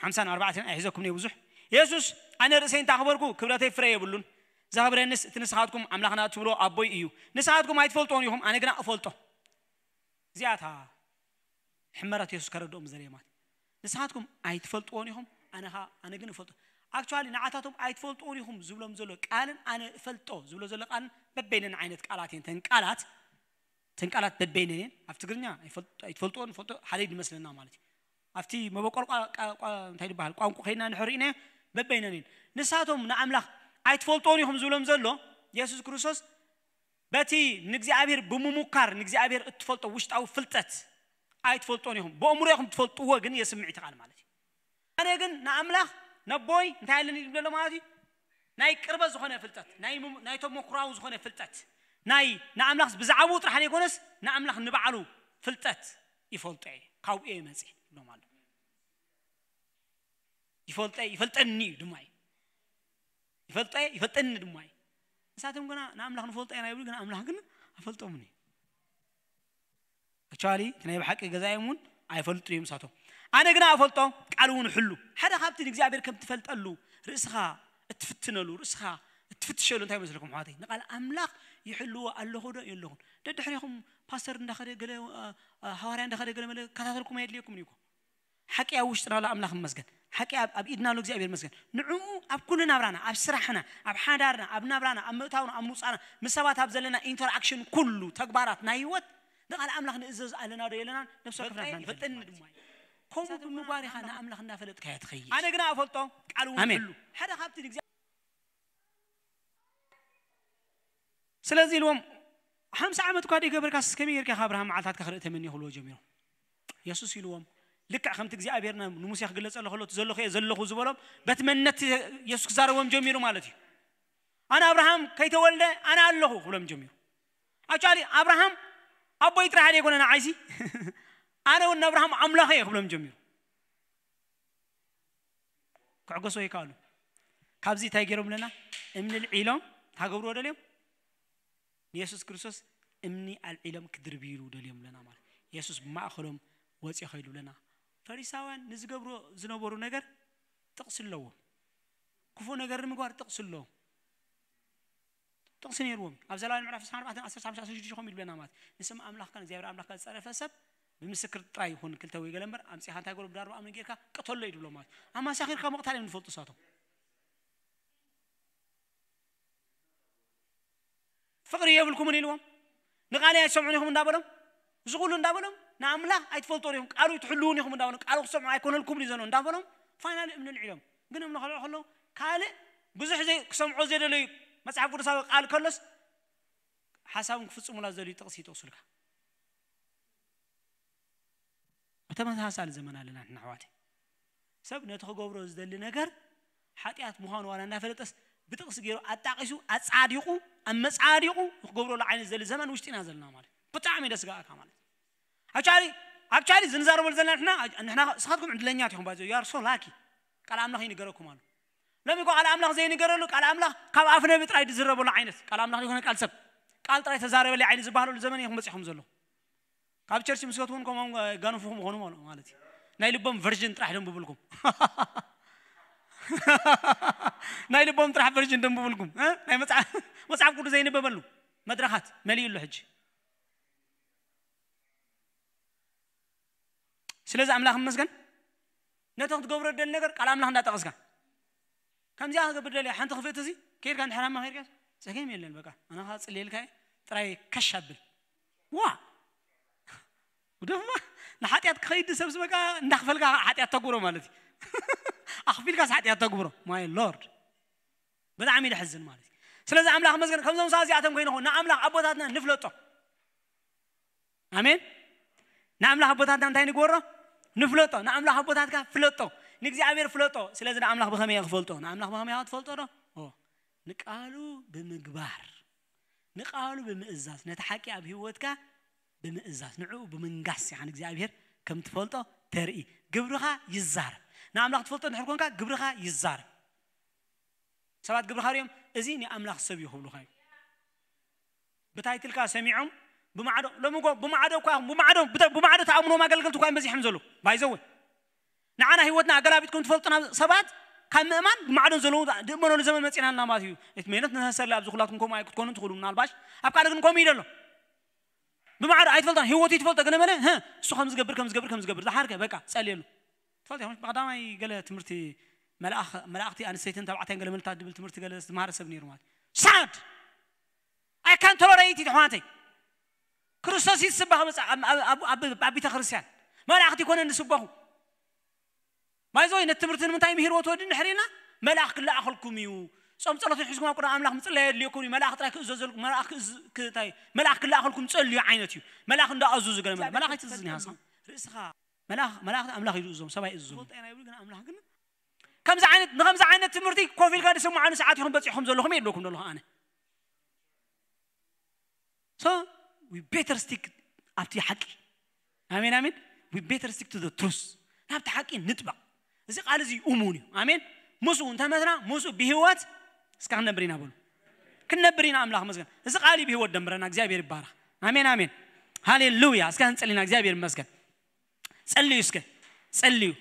ሓምሳን ኣርባዕተን ኣይሕዘኩም እየ ብዙሕ። የሱስ ኣነ ርእሰይ እንተ ኣኽበርኩ ክብረተይ ፍረ የብሉን። ዘኽብረንስ እቲ ንስኻትኩም ኣምላኽና እትብሎ ኣቦይ እዩ። ንስኻትኩም ኣይትፈልጥዎን ኢኹም፣ ኣነ ግና እፈልጦ። እዚኣታ ሕመረት የሱስ ከረድኦም ዝደለየ ማለት ንስኻትኩም ኣይትፈልጥዎን ኢኹም፣ ኣነ ኸዓ ኣነ ግን እፈልጦ። ኣክቹዋሊ ንዓታቶም ኣይትፈልጥዎን ኢኹም ዝብሎም ዘሎ ቃልን ኣነ እፈልጦ ዝብሎ ዘሎ ቃልን በበይነን ዓይነት ቃላት እየን። ተን ቃላት እተን ቃላት በበይነን እየን። ኣብ ትግርኛ ኣይፈልጥ- ኣይትፈልጥዎ ንፈልጦ ሓደ ድመስለና ማለት እዩ። ኣብቲ መበቆል ቋ- ቋ- ቋ- እንታይ ይበሃል ቋንቋ ከይድና ንሕርኢና በበይነን እየን። ንሳቶም ንኣምላኽ ኣይትፈልጥዎን ኢኹም ዝብሎም ዘሎ የሱስ ክርስቶስ በቲ ንእግዚኣብሔር ብምሙካር ንእግዚኣብሔር እትፈልጦ ውሽጣዊ ፍልጠት ኣይትፈልጦን ኢኹም። ብእምሮ ኢኹም ትፈልጥዎ ግን የስምዒ እቲ ቃል ማለት እዩ። ኣነ ግን ንኣምላኽ ነቦይ እንታይ ኣለኒ ይብል ዘሎ ማለት እዩ። ናይ ቅርበት ዝኾነ ፍልጠት ናይ ምም- ናይ ተመኩራዊ ዝኾነ ፍልጠት ናይ ንኣምላኽ ብዛዕባኡ ጥራሕ ዘይኮነስ ንኣምላኽ ንባዕሉ ፍልጠት ይፈልጦ እየ ካብኡ እየ መፅእ ይብሎም ኣሎ። ይፈልጠ ይፈልጠኒ እዩ ድማ እዩ ይፈልጠ ይፈልጠኒ ድማ እዩ። ንሳቶም ግና ንኣምላኽ ንፈልጦ ኢና ይብሉ ግን ኣምላኽ ግን ኣፈልጦምን እዩ። ኣክቹዋሊ እቲ ናይ ብሓቂ ገዛኦም እውን ኣይፈልጡ እዮም ንሳቶም። ኣነ ግና እፈልጦ ቃል እውን ሕሉ ሓደ ካብቲ ንእግዚኣብሔር ከም ትፈልጠሉ ርእስኻ እትፍትነሉ ርእስኻ እትፍትሸሉ እንታይ መስለኩም ኣሕዋተይ ንቃል ኣምላኽ ይሕልዎ ኣለኹ ዶ የለኹን። ደድሕሪኹም ፓስተር እንዳኸደ ገለ እ፣ እ፣ ሃዋርያ እንዳኸደ ገለ መለ ከታተልኩም ኣየድልየኩምን እዩ እኮ። ሓቂ ኣብ ውሽጥና ኣሎ ኣምላኽ ይመስገን። ሓቂ ኣብ ኣብ ኢድና ኣሎ እግዚኣብሔር ይመስገን። ንዕኡ ኣብ ኩሉ ናብራና ኣብ ስራሕና ኣብ ሓዳርና ኣብ ናብራና ኣብ ምእታውና ኣብ ምውፃእና ምስ ሰባት ኣብ ዘለና ኢንተርኣክሽን ኩሉ ተግባራት ናይ ህይወት ንቓል ኣምላኽ ንእዘዝ ኣለና ዶ የለናን? ነብሲ ወከፍና ይፈልጠኒ ድማ እዩ። ከምኡ ብምግባር ኢኻ ንኣምላኽ እናፈለጥካዮ ትኸይድ። ኣነ ግና እፈልጦ ቃል እውን ኣሜን። ይሕሉ ሓደ ካብቲ ንእግዚኣብሔር ስለዚ ኢልዎም ሓምሳ ዓመት እኳ ደይገበርካስ ከመይ ጌርካ ካብ ኣብርሃም መዓልታትካ ክርኢ ተመኒ ክብልዎ ጀሚሮም። የሱስ ኢልዎም ልክዕ ከምቲ እግዚኣብሔር ን- ንሙሴ ክግለጸሉ ከሎ እቲ ዘለኹ እየ ዘለኹ ዝበሎም በቲ መንነት የሱስ ክዛረቦም ጀሚሩ ማለት እዩ። ኣነ ኣብርሃም ከይተወልደ ኣነ ኣለኹ ክብሎም ጀሚሩ። ኣክቹዋሊ ኣብርሃም ኣቦይ ጥራሕ ኣይኮነ ንዓይሲ ኣነ እውን ንኣብርሃም ኣምላኸ እየ ክብሎም ጀሚሩ። ክዕገሶ ይከኣሉ። ካብዚ እንታይ ገይሮም ኣለና? እምኒ ልዒሎም ታገብርዎ ደልዮም ንየሱስ ክርስቶስ እምኒ ኣልዒሎም ክድርብይሉ ደልዮም ኣለና ማለት የሱስ ብማእኸሎም ወፂኦ ከይዱ ኣለና። ፈሪሳውያን ንዝገብሮ ዝነበሩ ነገር ጥቕሲ ኣለዎም። ክፉእ ነገር ንምግባር ጥቕሲ ኣለዎም። ጥቕሲ ነይርዎም እዩ። ኣብ ዘላውያን ምዕራፍ ዕስራን ኣርባዕተን ዓሰርተ ሓሙሽተ ዓሰርተ ሽዱሽተ ከምኡ ኢሉ ብለና ማለት ንስም ኣምላኽካ እግዚኣብሔር ኣምላኽካ ዝፀረፈ ሰብ ብምስክር ጥራይ ይኹን ክልተ ወይ ገለ እምበር ኣምፂኻ እንታይ ገሩ ብዳርባ ኣምኒ ጌርካ ቅተሎ እዩ ድብሎ ማለት ኣማሳኺርካ ምቕታል እዮም ዝፈልጡ እሳቶም። ፍቕሪ የብልኩምን ኢልዎም። ንቓለይ ኣይትሰምዑን ኢኹም እንዳበሎም እዚ ኩሉ እንዳበሎም ንኣምላኽ ኣይትፈልጦን ኢኹም ቃሉ ኣይትሕልውን ኢኹም እንዳበሎም ቃሉ ክሰምዑ ኣይኮነልኩምን እዩ ዘንኦ እንዳበሎም ፋይናሊ እምኒ ልዒሎም። ግን እምኒ ከልዑ ከለዉ ካልእ ብዙሕ ዘይ- ክሰምዖ ዘይደለዩ መፅሓፍ ቅዱሳዊ ቃል ከሎስ ሓሳቦም ክፍፅሙላ ዝደልዩ ጥቕሲ ይጠቕሱልካ። ብተመሳሳሊ ዘመን ኣለና ንሕና ኣሕዋተይ። ሰብ ነቲ ክገብሮ ዝደሊ ነገር ሓጢኣት ምዃኑ ዋላ እናፈለጠስ ብጥቕሲ ገይሩ ኣጣቒሱ ኣጻዲቑ ኣመጻዲቑ ንክገብረሉ ዓይነት ዝደሊ ዘመን ውሽጢ ኢና ዘለና ማለት እዩ። ብጣዕሚ ደስ ገኣካ ማለት እዩ። ኣክቹዋሊ ኣክቹዋሊ ዝንዛረበሉ ዘለና ንሕና ንሕና ስኻትኩም ዕድለኛት ኢኹም ባይዘ you are so lucky። ቃል ኣምላኽ ይንገረኩም ኣሎ። ሎሚ እኮ ቃል ኣምላኽ ዘይንገረሉ ቃል ኣምላኽ ካብ ኣፍ ነቢ ጥራይ ዝዝረበሉ ዓይነት ቃል ኣምላኽ ይኮነ ቃል ሰብ ቃል ጥራይ ተዛረበለይ ዓይነት ዝበሃለሉ ዘመን ኢኹም በፂኹም ዘለኹም። ካብ ቸርች ምስ ፈትውን ከምኦም ጋንፉኹም ምኾኑ ማለት እዩ። ናይ ልቦም ቨርዥን ጥራሕ ደንብብልኩም ናይ ልቦም ጥራሕ ቨርዥን ደንብብልኩም እ? ናይ መጽሓፍ መጽሓፍ ቅዱስ ዘይንበበሉ መድረኻት መሊኡ ኣሎ ሕጂ። ስለዚ ኣምላኽ መስገን ነቲ ክትገብሮ ደል ነገር ቃል ኣምላኽ እንዳጠቐስካ ከምዚኣ ክገብር ደልየ ሓንቲ ክፍእቲ እዚ ከይድካ እንድሕር ኣማ ከይድካ ጸገም የለን በቃ ኣነ ከዓ ጽልየልካ እየ ጥራይ ከሽ ኣብል ዋ ደማ ንሓጢኣት ክኸይድ ሰብስ በቃ እንዳኽፈልካ ሓጢኣት ተግብሮ ማለት እዩ ኣኽፊልካስ ሓጢኣት ተግብሮ my lord ብጣዕሚ ደሕዝን ማለት እዩ ስለዚ ኣምላኽ መስገን ከምዞም ሰባት እዚኣቶም ከይንኾን ንኣምላኽ ኣቦታትና ንፍለጦ ኣሜን ንኣምላኽ ኣቦታትና እንታይ ንግበሮ ንፍለጦ ንኣምላኽ ኣቦታትካ ፍለጦ ንእግዚኣብሔር ፍለጦ ስለዚ ንኣምላኽ ብኸመይ እየ ክፈልጦ ንኣምላኽ ብኸመይ እያ ትፈልጦ ዶ ንቃሉ ብምግባር ንቃሉ ብምእዛዝ ነቲ ሓቂ ኣብ ህይወትካ ብምእዛዝ ንዕኡ ብምንጋስ ኢኻ ንእግዚኣብሔር ከም ትፈልጦ ተርኢ ግብርኻ ይዛረብ ንኣምላኽ ትፈልጦ እንድሕር ኮንካ ግብርኻ ይዛረብ ሰባት ግብርኻ ሪኦም እዚ ንኣምላኽ ሰብ እዩ ክብሉኻ እዩ ብታይትልካ ሰሚዖም ብማዕዶ ሎሚ እኮ ብማዕዶ እኳ ኢኹም ብማዕዶ ብተ- ብማዕዶ ተኣምኖም ኣገልገልቲ እኳ እዮም በዚሖም ዘለዉ ባይዘወ ንዓና ህይወትና ኣገላቢጥኩም ትፈልጡና ሰባት ካብ ምእማን ብማዕዶ ዘለዉ ድእመነሉ ዘመን መፂናልና ማለት እዩ እቲ ሜነት ንተሰለ ኣብዚ ኩላትኩም ከምኡ ኣይክትኮኑ ትኽእሉ ምናልባሽ ኣብ ካልእ ግን ከምኡ ይደሎ ብማዕዶ ኣይትፈልጦን ህይወቱ ይትፈልጦ ግን መለ ህ እሱ ከም ዝገብር ከም ዝገብር ከም ዝገብር ዝሓርከ በቃ ፀልየሉ ትፈልጥ ኢኹም ብቐዳማይ ገለ ትምህርቲ መልኣኽ- መላእኽቲ ኣንስተይትን ተባዕታይን ገለ መልታት ድብል ትምህርቲ ገለ ዝተምሃረ ሰብ ነይሩ ማለት ሳድ ኣይ ካን ቶለረይት ተሕዋተይ ክርስቶስ ይስበኽ መጽ- ኣብ- ኣብ- ኣብ- ኣብ- ኣብ ቤተ ክርስቲያን መላእኽቲ ይኮነ እንስበኹ። ባይዞይ ነቲ ትምህርቲ ንምንታይ ምሂርዎ ትወዲ እንድሕር ኢልና፣ መልኣኽ ክለኣኸልኩም እዩ። ጾም ጸሎትን ሒዝኩም ኣብ ቅድሚ ኣምላኽ ምጽላይ የድልየኩም እዩ። መልኣኽ ጥራይ ክእዘዘልኩም፣ መልኣኽ ክእዝ- ክታይ መልኣኽ ክለኣኸልኩም ጸልዩ ዓይነት እዩ። መልኣኽ እንዳኣዙ ዝገለ መልኣኽ ኣይትእዝዝን ኢኻ። ርእስኻ መልኣኽ መልኣኽ ኣምላኽ እዩ ዝእዞም፣ ሰብ ኣይእዝዞም። ፈልጦ ኢና ይብል ግን ኣምላኽ ግን ከምዚ ዓይነት ንከምዚ ዓይነት ትምህርቲ ኮፍ ኢልካ ዝሰማዓሉ ሰዓት ኢኹም በጺሕኩም ዘለኹም የድለኩም ዘለኹ ኣነ። So we better stick ኣብቲ ሓቂ። ኣሜን ኣሜን። We better stick to the truth። ናብቲ ሓቂ ንጥበቕ። እዚ ቃል እዚ እሙን እዩ። ኣሜን። ምስኡ እንተመትና ምስኡ ብህይወት እስካ ክንነብር ኢና በሉ። ክንነብር ኢና ኣምላኽ መስገን። እዚ ቃል እዩ ብህይወት ደምረና። እግዚኣብሔር ይባረኽ። ኣሜን ኣሜን። ሃሌሉያ። እስካ ክንጸሊ ኢና። እግዚኣብሔር ይመስገን። ጸልዩ እስከ ጸልዩ።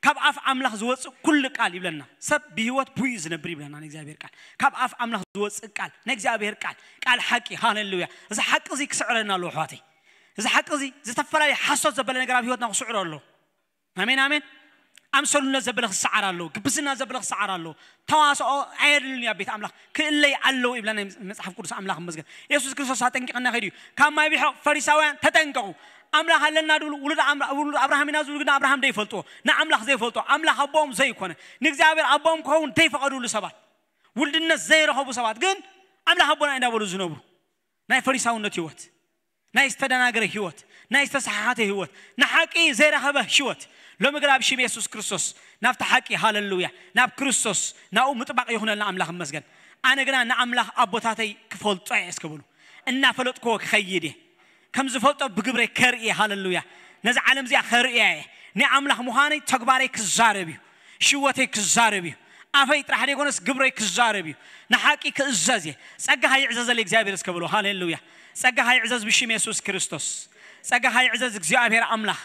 ካብ ኣፍ ኣምላኽ ዝወፅእ ኩሉ ቃል ይብለና። ሰብ ብህይወት ብኡ ዝነብር ይብለና ንእግዚኣብሔር ቃል። ካብ ኣፍ ኣምላኽ ዝወፅእ ቃል ንእግዚኣብሔር ቃል ቃል ሓቂ። ሃሌሉያ። እዚ ሓቂ እዚ ክስዕረና ኣለዎ ኣሕዋተይ። እዚ ሓቂ እዚ ዝተፈላለዩ ሓሶት ዘበለ ነገር ኣብ ህይወትና ክስዕሮ ኣለዎ። ኣሜን ኣሜን። ኣምሰሉነት ዘበለ ክሰዓር ኣለዎ። ግብስና ዘበለ ክሰዓር ኣለዎ። ተዋስኦ ኣየድልን እዩ ኣብ ቤት ኣምላኽ ክእለይ ኣለዉ ይብለና መጽሓፍ ቅዱስ። ኣምላኽ ይመስገን። የሱስ ክርስቶስ ኣጠንቂቐና ከይዱ እዩ። ካብ ማይ ቢሖ ፈሪሳውያን ተጠንቀቑ። ኣምላኽ ኣለና ድብሉ ውሉድ ኣምራ- ውሉድ ኣብርሃም ኢና ዝብሉ ግን ኣብርሃም ዘይፈልጥዎ ንኣምላኽ ዘይፈልጥዎ ኣምላኽ ኣቦኦም ዘይኮነ ንእግዚኣብሔር ኣቦኦም ክኸውን ዘይፈቐዱሉ ሰባት ውልድነት ዘይረኸቡ ሰባት ግን ኣምላኽ ኣቦና እንዳበሉ ዝነብሩ ናይ ፈሪሳውነት ህይወት ናይ ዝተደናገረ ህይወት ናይ ዝተሰሓሓተ ህይወት ንሓቂ ዘይረኸበ ህይወት ሎሚ ግን ኣብ ሽም የሱስ ክርስቶስ ናብቲ ሓቂ ሃለሉያ ናብ ክርስቶስ ናብኡ ምጥባቕ ይኹነልና ኣምላኽ እመስገን ኣነ ግና ንኣምላኽ ኣቦታተይ ክፈልጦ እየ እስከ በሉ እናፈለጥክዎ ክኸይድ እየ ከም ዝፈልጦ ብግብረይ ከርኢ እየ ሃለሉያ ነዚ ዓለም እዚኣ ከርእያ እየ ናይ ኣምላኽ ምዃነይ ተግባረይ ክዛረብ እዩ ሽወተይ ክዛረብ እዩ ኣፈይ ጥራሕ ዘይኮነስ ግብረይ ክዛረብ እዩ ንሓቂ ክእዘዝ እየ ጸጋኻ ይዕዘዘለይ እግዚኣብሔር እስከ በሉ ሃሌሉያ ጸጋኻ ይዕዘዝ ብሽም የሱስ ክርስቶስ ጸጋኻ ይዕዘዝ እግዚኣብሔር ኣምላኽ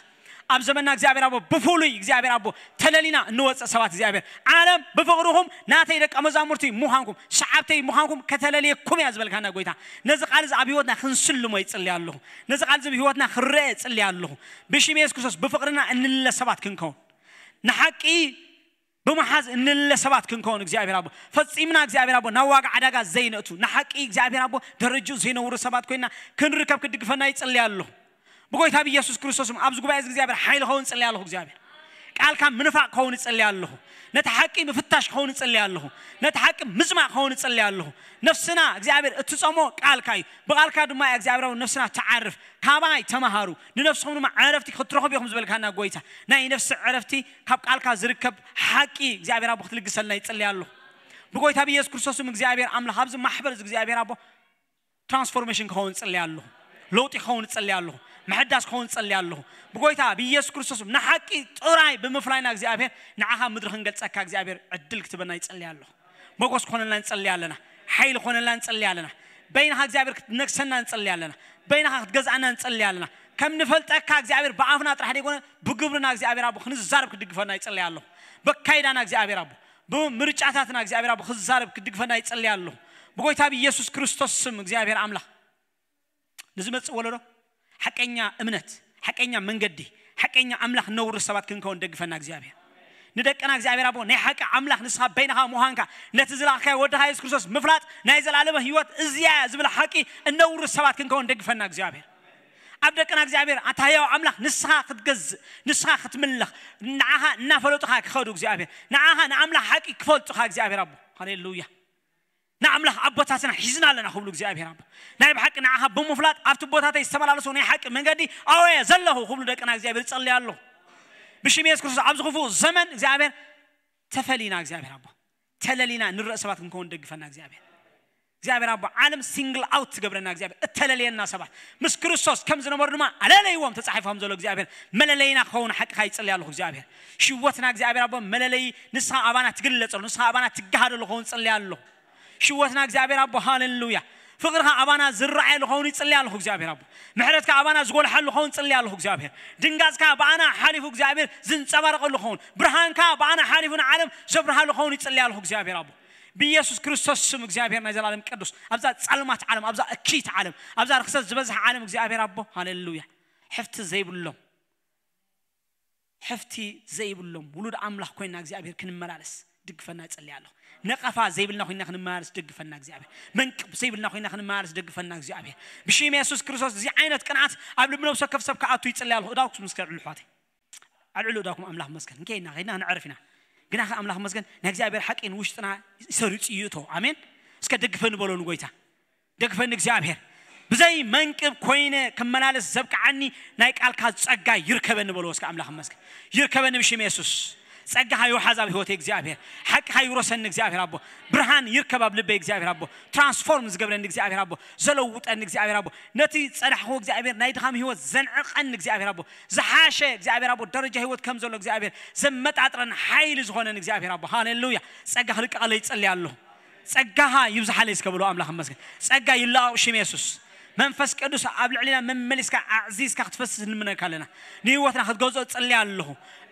ኣብ ዘመንና እግዚኣብሔር ኣቦ ብፍሉይ እግዚኣብሔር ኣቦ ተለሊና እንወፅእ ሰባት እግዚኣብሔር ዓለም ብፍቕርኹም ናተይ ደቀ መዛሙርቲ ምዃንኩም ሰዓብተይ ምዃንኩም ከተለልየኩም እያ ዝበልካና ጎይታ ነዚ ቃል እዚ ኣብ ህይወትና ክንስልሞ ይፅልያ ኣለኹ ነዚ ቃል እዚ ኣብ ህይወትና ክረአ ይፅልያ ኣለኹ ብሽም የሱስ ክርስቶስ ብፍቕርና እንለ ሰባት ክንከውን ንሓቂ ብምሓዝ እንለ ሰባት ክንከውን እግዚኣብሔር ኣቦ ፈፂምና እግዚኣብሔር ኣቦ ናብ ዋጋ ዕዳጋ ዘይነእቱ ንሓቂ እግዚኣብሔር ኣቦ ደረጅኡ ዘይነውር ሰባት ኮይና ክንርከብ ክድግፈና ይፅልያ ኣለኹ ብጎይታ ብኢየሱስ ክርስቶስ ኣብዚ ጉባኤ እዚ እግዚኣብሔር ሓይሊ ከውን ይፅልያ ኣለኹ እግዚኣብሔር ቃልካ ምንፋቅ ከውን ይፅልያ ኣለኹ ነቲ ሓቂ ምፍታሽ ከውን ይፅልያ ኣለኹ ነቲ ሓቂ ምፅማቅ ከውን ይፅልያ ኣለኹ ነፍስና እግዚኣብሔር እትፀሞ ቃልካ እዩ ብቃልካ ድማ እግዚኣብሔር ነፍስና ትዓርፍ ካባይ ተማሃሩ ንነፍስኹም ድማ ዕረፍቲ ክትረኽቡ ኢኹም ዝበልካና ጎይታ ናይ ነፍሲ ዕረፍቲ ካብ ቃልካ ዝርከብ ሓቂ እግዚኣብሔር ኣቦ ክትልግሰልና ይፅልያ ኣለኹ ብጎይታ ብኢየሱስ ክርስቶስም እግዚኣብሔር ኣምላኽ ኣብዚ ማሕበር እዚ እግዚኣብሔር ኣቦ ትራንስፎርሜሽን ክኸውን ይፅልያ ኣለኹ ለውጢ ክኸውን ይፅልያ ኣለኹ ምሕዳስ ክኸውን ይፅልያ ኣለኹ ብጎይታ ብኢየሱስ ክርስቶስ ንሓቂ ጥራይ ብምፍላይና እግዚኣብሔር ንዓኻ ምድሪ ክንገልፀካ እግዚኣብሔር ዕድል ክትበና ይፅልያ ኣለኹ ሞጎስ ክኾነልና ንፅሊ ኣለና ሓይሊ ክኾነልና ንፅሊ ኣለና በይንኻ እግዚኣብሔር ክትነግሰና ንፅሊ ኣለና በይንኻ ክትገዝኣና ንፅሊ ኣለና ከም ንፈልጠካ እግዚኣብሔር ብኣፍና ጥራሕ ዘይኮነ ብግብርና እግዚኣብሔር ኣቦ ክንዛረብ ክድግፈና ይፅሊ ኣለኹ በካይዳና እግዚኣብሔር ኣቦ ብምርጫታትና እግዚኣብሔር ኣቦ ክዛረብ ክድግፈና ይፅሊ ኣለኹ ብጎይታ ብኢየሱስ ክርስቶስ ስም እግዚኣብሔር ኣምላኽ ንዝመፅእ ወለዶ ሓቀኛ እምነት ሓቀኛ መንገዲ ሓቀኛ ኣምላኽ ነውሪ ሰባት ክንከውን ደግፈና እግዚኣብሔር ንደቅና እግዚኣብሔር ኣቦ ናይ ሓቂ ኣምላኽ ንስኻ በይንኻ ምዃንካ ነቲ ዝለኣኽካዮ ወድኻ የሱስ ክርስቶስ ምፍላጥ ናይ ዘላለመ ህይወት እዚያ እያ ዝብል ሓቂ እነውሪ ሰባት ክንከውን ደግፈና እግዚኣብሔር ኣብ ደቅና እግዚኣብሔር ኣታ ህያው ኣምላኽ ንስኻ ክትገዝእ ንስኻ ክትምለኽ ንዓኻ እናፈለጡኻ ክኸዱ እግዚኣብሔር ንዓኻ ንኣምላኽ ሓቂ ክፈልጡኻ እግዚኣብሔር ኣቦ ሃሌሉያ ንኣምላኽ ኣቦታትና ሒዝና ኣለና ክብሉ እግዚኣብሔር ኣቦ ናይ ብሓቂ ንዓኻ ብምፍላጥ ኣብቲ ቦታተይ ዝተመላለሱ ናይ ሓቂ መንገዲ ኣወየ ዘለኹ ክብሉ ደቅና እግዚኣብሔር ይጸልያ ኣለኹ ብሽም የሱስ ክርስቶስ ኣብዚ ክፉእ ዘመን እግዚኣብሔር ተፈሊና እግዚኣብሔር ኣቦ ተለሊና ንረእ ሰባት ክንከውን ደግፈና እግዚኣብሔር እግዚኣብሔር ኣቦ ዓለም ሲንግል ኣውት ትገብረና እግዚኣብሔር እተለለየና ሰባት ምስ ክርስቶስ ከም ዝነበሩ ድማ ኣለለይዎም ተጻሒፎም ዘሎ እግዚኣብሔር መለለይና ክኸውን ሓቅኻ ይጽልያ ኣለኹ እግዚኣብሔር ሽወትና እግዚኣብሔር ኣቦ መለለይ ንስኻ ኣባና ትግለጸሉ ንስኻ ኣባና ትገሃደሉ ክኸውን ጽልያ ኣለኹ ሽወትና እግዚኣብሔር ኣቦ ሃሌሉያ ፍቕርኻ ኣባና ዝረኣየሉ ኸውን ይጽልያ ኣለኹ እግዚኣብሔር ኣቦ ምሕረትካ ኣባና ዝጎልሓሉ ኸውን ጽልያ ኣለኹ እግዚኣብሔር ድንጋጽካ ብኣና ሓሊፉ እግዚኣብሔር ዝንጸባረቐሉ ኸውን ብርሃንካ ብኣና ሓሊፉ ንዓለም ዘብርሃሉ ኸውን ይጽልያ ኣለኹ እግዚኣብሔር ኣቦ ብኢየሱስ ክርስቶስ ስም እግዚኣብሔር ናይ ዘላለም ቅዱስ ኣብዛ ጸልማት ዓለም ኣብዛ እኪት ዓለም ኣብዛ ርክሰት ዝበዝሐ ዓለም እግዚኣብሔር ኣቦ ሃሌሉያ ሕፍቲ ዘይብሎም ሕፍቲ ዘይብሎም ውሉድ ኣምላኽ ኮይና እግዚኣብሔር ክንመላለስ ድግፈና ይጸልያ ኣለኹ ነቐፋ ዘይብልና ኮይና ክንመላለስ ደግፈና እግዚኣብሔር። መንቅብ ዘይብልና ኮይና ክንመላለስ ደግፈና እግዚኣብሔር። ብሽም የሱስ ክርስቶስ እዚ ዓይነት ቅንዓት ኣብ ልቢ ነብሲ ወከፍ ሰብ ክኣቱ ይጽልያ ኣለኹ። እዳውኩም እስከ ኣልዕሉ ኣሕዋተይ። ኣልዕሉ እዳውኩም። ኣምላኽ መስገን። እንከይና ከይና ንዕረፍ ኢና። ግና ከ ኣምላኽ መስገን ናይ እግዚኣብሔር ሓቂ ንውሽጥና ሰሪጹ ይእቶ። ኣሜን። እስከ ደግፈኒ በሎ ንጎይታ። ደግፈኒ እግዚኣብሔር። ብዘይ መንቅብ ኮይነ ክመላለስ ዘብቅዓኒ ናይ ቃልካ ጸጋ ይርከበኒ በሎ። እስከ ኣምላኽ መስገን። ይርከበኒ ብሽም የሱስ። ጸጋኻ ይውሓዝ ኣብ ህይወተይ እግዚኣብሔር። ሓቅኻ ይውረሰኒ እግዚኣብሔር ኣቦ። ብርሃን ይርከብ ኣብ ልበይ እግዚኣብሔር ኣቦ። ትራንስፎርም ዝገብረኒ እግዚኣብሔር ኣቦ። ዘለውጠኒ እግዚኣብሔር ኣቦ። ነቲ ጸናሕኹ እግዚኣብሔር ናይ ድኻም ህይወት ዘንዕቐኒ እግዚኣብሔር ኣቦ። ዝሓሸ እግዚኣብሔር ኣቦ ደረጃ ህይወት ከም ዘሎ እግዚኣብሔር ዘመጣጥረን ሓይሊ ዝኾነን እግዚኣብሔር ኣቦ። ሃሌሉያ። ጸጋ ክልቀቐለይ ይጸልይ ኣለኹ። ጸጋኻ ይብዝሓለይ እስከ ብሎ ኣምላኽ መስገን። ጸጋ ይለቓቕ ሽም የሱስ። መንፈስ ቅዱስ ኣብ ልዕሊና መመሊስካ ኣዕዚዝካ ክትፈስስ ንልምነካ ኣለና። ንህይወትና ክትገዝኦ ጸልያ ኣለኹ።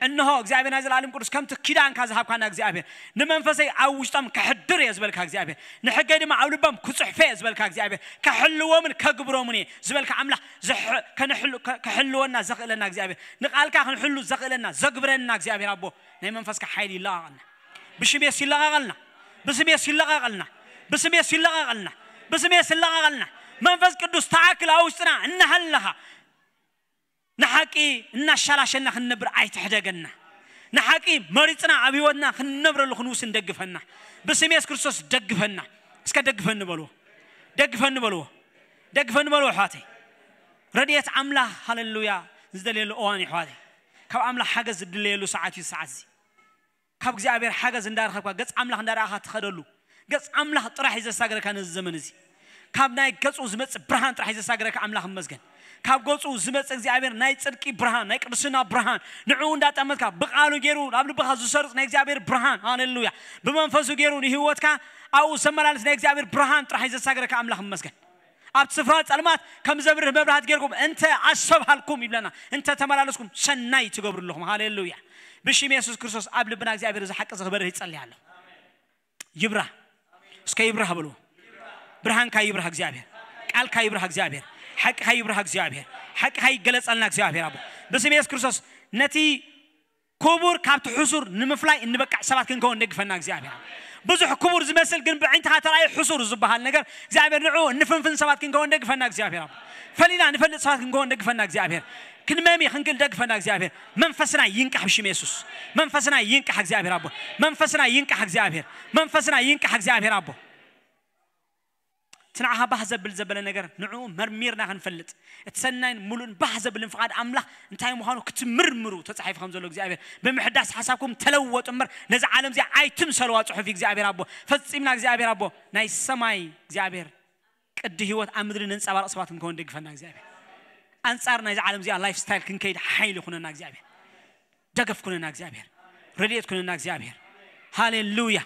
እንሆ እግዚኣብሔር ናይ ዘላለም ቅዱስ ከምቲ ኪዳንካ ዝሃብካና እግዚኣብሔር ንመንፈሰይ ኣብ ውሽጦም ከሕድር እየ ዝበልካ እግዚኣብሔር ንሕገይ ድማ ኣብ ልቦም ክጽሕፈ እየ ዝበልካ እግዚኣብሔር ከሕልዎምን ከግብሮምን እየ ዝበልካ ኣምላኽ ዝሕ- ከንሕሉ- ከ- ከሕልወና ዘኽእለና እግዚኣብሔር ንቓልካ ክንሕሉ ዘኽእለና ዘግብረና እግዚኣብሔር ኣቦ ናይ መንፈስካ ሓይሊ ይለቓቐልና። ብሽም የሱስ ይለቓቐልና። ብስም የሱስ ይለቓቐልና። ብስም የሱስ ይለቓቐልና። ብስም የሱስ ይለቓቐልና። መንፈስ ቅዱስ ተኣክል ኣብ ውሽጥና እናሃለኻ ንሓቂ እናሻላሸና ክንነብር ኣይትሕደገና። ንሓቂ መሪጽና ኣብ ህይወትና ክንነብረሉ ክንውስን ደግፈና። ብስም የሱስ ክርስቶስ ደግፈና። እስከ ደግፈኒ በልዎ። ደግፈኒ በልዎ። ደግፈኒ በልዎ ኣሕዋተይ። ረድኤት ኣምላኽ ሃሌሉያ ዝደልየሉ እዋን እዩ ኣሕዋተይ። ካብ ኣምላኽ ሓገዝ ዝድለየሉ ሰዓት እዩ ሰዓት እዚ። ካብ እግዚኣብሔር ሓገዝ እንዳረኸብካ ገጽ ኣምላኽ እንዳረኣኻ ትኸደሉ ገጽ ኣምላኽ ጥራሕ እዩ ዘሳገረካ ነዚ ዘመን እዚ። ካብ ናይ ገጹ ዝመጽእ ብርሃን ጥራሕ እዩ ዘሳገረካ ኣምላኽ እመስገን። ካብ ገጹ ዝመጽእ እግዚኣብሔር ናይ ጽድቂ ብርሃን ናይ ቅድስና ብርሃን ንዕኡ እንዳጠመትካ ብቃሉ ገይሩ ኣብ ልብኻ ዝሰርጽ ናይ እግዚኣብሔር ብርሃን ሃሌሉያ ብመንፈሱ ገይሩ ንህይወትካ ኣብኡ ዘመላልስ ናይ እግዚኣብሔር ብርሃን ጥራሕ እዩ ዘሳገረካ ኣምላኽ እመስገን። ኣብቲ ስፍራ ጸልማት ከም ዘብርህ መብራህት ጌርኩም እንተ ኣሰብሃልኩም ይብለና እንተ ተመላለስኩም ሰናይ ትገብሩ ኣለኹም። ሃሌሉያ። ብሽም የሱስ ክርስቶስ ኣብ ልብና እግዚኣብሔር እዚ ሓቂ እዚ ክበርህ ይጸልይ ኣለኹ። ይብራህ። እስከ ይብራህ በልዎ። ብርሃንካ ይብራህ እግዚኣብሔር። ቃልካ ይብራህ እግዚኣብሔር። ሓቅኻ ይብራህ እግዚኣብሔር። ሓቅኻ ይገለጸልና እግዚኣብሔር ኣቦ። ብስም የሱስ ክርስቶስ ነቲ ክቡር ካብቲ ሕሱር ንምፍላይ እንበቃዕ ሰባት ክንከውን ደግፈና እግዚኣብሔር ኣቦ። ብዙሕ ክቡር ዝመስል ግን ብዕንትኻ ተራእዩ ሕሱር ዝበሃል ነገር እግዚኣብሔር ንዑ እንፍንፍን ሰባት ክንከውን ደግፈና እግዚኣብሔር ኣቦ። ፈሊና ንፈልጥ ሰባት ክንከውን ደግፈና እግዚኣብሔር። ክንመሚ ክንክል ደግፈና እግዚኣብሔር። መንፈስና ይንቃሕ ብሽም የሱስ። መንፈስና ይንቃሕ እግዚኣብሔር ኣቦ። መንፈስና ይንቃሕ እግዚኣብሔር። መንፈስና ይንቃሕ እግዚኣብሔር ኣቦ። እቲ ንዓኻ ባህ ዘብል ዘበለ ነገር ንዕኡ መርሚርና ክንፈልጥ እቲ ሰናይን ሙሉእን ባህ ዘብልን ፍቓድ ኣምላኽ እንታይ ምዃኑ ክትምርምሩ ተጻሒፉ ከም ዘሎ እግዚኣብሔር ብምሕዳስ ሓሳብኩም ተለወጡ እምበር ነዚ ዓለም እዚኣ ኣይትምሰልዋ ጽሑፍ እዩ እግዚኣብሔር ኣቦ። ፈጺምና እግዚኣብሔር ኣቦ ናይ ሰማይ እግዚኣብሔር ቅዲ ህይወት ኣብ ምድሪ ነንጸባርቕ ሰባት ክንከውን ደግፈና እግዚኣብሔር። ኣንጻር ናይዚ ዓለም እዚኣ ላይፍ ስታይል ክንከይድ ሓይሊ ይኹነና እግዚኣብሔር። ደገፍ ኩነና እግዚኣብሔር። ረድኤት ኩነና እግዚኣብሔር። ሃሌሉያ።